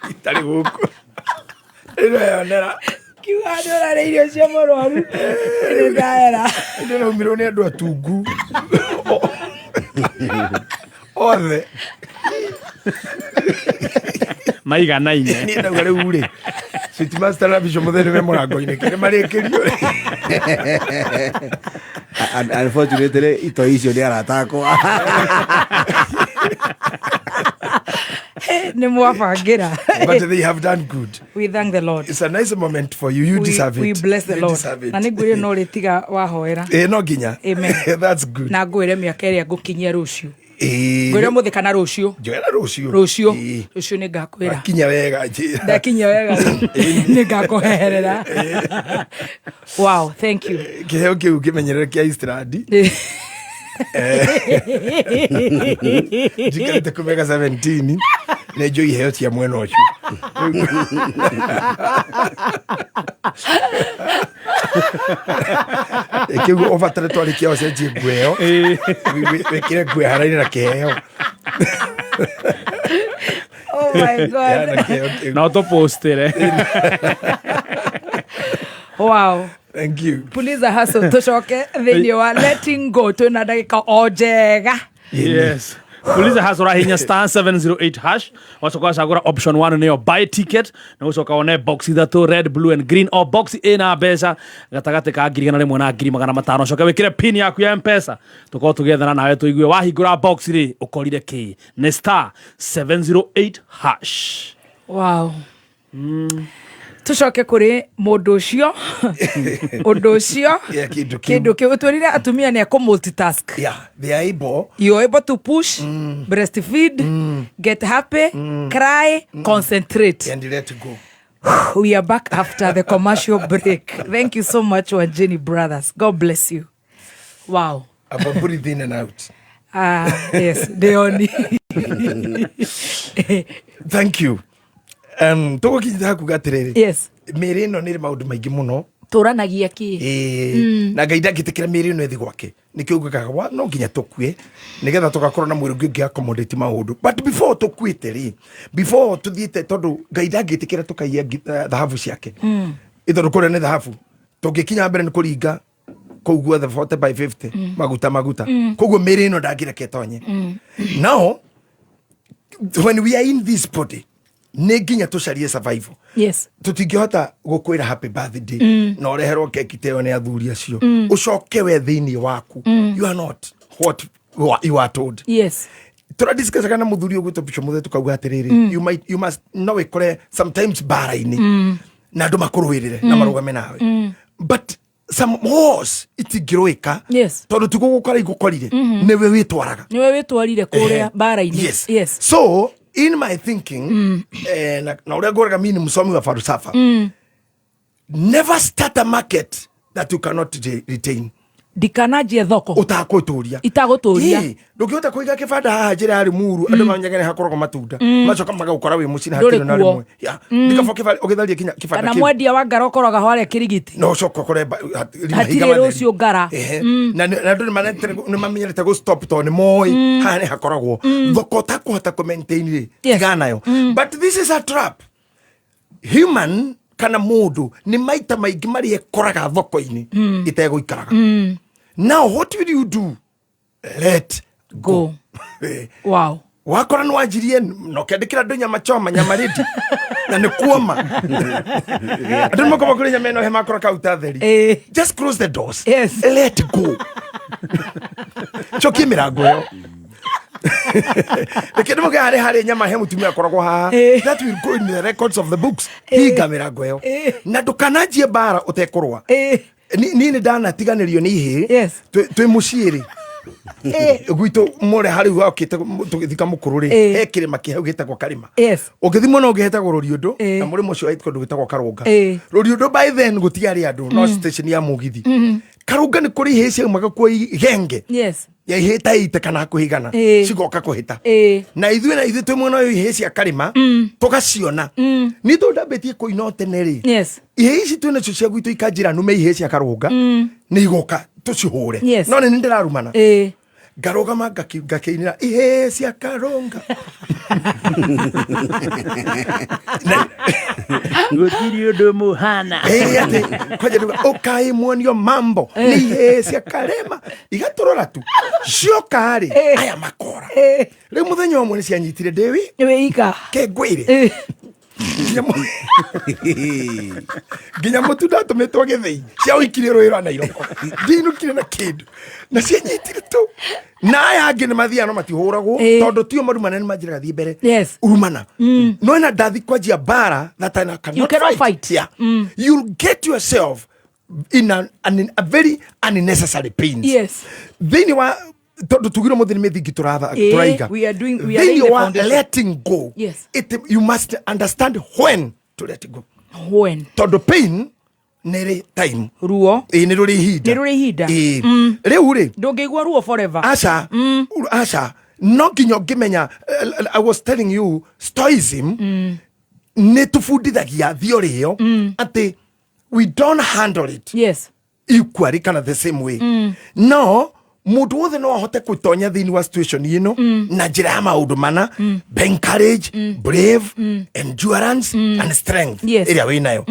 Itarĩ gũkũ. Ndĩreyonera. Kiuga nĩ ũrarĩa irio cia mũrwaru. Nĩ ndaera. Ndĩraumirwo nĩ andũ atungu. Othe. Maiganaine. Niĩ ndauga rĩu rĩ. Sweet Master na Bishop Mũthee nĩme mũrango-inĩ kĩrĩ marĩkĩrio. Unfortunately itoi icio nĩ arata akwa. Nĩ mwabangĩra. But they have done good. We thank the Lord. It's a nice moment for you. You deserve it. We bless the You Lord. deserve it. Na nĩ ngwĩre no rĩtiga wahoera. No nginya. Amen. That's good. Na ngwĩre mĩaka ĩrĩa ngũkinyia rũciũ. Ngwĩre Ngwĩre ũmũthĩ kana rũciũ. Njoera rũciũ. Rũciũ. Rũciũ nĩ ngakwĩra. Kinya wega njĩra. Ndakinya wega nĩ ngakũheherera. Wow, thank you. Kĩheo kĩu kĩmenyerere kĩa Eastland. Njikarĩte kũmĩaka 17 nĩ njũĩ iheo cia mwena ũcio. Kĩu ũbatare twarĩkia ũcenjie nguo ĩyo. Wĩkĩre nguo ĩhanaine na kĩheo. Oh my God. No tũpostĩre. Wow. Thank you. Puliza Hustle tũcoke thĩinĩ wa letting go twĩna ndagĩka o njega. Yes. Puliza Hustle ũrahihinya star 708 hash wacoka wacagũra option 1 nĩyo buy ticket na gũcoka wone box ithatũ red, blue and green o box ĩna mbeca gatagatĩ ka 100,000 na 500,000. Ũcoke wĩkĩre pin yaku ya M-Pesa tũkorwo tũgĩethana nawe tũigue wahingũra box rĩ ũkorire kĩ. Nĩ star 708 hash. Wow. Tũcoke kũrĩ mũndũ ũcio. Ũndũ ũcio. Yeah, kĩndũ kĩu. Kĩndũ kĩu. Ũtwĩrire atumia nĩ ekũ multitask. Yeah, they are able. You are able to push, breastfeed, get happy, cry, concentrate. And let go. We are back after the commercial break. Thank you so much, Wanjini Brothers. God bless you. Wow. About breathe in and out. Yes, Deoni. Thank you. Tũgũkinyĩte hakuga atĩrĩrĩ, Yes. mĩĩrĩ ĩno nĩ ĩrĩ maũndũ maingĩ mũno. Tũranagia kĩ? Ĩĩ. Na Ngai ndangĩtĩkĩra mĩĩrĩ ĩno ĩthi gwake, nĩkĩo ugaga wa no nginya tũkue nĩgetha tũgakorwo na mwĩrĩ ũngĩ ũngĩ accommodate maũndũ. But before tũkuĩte rĩ, before tũthiĩte, tondũ Ngai ndangĩtĩkĩra tũkaiya thahabu ciake. Ĩ tondũ kũrĩa nĩ thahabu, tũngĩkinya mbere nĩ kũringa kũu guothe 40 by 50. Maguta maguta. Koguo mĩĩrĩ ĩno ndangĩreke ĩtonye. Now when we are in this body, nĩ nginya tũcarie survival. Tũtingĩhota gũkwĩra happy birthday na ũreherwo keki ta ĩyo nĩ athuri acio, ũcoke we thĩinĩ waku you are not what you are told. Tũradiscussaga na mũthuri ũgwĩtwo Bishop Mũthee, tukauga atĩrĩrĩ, you must no wĩkore sometimes mbara-inĩ na andũ makũrũĩrĩre na marũgame nawe, but some wars itingĩrũĩka, tondũ ti gũgũkora igũkorire, nĩwe wĩtwaraga. Nĩwe wĩtwarire kũrĩa mbara-inĩ. Yes. So in my thinking, na ũrĩa ngũraga, mi ni msomi wa falsafa, never start a market that you cannot retain. Ndikananjie thoko ũtakũtũria. Itagũtũria. Ĩĩ, ndũngĩhota kũiga kĩbanda haha njĩra ya Limuru, andũ mamenyage nĩ hakoragwo matunda, macoka magagũkora wĩ mũciĩ na Ndũrĩ hatirĩ na kuo. rĩmwe. Yeah. Ndikaba ũgĩtharia kinya kĩbanda Kana kĩu. mwendia wa ngara ũkoraga harĩa kĩrigiti. No ũcoka ũkore mahiga Hatirĩ matheri. rũciũ ngara. Ehe. Na andũ nĩ mamenyerete gũ stop tondũ nĩ moĩ haha nĩ hakoragwo thoko ũtakũhota kũ maintain rĩ, tigana nayo. But this is a trap. Human kana mũndũ nĩ maita maingĩ marĩa ekoraga thoko-inĩ itegũikaraga. Now what will you do? Let go. Wow. Wakora nĩ wanjirie na ũkĩandĩkĩra andũ nyama choma, nyama rĩndi, na nĩ kuoma andũ nĩ makoragwo kũrĩ nyama ĩno he makora kauta theri. Just close the doors. Let go. Cokie mĩrango ĩyo, reke ndĩmũke harĩ harĩ nyama he mũtumia akoragwo haha. That will go in the records of the books. Hinga mĩrango ĩyo na ndũkananjie mbara ũtekũrũa. Niĩ nĩ ndanatiganĩrio nĩ ihĩĩ twĩ mũciĩ rĩ, gwitũ mũrĩa harĩ wakĩte tũgĩthika mũkũrũ rĩ, he kĩrĩma kĩ hau gĩtagwo karĩma. Ũngĩthi mwena ũngĩ hetagwo Rũriũndũ, na mũrĩmo ũcio kũndũ gwĩtagwo Karũnga. Rũriũndũ by then gũtiarĩ andũ, no station ya mũgithi. Karũnga nĩ kũrĩ ihĩĩ ciaumaga kuo igenge ya ihĩĩ ta ite kana hakuhĩ 100, cigoka kũhĩta. Na ithuĩ twĩ mwena ũyũ, ihĩĩ cia karĩma tũgaciona. Niĩ tondũ ndambĩtie kũina o tene rĩ, ihĩĩ ici twĩ nacio cia gwitũ ikanjĩra nume ihĩĩ cia Karũnga nĩ igoka tũcihũre. No nĩ ndĩrarumana, ngarũgama ngakĩinĩra ihĩĩ cia Karũnga. Gũtirĩ ũndũ mũhana. Ĩĩ, atĩ kwanja nduga ũkai muonio mambo nĩ ihĩĩ cia karema, igatũrora tu, cioka rĩ, aya makora. Rĩu mũthenya ũmwe nĩ cianyitire ndĩwi wĩika ke ngwĩre nginya mũtu ndatũmĩtwo gĩthĩi cia ũikirie rũĩ rwa Nairoko, ndinũkire na kĩndũ na cianyitire tu. Na aya angĩ nĩ mathiaga no matihũragwo, tondũ tio marumana, nĩ manjĩraga thiĩ mbere. Urumana no ena ndathi kwanjia mbara that I cannot You cannot fight. Yeah. You'll get yourself in a very unnecessary pains. Thĩinĩ wa tondũ tugire mũthĩ nĩ mĩthingi tũratha tũraiga. We are laying Thĩinĩ the wa foundation. letting go, you must understand when to let go. When. Tondũ pain nĩ rĩ time. Ruo. Ĩĩ, nĩ rũrĩ ihinda. Nĩ rũrĩ ihinda. Ĩĩ. Rĩu rĩ, Ndũngĩigua ruo forever. Aca, aca, no nginya ũngĩmenya. I was telling you, stoicism nĩ tũbundithagia theory ĩyo atĩ we don't handle it equally kana the same way. No mũndũ wothe no ahote gũtonya thĩinĩ wa situation ĩno na njĩra ya maũndũ mana: be encourage, brave, endurance and strength ĩrĩa wĩnayo.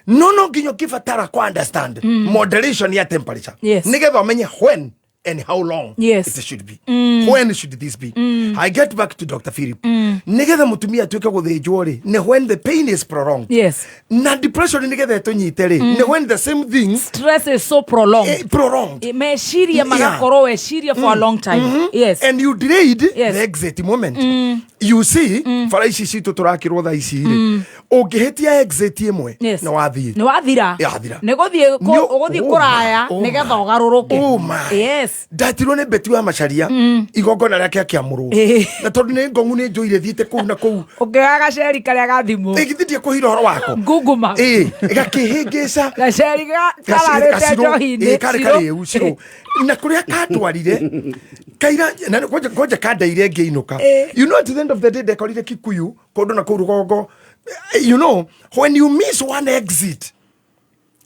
No nginya ũngĩbatara kũ understand moderation ya temperature, nĩgetha ũmenye when and how long it should be. When should this be? I get back to Dr. Philip. Nĩgetha mũtumia atuĩke gũthĩnjwo rĩ, nĩ when the pain is prolonged. Na depression nĩgetha ĩtũnyite rĩ, nĩ when the same thing Stress is so prolonged. Prolonged. Meciria magakorwo weciria for a long time. And you delayed the exit moment. You see, bara ici citũ tũrakĩrwo thaa ici rĩ, ũngĩhĩtia exit ĩmwe, nĩ wathiĩ. Nĩ wathira. Yathira. Nĩ gũthiĩ ũgũthiĩ kũraya Oh nĩgetha ũgarũrũke. Oh my. Ndatirwo nĩ Beti wa Macaria, igongona rĩake akĩamũrwo, na tondũ nĩ ngongu nĩ njũire thiĩte kũu na kũu. Ũngĩoya gaceri karĩa ga thimũ. Ĩgithĩ ndiekũhira ũhoro wako. Ngunguma. Ĩĩ, gakĩhĩngĩca. Gaceri kararĩte njohi-inĩ. Karĩ Cirũ. karĩu cirũ na kũrĩa katwarire kaira na kwanja kandeire ngĩinũka. You know, at the end of the day ndekorire Kikuyu kũndũ na kũu rũgongo. You know, when you miss one exit,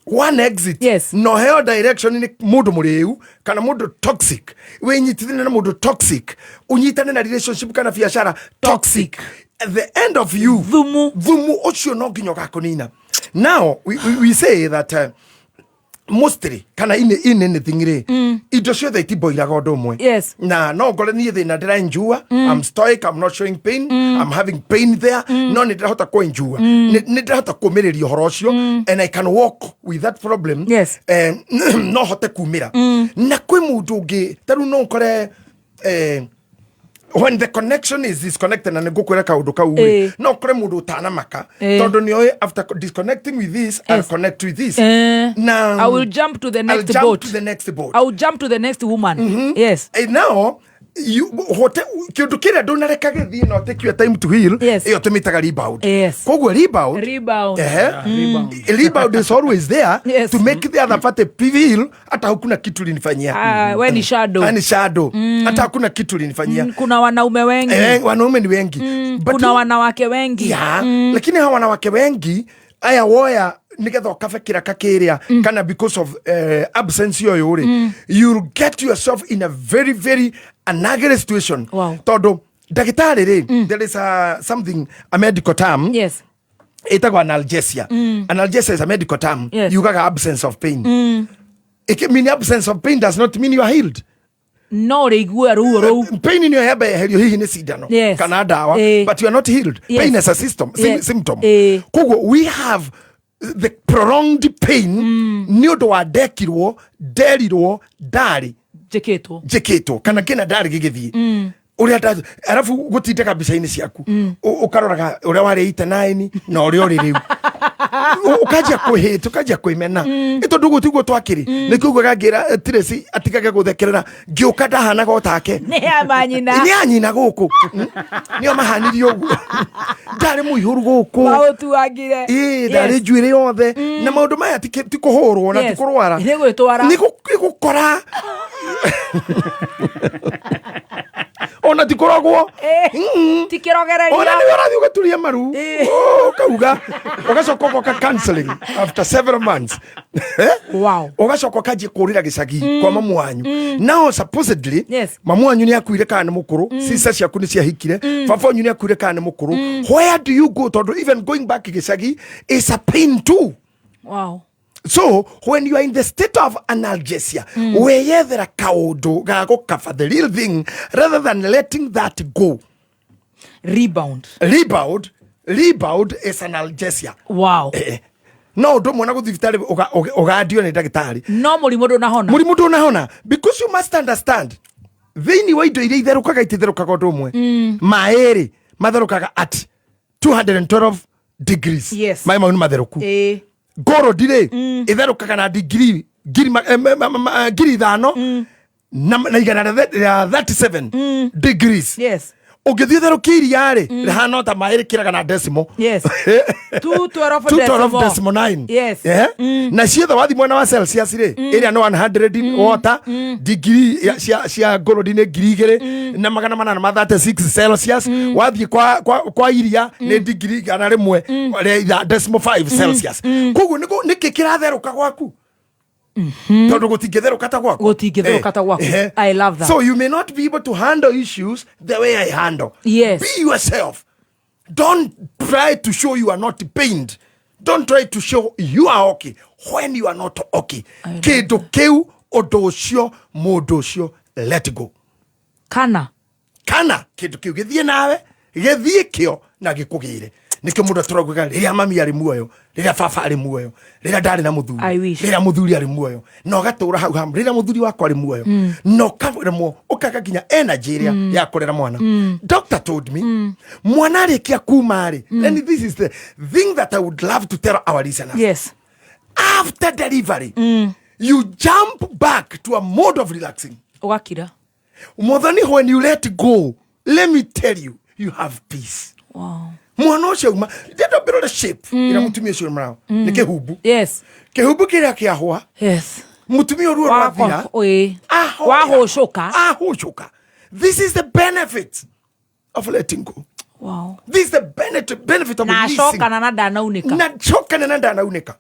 one exit, yes, no heo direction nĩ mũndũ mũrĩu kana mũndũ toxic, wĩnyitithanie na mũndũ toxic, ũnyitane na relationship kana biacara toxic, at the end of you, thumu thumu ũcio no nginya ũgakũnina. Now we say that mostly kana in anything rĩ, indo ciothe itimboiraga ũndũ ũmwe. Yes. Na no ngore niĩ thĩna ndĩraenjua, I'm stoic, I'm not showing pain, I'm having pain there, no nĩ ndĩrahota kwenjua, nĩ ndĩrahota kũmĩrĩria ũhoro ũcio, and I can walk with that problem. Yes. No hote kumĩra. Na kwĩ mũndũ ũngĩ ta rĩu no ũkore when the connection is disconnected, na nĩngũkwĩra kaũndũ kau rĩ, no ũkore mũndũ ũtanamaka, tondũ nĩoĩ after disconnecting with this, I'll connect with this. Na I will jump to the I'll next jump boat. to the next boat. I will jump to the next woman. Yes. And now you hote kindu kiria ndunareka githie no take your time to heal. Iyo tumitaga rebound. Koguo rebound, Rebound. Ehe. Rebound is always there to make the other party feel hata hakuna kitu ulinifanyia. Ah, we ni shadow. Ah, ni shadow, hata hakuna kitu ulinifanyia. Kuna wanaume wengi. Eh, wanaume ni wengi. But Kuna wanawake wengi. Yeah, lakini hawa wanawake wengi aya woya nigetha ũkabe kĩraka kĩrĩa kana because of absence ũyũ rĩ, you'll get yourself in a very very unagre situation. Tondũ ndagĩtarĩ rĩ, there is a something, a medical term. Yes. Ĩtagwo analgesia. Analgesia is a medical term. Yugaga absence of pain. It mean absence of pain does not mean you are healed. No rĩigua ruo rũu. Pain nĩyo yamba yeherio hihi nĩ cindano kana ndawa, but you are not healed. Pain is a system, symptom. Koguo we have the prolonged pain nĩ ũndũ wa ndekirwo, nderirwo, ndarĩ njĩkĩtwo, njĩkĩtwo kana kĩna ndarĩ gĩgĩthiĩ ũrĩa arabu gũtindĩka mbica-inĩ ciaku. Ũkaroraga ũrĩa warĩ 89 na ũrĩa ũrĩ rĩu, ũkanjia kwĩhĩta, ũkanjia kwĩmena ĩ tondũ ũguo tiguo twakĩrĩ. Nĩkĩo ugaga ngĩra Tracy atigage gũthekerera ngĩũka ndahanaga o take. Nĩ ya manyina. Nĩ ya nyina gũkũ. Nĩo mahanirie ũguo, ndarĩ mũihũru gũkũ. Maũtuangire. Ĩ ndarĩ njuĩrĩ yothe na maũndũ maya ti kũhũrwo na ti kũrwara. Nĩ gwĩtwara. Nĩ gũkora ona ti kũrogwo. Ti kĩrogereria. Ona nĩwe ũrathiĩ ũgaturia maru. Oh, ũkauga ũgacoka ũgoka counseling after several months. Wow. Ũgacoka ũkanjia kũrĩra gĩcagi kwa mamu wanyu. Now supposedly mamu wanyu nĩ akuire kana nĩ mũkũrũ, sister ciaku nĩ ciahikire, baba wanyu nĩ akuire kana nĩ mũkũrũ. Where do you go? Tondũ even going back gĩcagi is a pain too. So when you are in the state of analgesia, weyethera kaũndũ ga gũcover the real thing rather than letting that go. Rebound. Rebound. Rebound is analgesia. No ũndũ ũmwe na gũthiĩ thibitarĩ ũgandio nĩ ndagĩtarĩ. No mũrimũ ndũnahona. Mũrimũ ndũnahona. Because you must understand, thĩinĩ wa indo iria itherũkaga ititherũkaga ũndũ ũmwe. Maĩ rĩ, matherũkaga at 212 degrees. Maĩ mau nĩ matherũku. Gold rĩ, ĩtherũkaga na degree 5,000 na igana rĩa 37 degrees. Ũngĩthiĩ ũtherũkie iria rĩ, rĩhana o ta maĩ rĩkĩraga na decimal. 212 Two twelve decimal. decimal nine. Na ciothe wathiĩ mwena wa Celsius rĩ, ĩrĩa nĩ 100 water, degree cia gold nĩ 2836 Celsius. Wathiĩ kwa iria nĩ degree igana rĩmwe rĩa decimal five Celsius. Koguo nĩkĩ kĩratherũka gwaku? Tondũ gũtingĩtherũka ta gwaku. Gũtingĩtherũka ta gwaku. I love that. So you may not be able to handle issues the way I handle. Be yourself. Don't try to show you are not pained. Don't try to show you are okay when you are not okay. Kĩndũ kĩu, ũndũ ũcio, mũndũ ũcio, let go. Kana. Kana kĩndũ kĩu gĩthiĩ nawe, gĩthiĩ kĩo na gĩkũgĩre. Nĩkĩo mũndũ atũraugaga rĩrĩa mami arĩ muoyo, rĩrĩa baba arĩ muoyo, rĩrĩa ndarĩ na mũthuri, I wish. rĩrĩa mũthuri arĩ muoyo, na ũgatũra hau hamwe, rĩrĩa mũthuri wakwa arĩ muoyo, na ũkaremwo, ũkaga nginya energy ĩrĩa ya kũrera mwana. Doctor told me, mwana arĩkia kuma rĩ, and this is the thing that I would love to tell our listeners. After delivery, you jump back to a mode of relaxing. Ũgakira. Muthoni, when you let go, let me tell you, you have peace. Wow. Mwana ũcio auma, ndenda mbĩrore shape ĩrĩa mũtumia ũcio auma nayo, nĩ kĩhumbu. Kĩhumbu kĩrĩa kĩahũa. Mũtumia ũruo rwathira. Wahũcũka. Ahũcũka. This is the benefit of letting go. Wow. This is the benefit of Na leasing. acokana na ndanaunĩka. Na cokana na ndanaunĩka.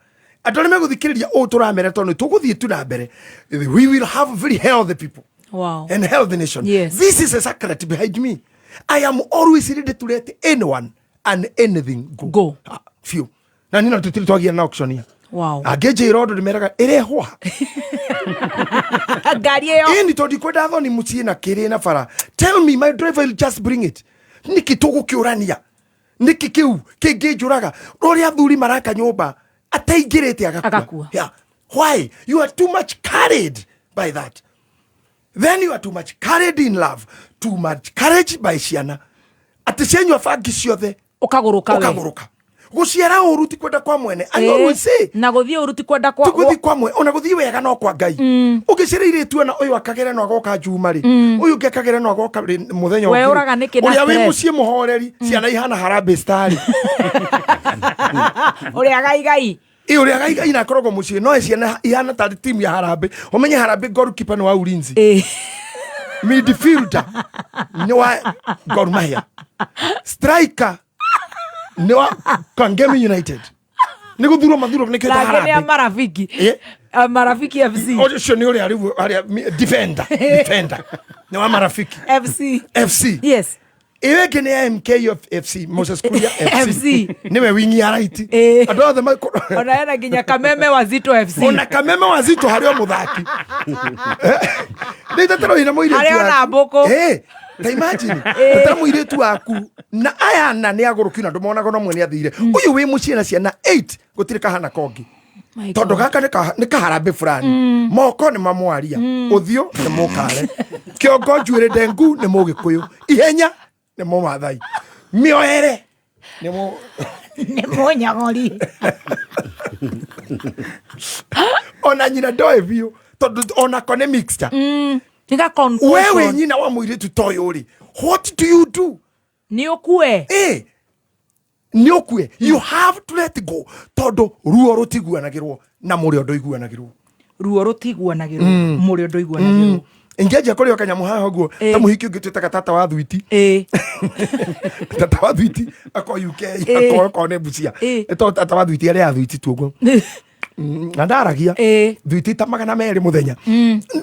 Andũ arĩa megũthikĩrĩria ũũ tũramera tondũ tũgũthiĩ tu na mbere, we will have very healthy people Wow. and healthy nation. Yes. This is a sacrament behind me. I am always ready to let anyone and anything go. Go. Ah, few. Na nina tutiri twagia na auction ya. Wow. Angĩnjĩra ũndũ ndĩmeraga ĩrehwo ha. Ngari ĩyo. Ĩni tondũ ndikwenda thoni mũciĩ na kĩrĩ na bara. Tell me my driver will just bring it. Nĩkĩ tũgũkĩũrania? Nĩkĩ kĩu kĩngĩnjũraga? Ũrĩa athuri maraka nyũmba ataingĩrĩte agakua. Yeah. Why? You are too much carried by that. Then you are too much carried in love, too much courage by ciana. Atĩ cianyua bangi ciothe Ũkagũrũka we. ũkagũrũka. Gũciara ũru ti kwenda kwa mwene. I Ĩĩ. always say Na gũthiĩ ũru ti kwenda kwa ti gũthiĩ kwa mwene ona gũthiĩ wega no kwa Ngai. Ũngĩciara irĩtu ona ũyũ akagera no agoka Juma rĩ, ũyũ ũngĩ akagera no agoka rĩ, mũthenya We ũngĩ rĩ. ũraga nĩkĩ na Ũrĩa wĩ stress? mũciĩ mũhoreri ciana ihana Harambee Star rĩ. Ũrĩa gaigai. Ĩ ũrĩa gaigai na akoragwo mũciĩ no ciana ihana tarĩ timu ya Harambee. Ũmenye Harambee goalkeeper nĩ wa Ulinzi. Midfielder nĩ wa Gor Mahia. Striker nĩ wa Kangemi United. Nĩ gũthurwo mathurwo nĩkĩo ta Nake nĩ a Harambee. marafiki. Ĩ. A marafiki FC. Ũcio nĩ ũrĩa rĩu arĩa defender nĩ wa marafiki FC. FC. Yes. Ĩyo ĩngĩ nĩ ya MK of FC Moses Kuria FC. FC. Nĩwe wingi ya right. Andũ othe Ona hena nginya Kameme Wazito FC. Ona Kameme Wazito harĩ o mũthaki. Nĩ itetero ina mũirĩtu Harĩ ona waku. mbũkũ. Ĩ, ta imagine tetera mũirĩtu waku na aya ana nĩ agũrũki na ndũmonaga no mwene athire. Ũyũ wĩ mũciĩ na ciana 8 gũtirĩ kahana kongi. My Tondũ God. gaka nĩ kaharambĩ fulani. Moko nĩ mamwaria. Ũthiũ nĩ mũkare. Kĩongo njuĩrĩ ndengu nĩ mũgĩkũyũ. Ihenya nĩ mũmathai. Mĩoere nĩ mũ Nĩ mũnyagori. ona nyina ndoĩ biũ tondũ onako nĩ mixture. Nĩ ga concoction. We wĩ nyina wa mũirĩtu ta ũyũ rĩ, what do you do? Nĩ ũkue. Ĩ, nĩ ũkue. You have to let go tondũ ruo rũtiguanagĩrwo na mũrĩo ndũiguanagĩrwo. Ruo rũtiguanagĩrwo mũrĩo ndũiguanagĩrwo. Ingĩanjia kũrĩa kanyamũ haha ũguo ta mũhiki ũngĩ twĩtaga tata wa thwiti. Tata wa thwiti ako UK ako nĩ Busia. Ĩtagwo tata wa thwiti arĩa thwiti tu ũguo. Na ndaragia thwiti ta 200 mũthenya.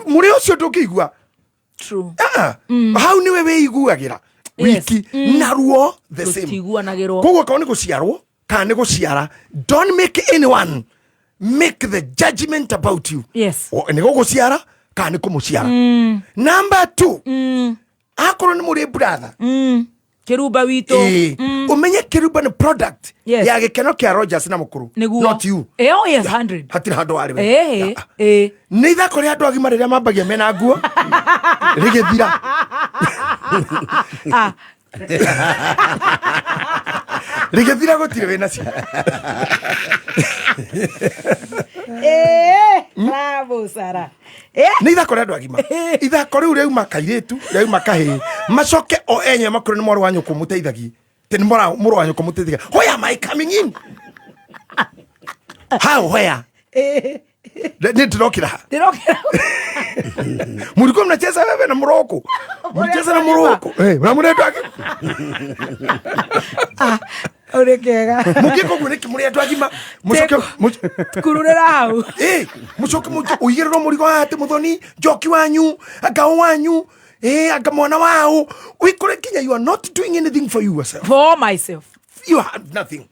Mũrĩo ũcio ndũngĩigua. True. Hau nĩwe wĩiguagĩra wiki na ruo the same. Rũtiguanagĩrwo. Koguo korwo nĩ gũciarwo kana nĩ gũciara, don't make anyone make the judgment about you. Yes. Nĩ gũgũciara kana nĩ kũmũciara. Number 2, akorwo nĩ mũrĩ brother, Kĩrumba witũ. Ĩ, ũmenye kĩrumba nĩ product ya gĩkeno kĩa Rogers na mũkũrũ. Nĩguo. Not you. Ĩ, oh yes, 100. Hatirĩ handũ warĩ we. Ĩ, ĩ. Nĩ ithako rĩa andũ agima rĩrĩa mambagia mena nguo rĩgĩthira. Ah. Rĩgĩthira gũtirĩ wĩna cio. Ĩ, bravo Sarah. Nĩ ithako rĩa andũ agima. Ithako rĩu rĩauma kairĩtu, rĩauma kahĩĩ. Macoke o enyewe makorwo nĩ mwarĩ wa nyũkwa mũteithagie. Tĩ nĩ mũrũ wa nyũkwa mũteithagia. Where am I coming in? How, where? Nĩ ndĩrokĩra ha? Ndĩrokĩra. Mlikuwa mnacheza wewe na Morocco. Mlicheza na Morocco. Eh, na mũrĩ andũ agima. Ũrĩ kega. Mũngĩka ũguo nĩkĩ mũrĩ andũ agima? Mũcoke kururĩra hau. Ĩ, mũcoke ũigĩrĩrwo mũrigo haha atĩ mũthoni, njoki wanyu, anga ũ wanyu, ĩ, anga mwana wao. Wĩkore nginya you are not doing anything for yourself. For myself. You have nothing.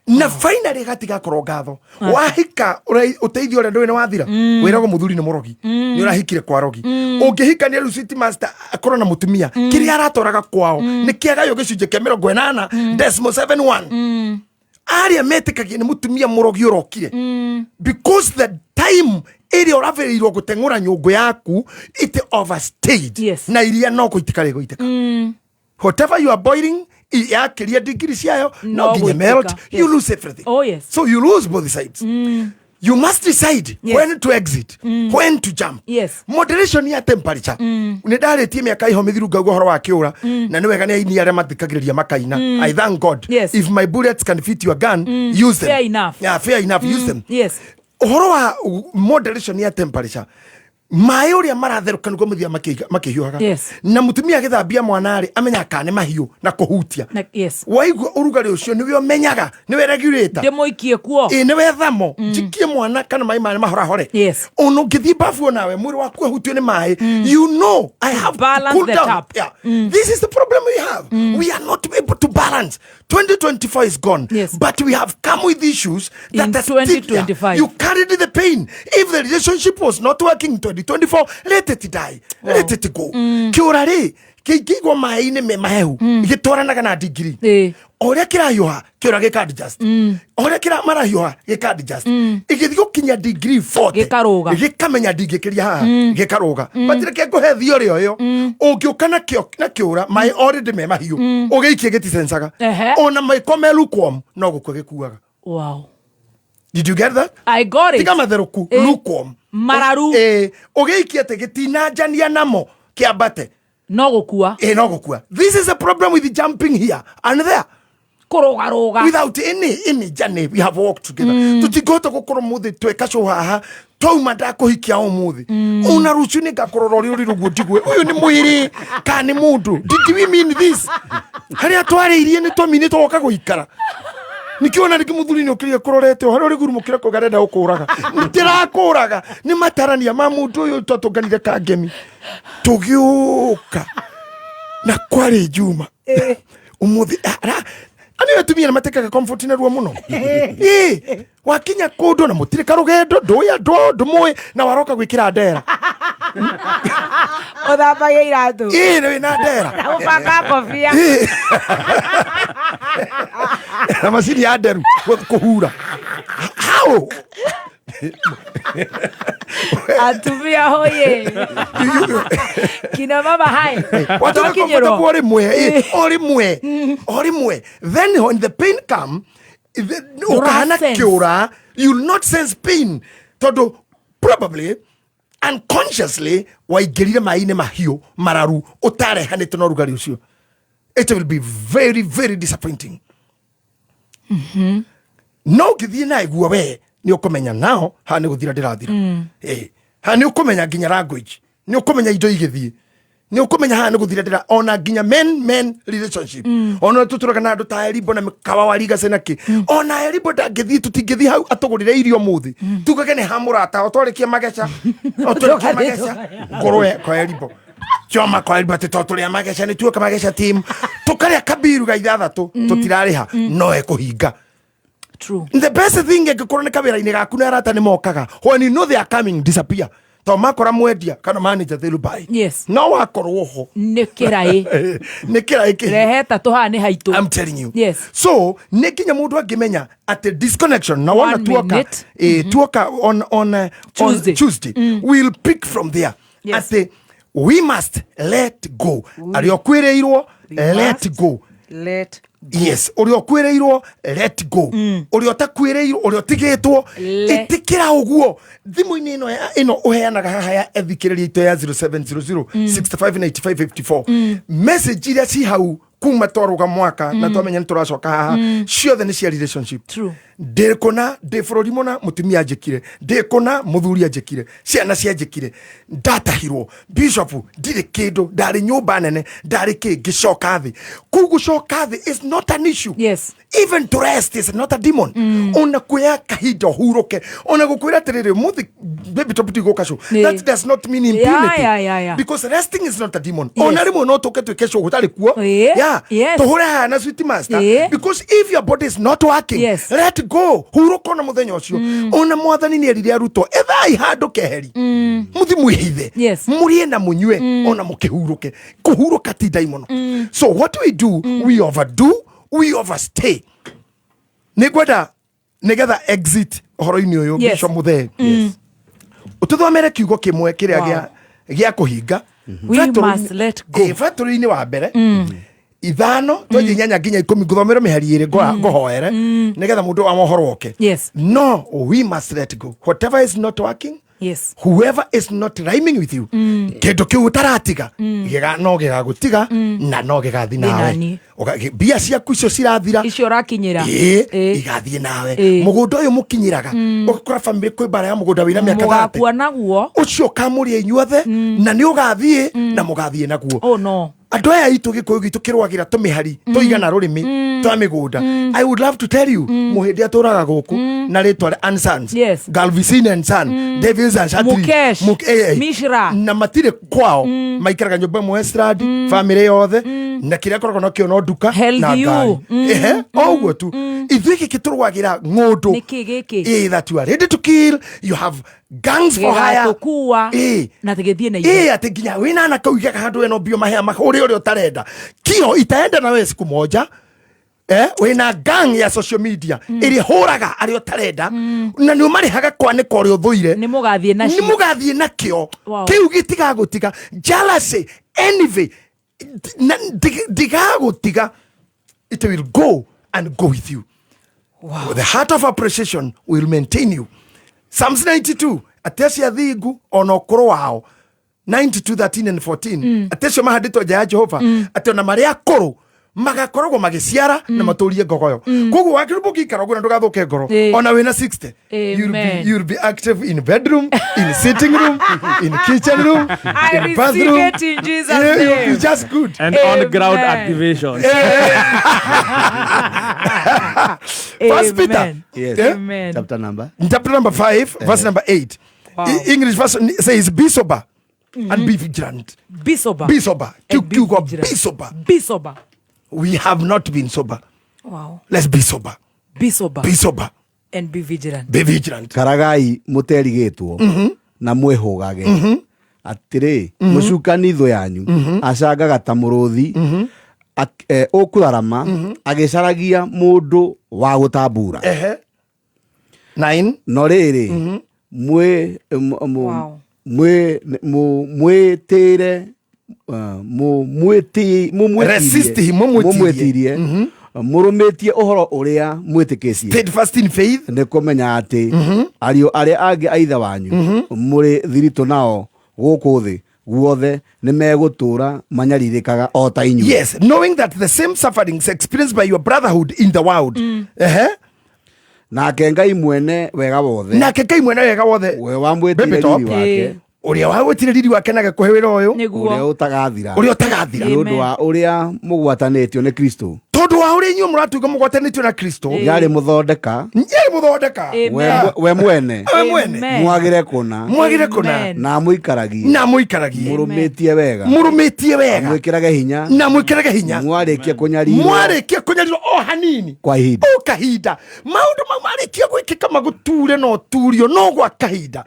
Na finally gatigakorwo ngatho. Wahika ũteithio ũrĩa ndũĩ nĩ wathira. Wĩragwo mũthuri nĩ mũrogi. Nĩ ũrahikire kwa rogi. Ũngĩhikania rĩu city master akorwo na mũtumia, kĩrĩa aratwaraga kwao nĩ kĩagaywo gĩcunjĩ kĩa 80 decimal 71. Arĩa metĩkagia nĩ mũtumia mũrogi ũrokire. Because the time ĩrĩa ũrabĩrĩirwo gũteng'ũra nyũngũ yaku it overstayed. Na iria no gũitĩka rĩgũitĩka. Whatever you are boiling, yakĩria digiri ciayo no No nginya gũitĩka. melt, you Yes. lose everything. Oh yes. So you lose both sides. You must decide when to exit, when to jump. Yes. Moderation ya temperature. Nĩ ndarĩtie mĩaka iho mĩthiru ngauga ũhoro wa kĩũra na nĩ wega nĩ aini arĩa mathikagĩrĩria makaina. I thank God. Yes. If my bullets can fit your gun, use them. Fair enough. Yeah, fair enough, use them. Yes. Ũhoro wa moderation ya temperature. Maĩ ũrĩa maratherũka nĩguo mũthia makĩhiũhaga. Na mũtumia agĩthambia mwana rĩ, amenyaga kana nĩ mahiũ na kũhutia. Na, yes. Waigua ũrugarĩ ũcio nĩwe ũmenyaga, nĩwe regulator. Ndĩmũikie kuo. Ĩ, nĩwe thamo. Njikie mwana kana maĩ maya mahorahore. Ona ũngĩthiĩ bafu onawe mwĩrĩ waku ũhutio nĩ maĩ, you know I have to Balance cool the down. tap. Yeah. This is the problem we have. We are not able to balance. 2024 is gone. But we have come with issues that In are still there. 2025. You carried the pain. If the relationship was not working in 2024, let it die. Let it go. Kĩũra rĩ, kĩingĩigwo maĩ-inĩ me mahehu, gĩtwaranaga na ndigiri. O ũrĩa kĩrahiũha, kĩũra gĩka adjust. O ũrĩa kĩra marahiũha, gĩka adjust. Ĩgĩthiĩ gũkinya degree 40. Gĩkarũga. Gĩkamenya ndingĩkĩria haha, gĩkarũga. But reke ngũhe theory o ĩyo. Ũngĩũka nakĩo na kĩũra, maĩ already me mahiũ. Ũgĩikie gĩtisensaga. Ona maĩko me lukewarm, no gũkua gĩkuaga. Wow. Did you get that? I got it. Tiga matherũku, lukewarm. Mararu. Ũgĩikie atĩ gĩtinanjania namo kĩambate. No gũkua. No gũkua. This is a problem with jumping here and there. Kũrũgarũga. Without any journey we have walked together. Tũtingĩhota gũkorwo mũthĩ tweka show haha twauma ndakũhikia ũmũthĩ ona rũciũ nĩ ngakũrora ũrĩa ũrĩ rũguo njigue ũyũ nĩ mwĩrĩ kana nĩ mũndũ. Did we mean this? Harĩa twarĩirie nĩ twamini twoka gũikara. Nikĩo ona rĩngĩ mũthuri nĩ ũkĩrire kũrorete o harĩa ũrĩ gurumũkĩra kũga arenda gũkũraga. Ndĩrakũraga nĩ matarania ma mũndũ ũyũ twatũnganire kangemi tũgĩũka na kwarĩ Juma ũmũthĩ anĩ atumia nĩ matekaga comfort narua mũno. Ĩ, wakinya kũndũ na mũtirĩ karũgendo, ndũĩ andũ ao, ndũmũĩ, na waroka gwĩkĩra ndera. Ũthambagia iratũ. Ĩ, na wĩna ndera. Na ũbanga kobia. Ĩ. Na macini ya nderu kũhura. How? Atumia hoye. Kina mama hai. Watu Twakinyĩrwo. comfortable o rĩmwe, o rĩmwe, o rĩmwe. Then when the pain come, ũkahana sense. kĩũra, you'll not sense pain. Tondũ probably unconsciously waingĩrire maĩ-inĩ mahiũ mararu ũtarehanĩte na ũrugarĩ ũcio. It will be very, very disappointing. No ũngĩthiĩ naye guo we nĩ ũkũmenya nao haha nĩ gũthira ndĩrathira. Haha nĩ ũkũmenya nginya language, nĩ ũkũmenya indo igĩthiĩ, nĩ ũkũmenya haha nĩ gũthira ndĩra, ona nginya men men relationship. Ona tũtũraga na andũ ta Elibo na mĩkawa wa Rigacy na kĩ. Ona Elibo ndangĩthiĩ, tũtingĩthiĩ hau atũgũrĩre irio mũthĩ. Tugage nĩ ha mũrata, o twarĩkia mageca, o twarĩkia mageca, ngũrwe kwa Elibo. Choma kwa Elibo atĩ to tũrĩa mageca, nĩ tuoka mageca team. Tũkarĩa kabiru ga ithathatũ, tũtirarĩha, no ekũhinga. True. The best thing ĩngĩkorwo nĩ kawĩra-inĩ gaku na arata nĩ mokaga. When you know they are coming, disappear. To makora mwendia kana manager, they'll buy. No wakorwo ho. Nĩ kĩraĩ. Nĩ kĩraĩ kĩ. Rehe tatũ haha nĩ haitũ. I'm telling you. Yes. So nĩ nginya mũndũ angĩmenya atĩ disconnection na wona One tuoka, minute. tuoka on Tuesday. on Tuesday. We'll pick from there. Atĩ we must let go. Arĩa ũkwĩrĩirwo, let go. Let Yes, ũrĩa ũkwĩrĩirwo, let go. Ũrĩa ũtakwĩrĩirwo, ũrĩa ũtigĩtwo, ĩtĩkĩra ũguo. Thimũ-inĩ ĩno ĩno ũheanaga haha ya ethikĩrĩria itũ ya 0700 65 95 54. Message iria ci hau kuma twarũga mwaka na twamenya nĩ tũracoka haha, ciothe nĩ cia relationship. True. Ndĩ kũna, ndĩ bũrũri mũna, mũtumia anjĩkire. Ndĩ kũna, mũthuri anjĩkire. Ciana cianjĩkire. Ndatahirwo. Bishop, ndirĩ kĩndũ, ndarĩ nyũmba nene, ndarĩ kĩ, ngĩcoka thĩ. Kũu gũcoka thĩ is not an issue. Yes. Even to rest is not a demon. Ona kuoya kahinda ũhurũke. Ona gũkwĩra atĩrĩrĩ, ũmũthĩ baby top ndigũka show. That does not mean impunity. Yeah. Because resting is not a demon. Yes. Ona rĩmwe no tũke twĩke show gũtarĩ kuo. Yeah. Yes. Tũhũre haha na sweet master. Because if your body is not working, Yes. let go. Hurũka ona mũthenya ũcio. Ona mwathani nĩ erire arutwo, ethai handũ keheri. Mũthi mwĩhithe. Yes. Mũrĩe na mũnyue, ona mũkĩhurũke. Kũhurũka ti ndaimono. So what we do, we overdo, we overstay. Nĩ ngwenda nĩgetha exit ũhoro-inĩ ũyũ, Yes. Bishop Muthee. Ũtũthomere kiugo kĩmwe kĩrĩa Wow. gĩa kũhinga. We must let go. Betũrũ-inĩ wa mbere 5 twenji 8 nginya 10 ngũthomere mĩhari ĩrĩ ngũhoere nĩgetha mũndũ wa mohoro oke. Yes. No, we must let go. Whatever is not working, Yes. Whoever is not rhyming with you, kindu kiu utaratiga, no gigagutiga na no gigathi Thĩ nawe. nani. Mbia ciaku icio cirathira, icio ũrakinyĩra. Ĩĩ, igathiĩ nawe. Mũgũnda ũyũ mũkinyĩraga, ũgakora family kwĩ mbara ya mũgũnda wĩna mĩaka 30. Mũgakua naguo. Ũcio ũkamũrĩa inyuothe, na nĩ ũgathiĩ na mũgathiĩ naguo. Oh no. Andũ aya aitũ, gĩkũyũ gitũ kĩrũagĩra tũmĩhari tũigana rũrĩmĩ twa mĩgũnda. I would love to tell you, mũhĩndĩ atũraga gũkũ na rĩtwa rĩa and Sons, Yes. Galvicin and Son, Davis and Shatri, Mukesh. Mishra. Na matirĩ kwao, maikaraga nyũmba ĩmwe Westland, family yothe, na kĩrĩa akoragwo nakĩo no nduka na Healthy you. ngari. Ehe, o ũguo tu. Ithuĩ gĩkĩ tũrũagĩra ng'ũndũ. Nĩkĩ gĩkĩ? Ĩ, that you are ready to kill, you have gangs for hire. Gĩgatũkua Ĩ. na tũgĩthiĩ na Ĩ, ithuĩ. atĩ nginya wĩna anake ũigaga handũ wena mbio mahea mahũre ũrĩa ũtarenda kio itaenda nawe siku moja. Wĩna gang ya social media ĩrĩa hũraga arĩa ũtarenda, na nĩ ũmarĩhaga kwanĩka ũrĩa ũthũire. Nĩ mũgathiĩ nacio. Nĩ mũgathiĩ nakĩo. Wow. Kĩu gĩtigagũtiga. Jealousy, envy, ndigagũtiga. It will go and go with you. Wow. The heart of appreciation will maintain you. Psalms 92, atĩ acio athingu ona ũkũrũ wao, 92 13 and 14, atĩ acio mahandĩtwo nja ya Jehova, atĩ ona marĩ akũrũ magakoragwo magĩciara na matũrie ngogoyo. Koguo wakĩrũmba ũngĩikara ũguo na ndũgathũke ngoro, ona wĩna 60, you'll be, Amen. you'll be active in bedroom, in sitting room, in kitchen room, I in receive bathroom. it in Jesus' Yeah, you'll be name. just good. And on ground Amen. activation. First Peter. Amen. Yes. Eh? Amen. Chapter number? Chapter number 5, verse number 8. Wow. English version says, be sober and be vigilant. Be sober. Be sober. And be Kiugo, vigilant. be sober. Be sober. We have not been sober. Wow. Let's be sober. Be sober. Be sober. And be vigilant. Be vigilant. Karagai mũterigĩtwo na mwĩhũgage atĩrĩ, mũcukani thũ yanyu acangaga ta mũrũthi ũkũrarama agĩcaragia mũndũ wa gũtambura. Ehe. 9. No rĩrĩ, mwĩ Wow. mwĩ mwĩtĩre Resist him, mũmwĩtirie. mũmwĩtirie mũrũmĩtie ũhoro ũrĩa mwĩtĩkĩtie. Steadfast in faith. Nĩ kũmenya atĩ ariũ arĩa angĩ a ithe wanyu mũrĩ thiritũ nao gũkũ thĩ guothe nĩ megũtũũra manyarirĩkaga o ta inyuĩ. Yes, knowing that the same sufferings experienced by your brotherhood in the world. Ehe. Nake Ngai mwene wega wothe, Nake Ngai mwene wega wothe, we wamwĩtire Baby top. riri wake, ũrĩa wagwĩtire riri wake na gĩkũhe wĩra ũyũ, Nĩguo. ũrĩa ũtagathira, ũrĩa ũtagathira, nĩ ũndũ wa ũrĩa mũgwatanĩtio nĩ Kristo, tondũ wa ũrĩa inyuĩ mũratuĩka mũgwatanĩtio na Kristo. Yarĩ mũthondeka Nyarĩ mũthondeka. we mwene, We mwene. Mwagĩre kũna, Mwagĩre kũna. Na mũikaragie, Na mũikaragie. Mũrũmĩtie wega, Mũrũmĩtie wega. Mwĩkĩrage hinya, Na mwĩkĩrage hinya. Mwarĩkia kũnyarirwo Mwarĩkia kũnyarirwo o hanini kwa ihinda, o kahinda, maũndũ mau marĩkia gwĩkĩka magũture no turio no gwa kahinda.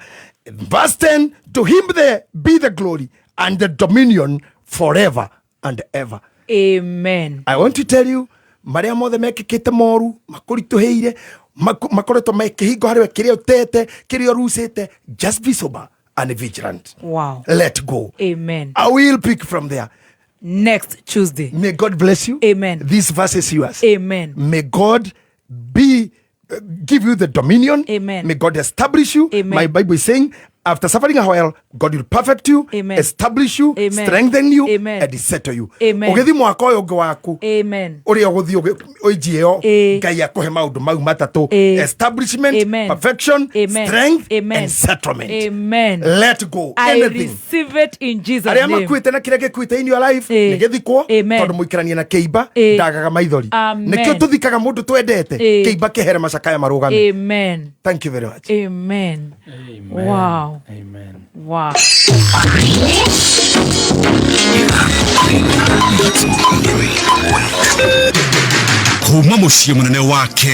Verse 10, to him there be the glory and the dominion forever and ever. Amen. I want to tell you, marĩa mothe mekĩkĩte moru makũritũhĩire, makoretwo mekĩhingo harĩ we, kĩrĩa ũtete, kĩrĩa ũrucĩte, just be sober and vigilant. Wow. Let go. Amen. I will pick from there next Tuesday. May God bless you. Amen. This verse is yours. Amen. May God be give you the dominion. Amen. May God establish you. Amen. My Bible is saying, after suffering a while, God will perfect you, Amen. establish you, Amen. strengthen you, Amen. and settle you. Amen. Ũgĩthiĩ mwaka ũyũ ũngĩ waku, Amen. ũrĩa ũgũthiĩ ũnjie ĩyo, Ĩ. Ngai akũhe maũndũ mau matatũ: Ĩ. establishment, Amen. perfection, Amen. strength, Amen. and settlement. Amen. Let go I anything. receive it in Jesus' Arĩa name. makuĩte na kĩrĩa gĩkuĩte in your life, Ĩ. nĩ gĩthikwo, Amen. tondũ mũikarania na kĩimba Ĩ. ndagaga maithori. Amen. Nĩkĩo tũthikaga mũndũ twendete, Ĩ. kĩimba kĩhere, macakaya marũgame. Amen. Thank you very much. Amen. Wow. Amen. Wow. Kuma muciĩ mũnene wake.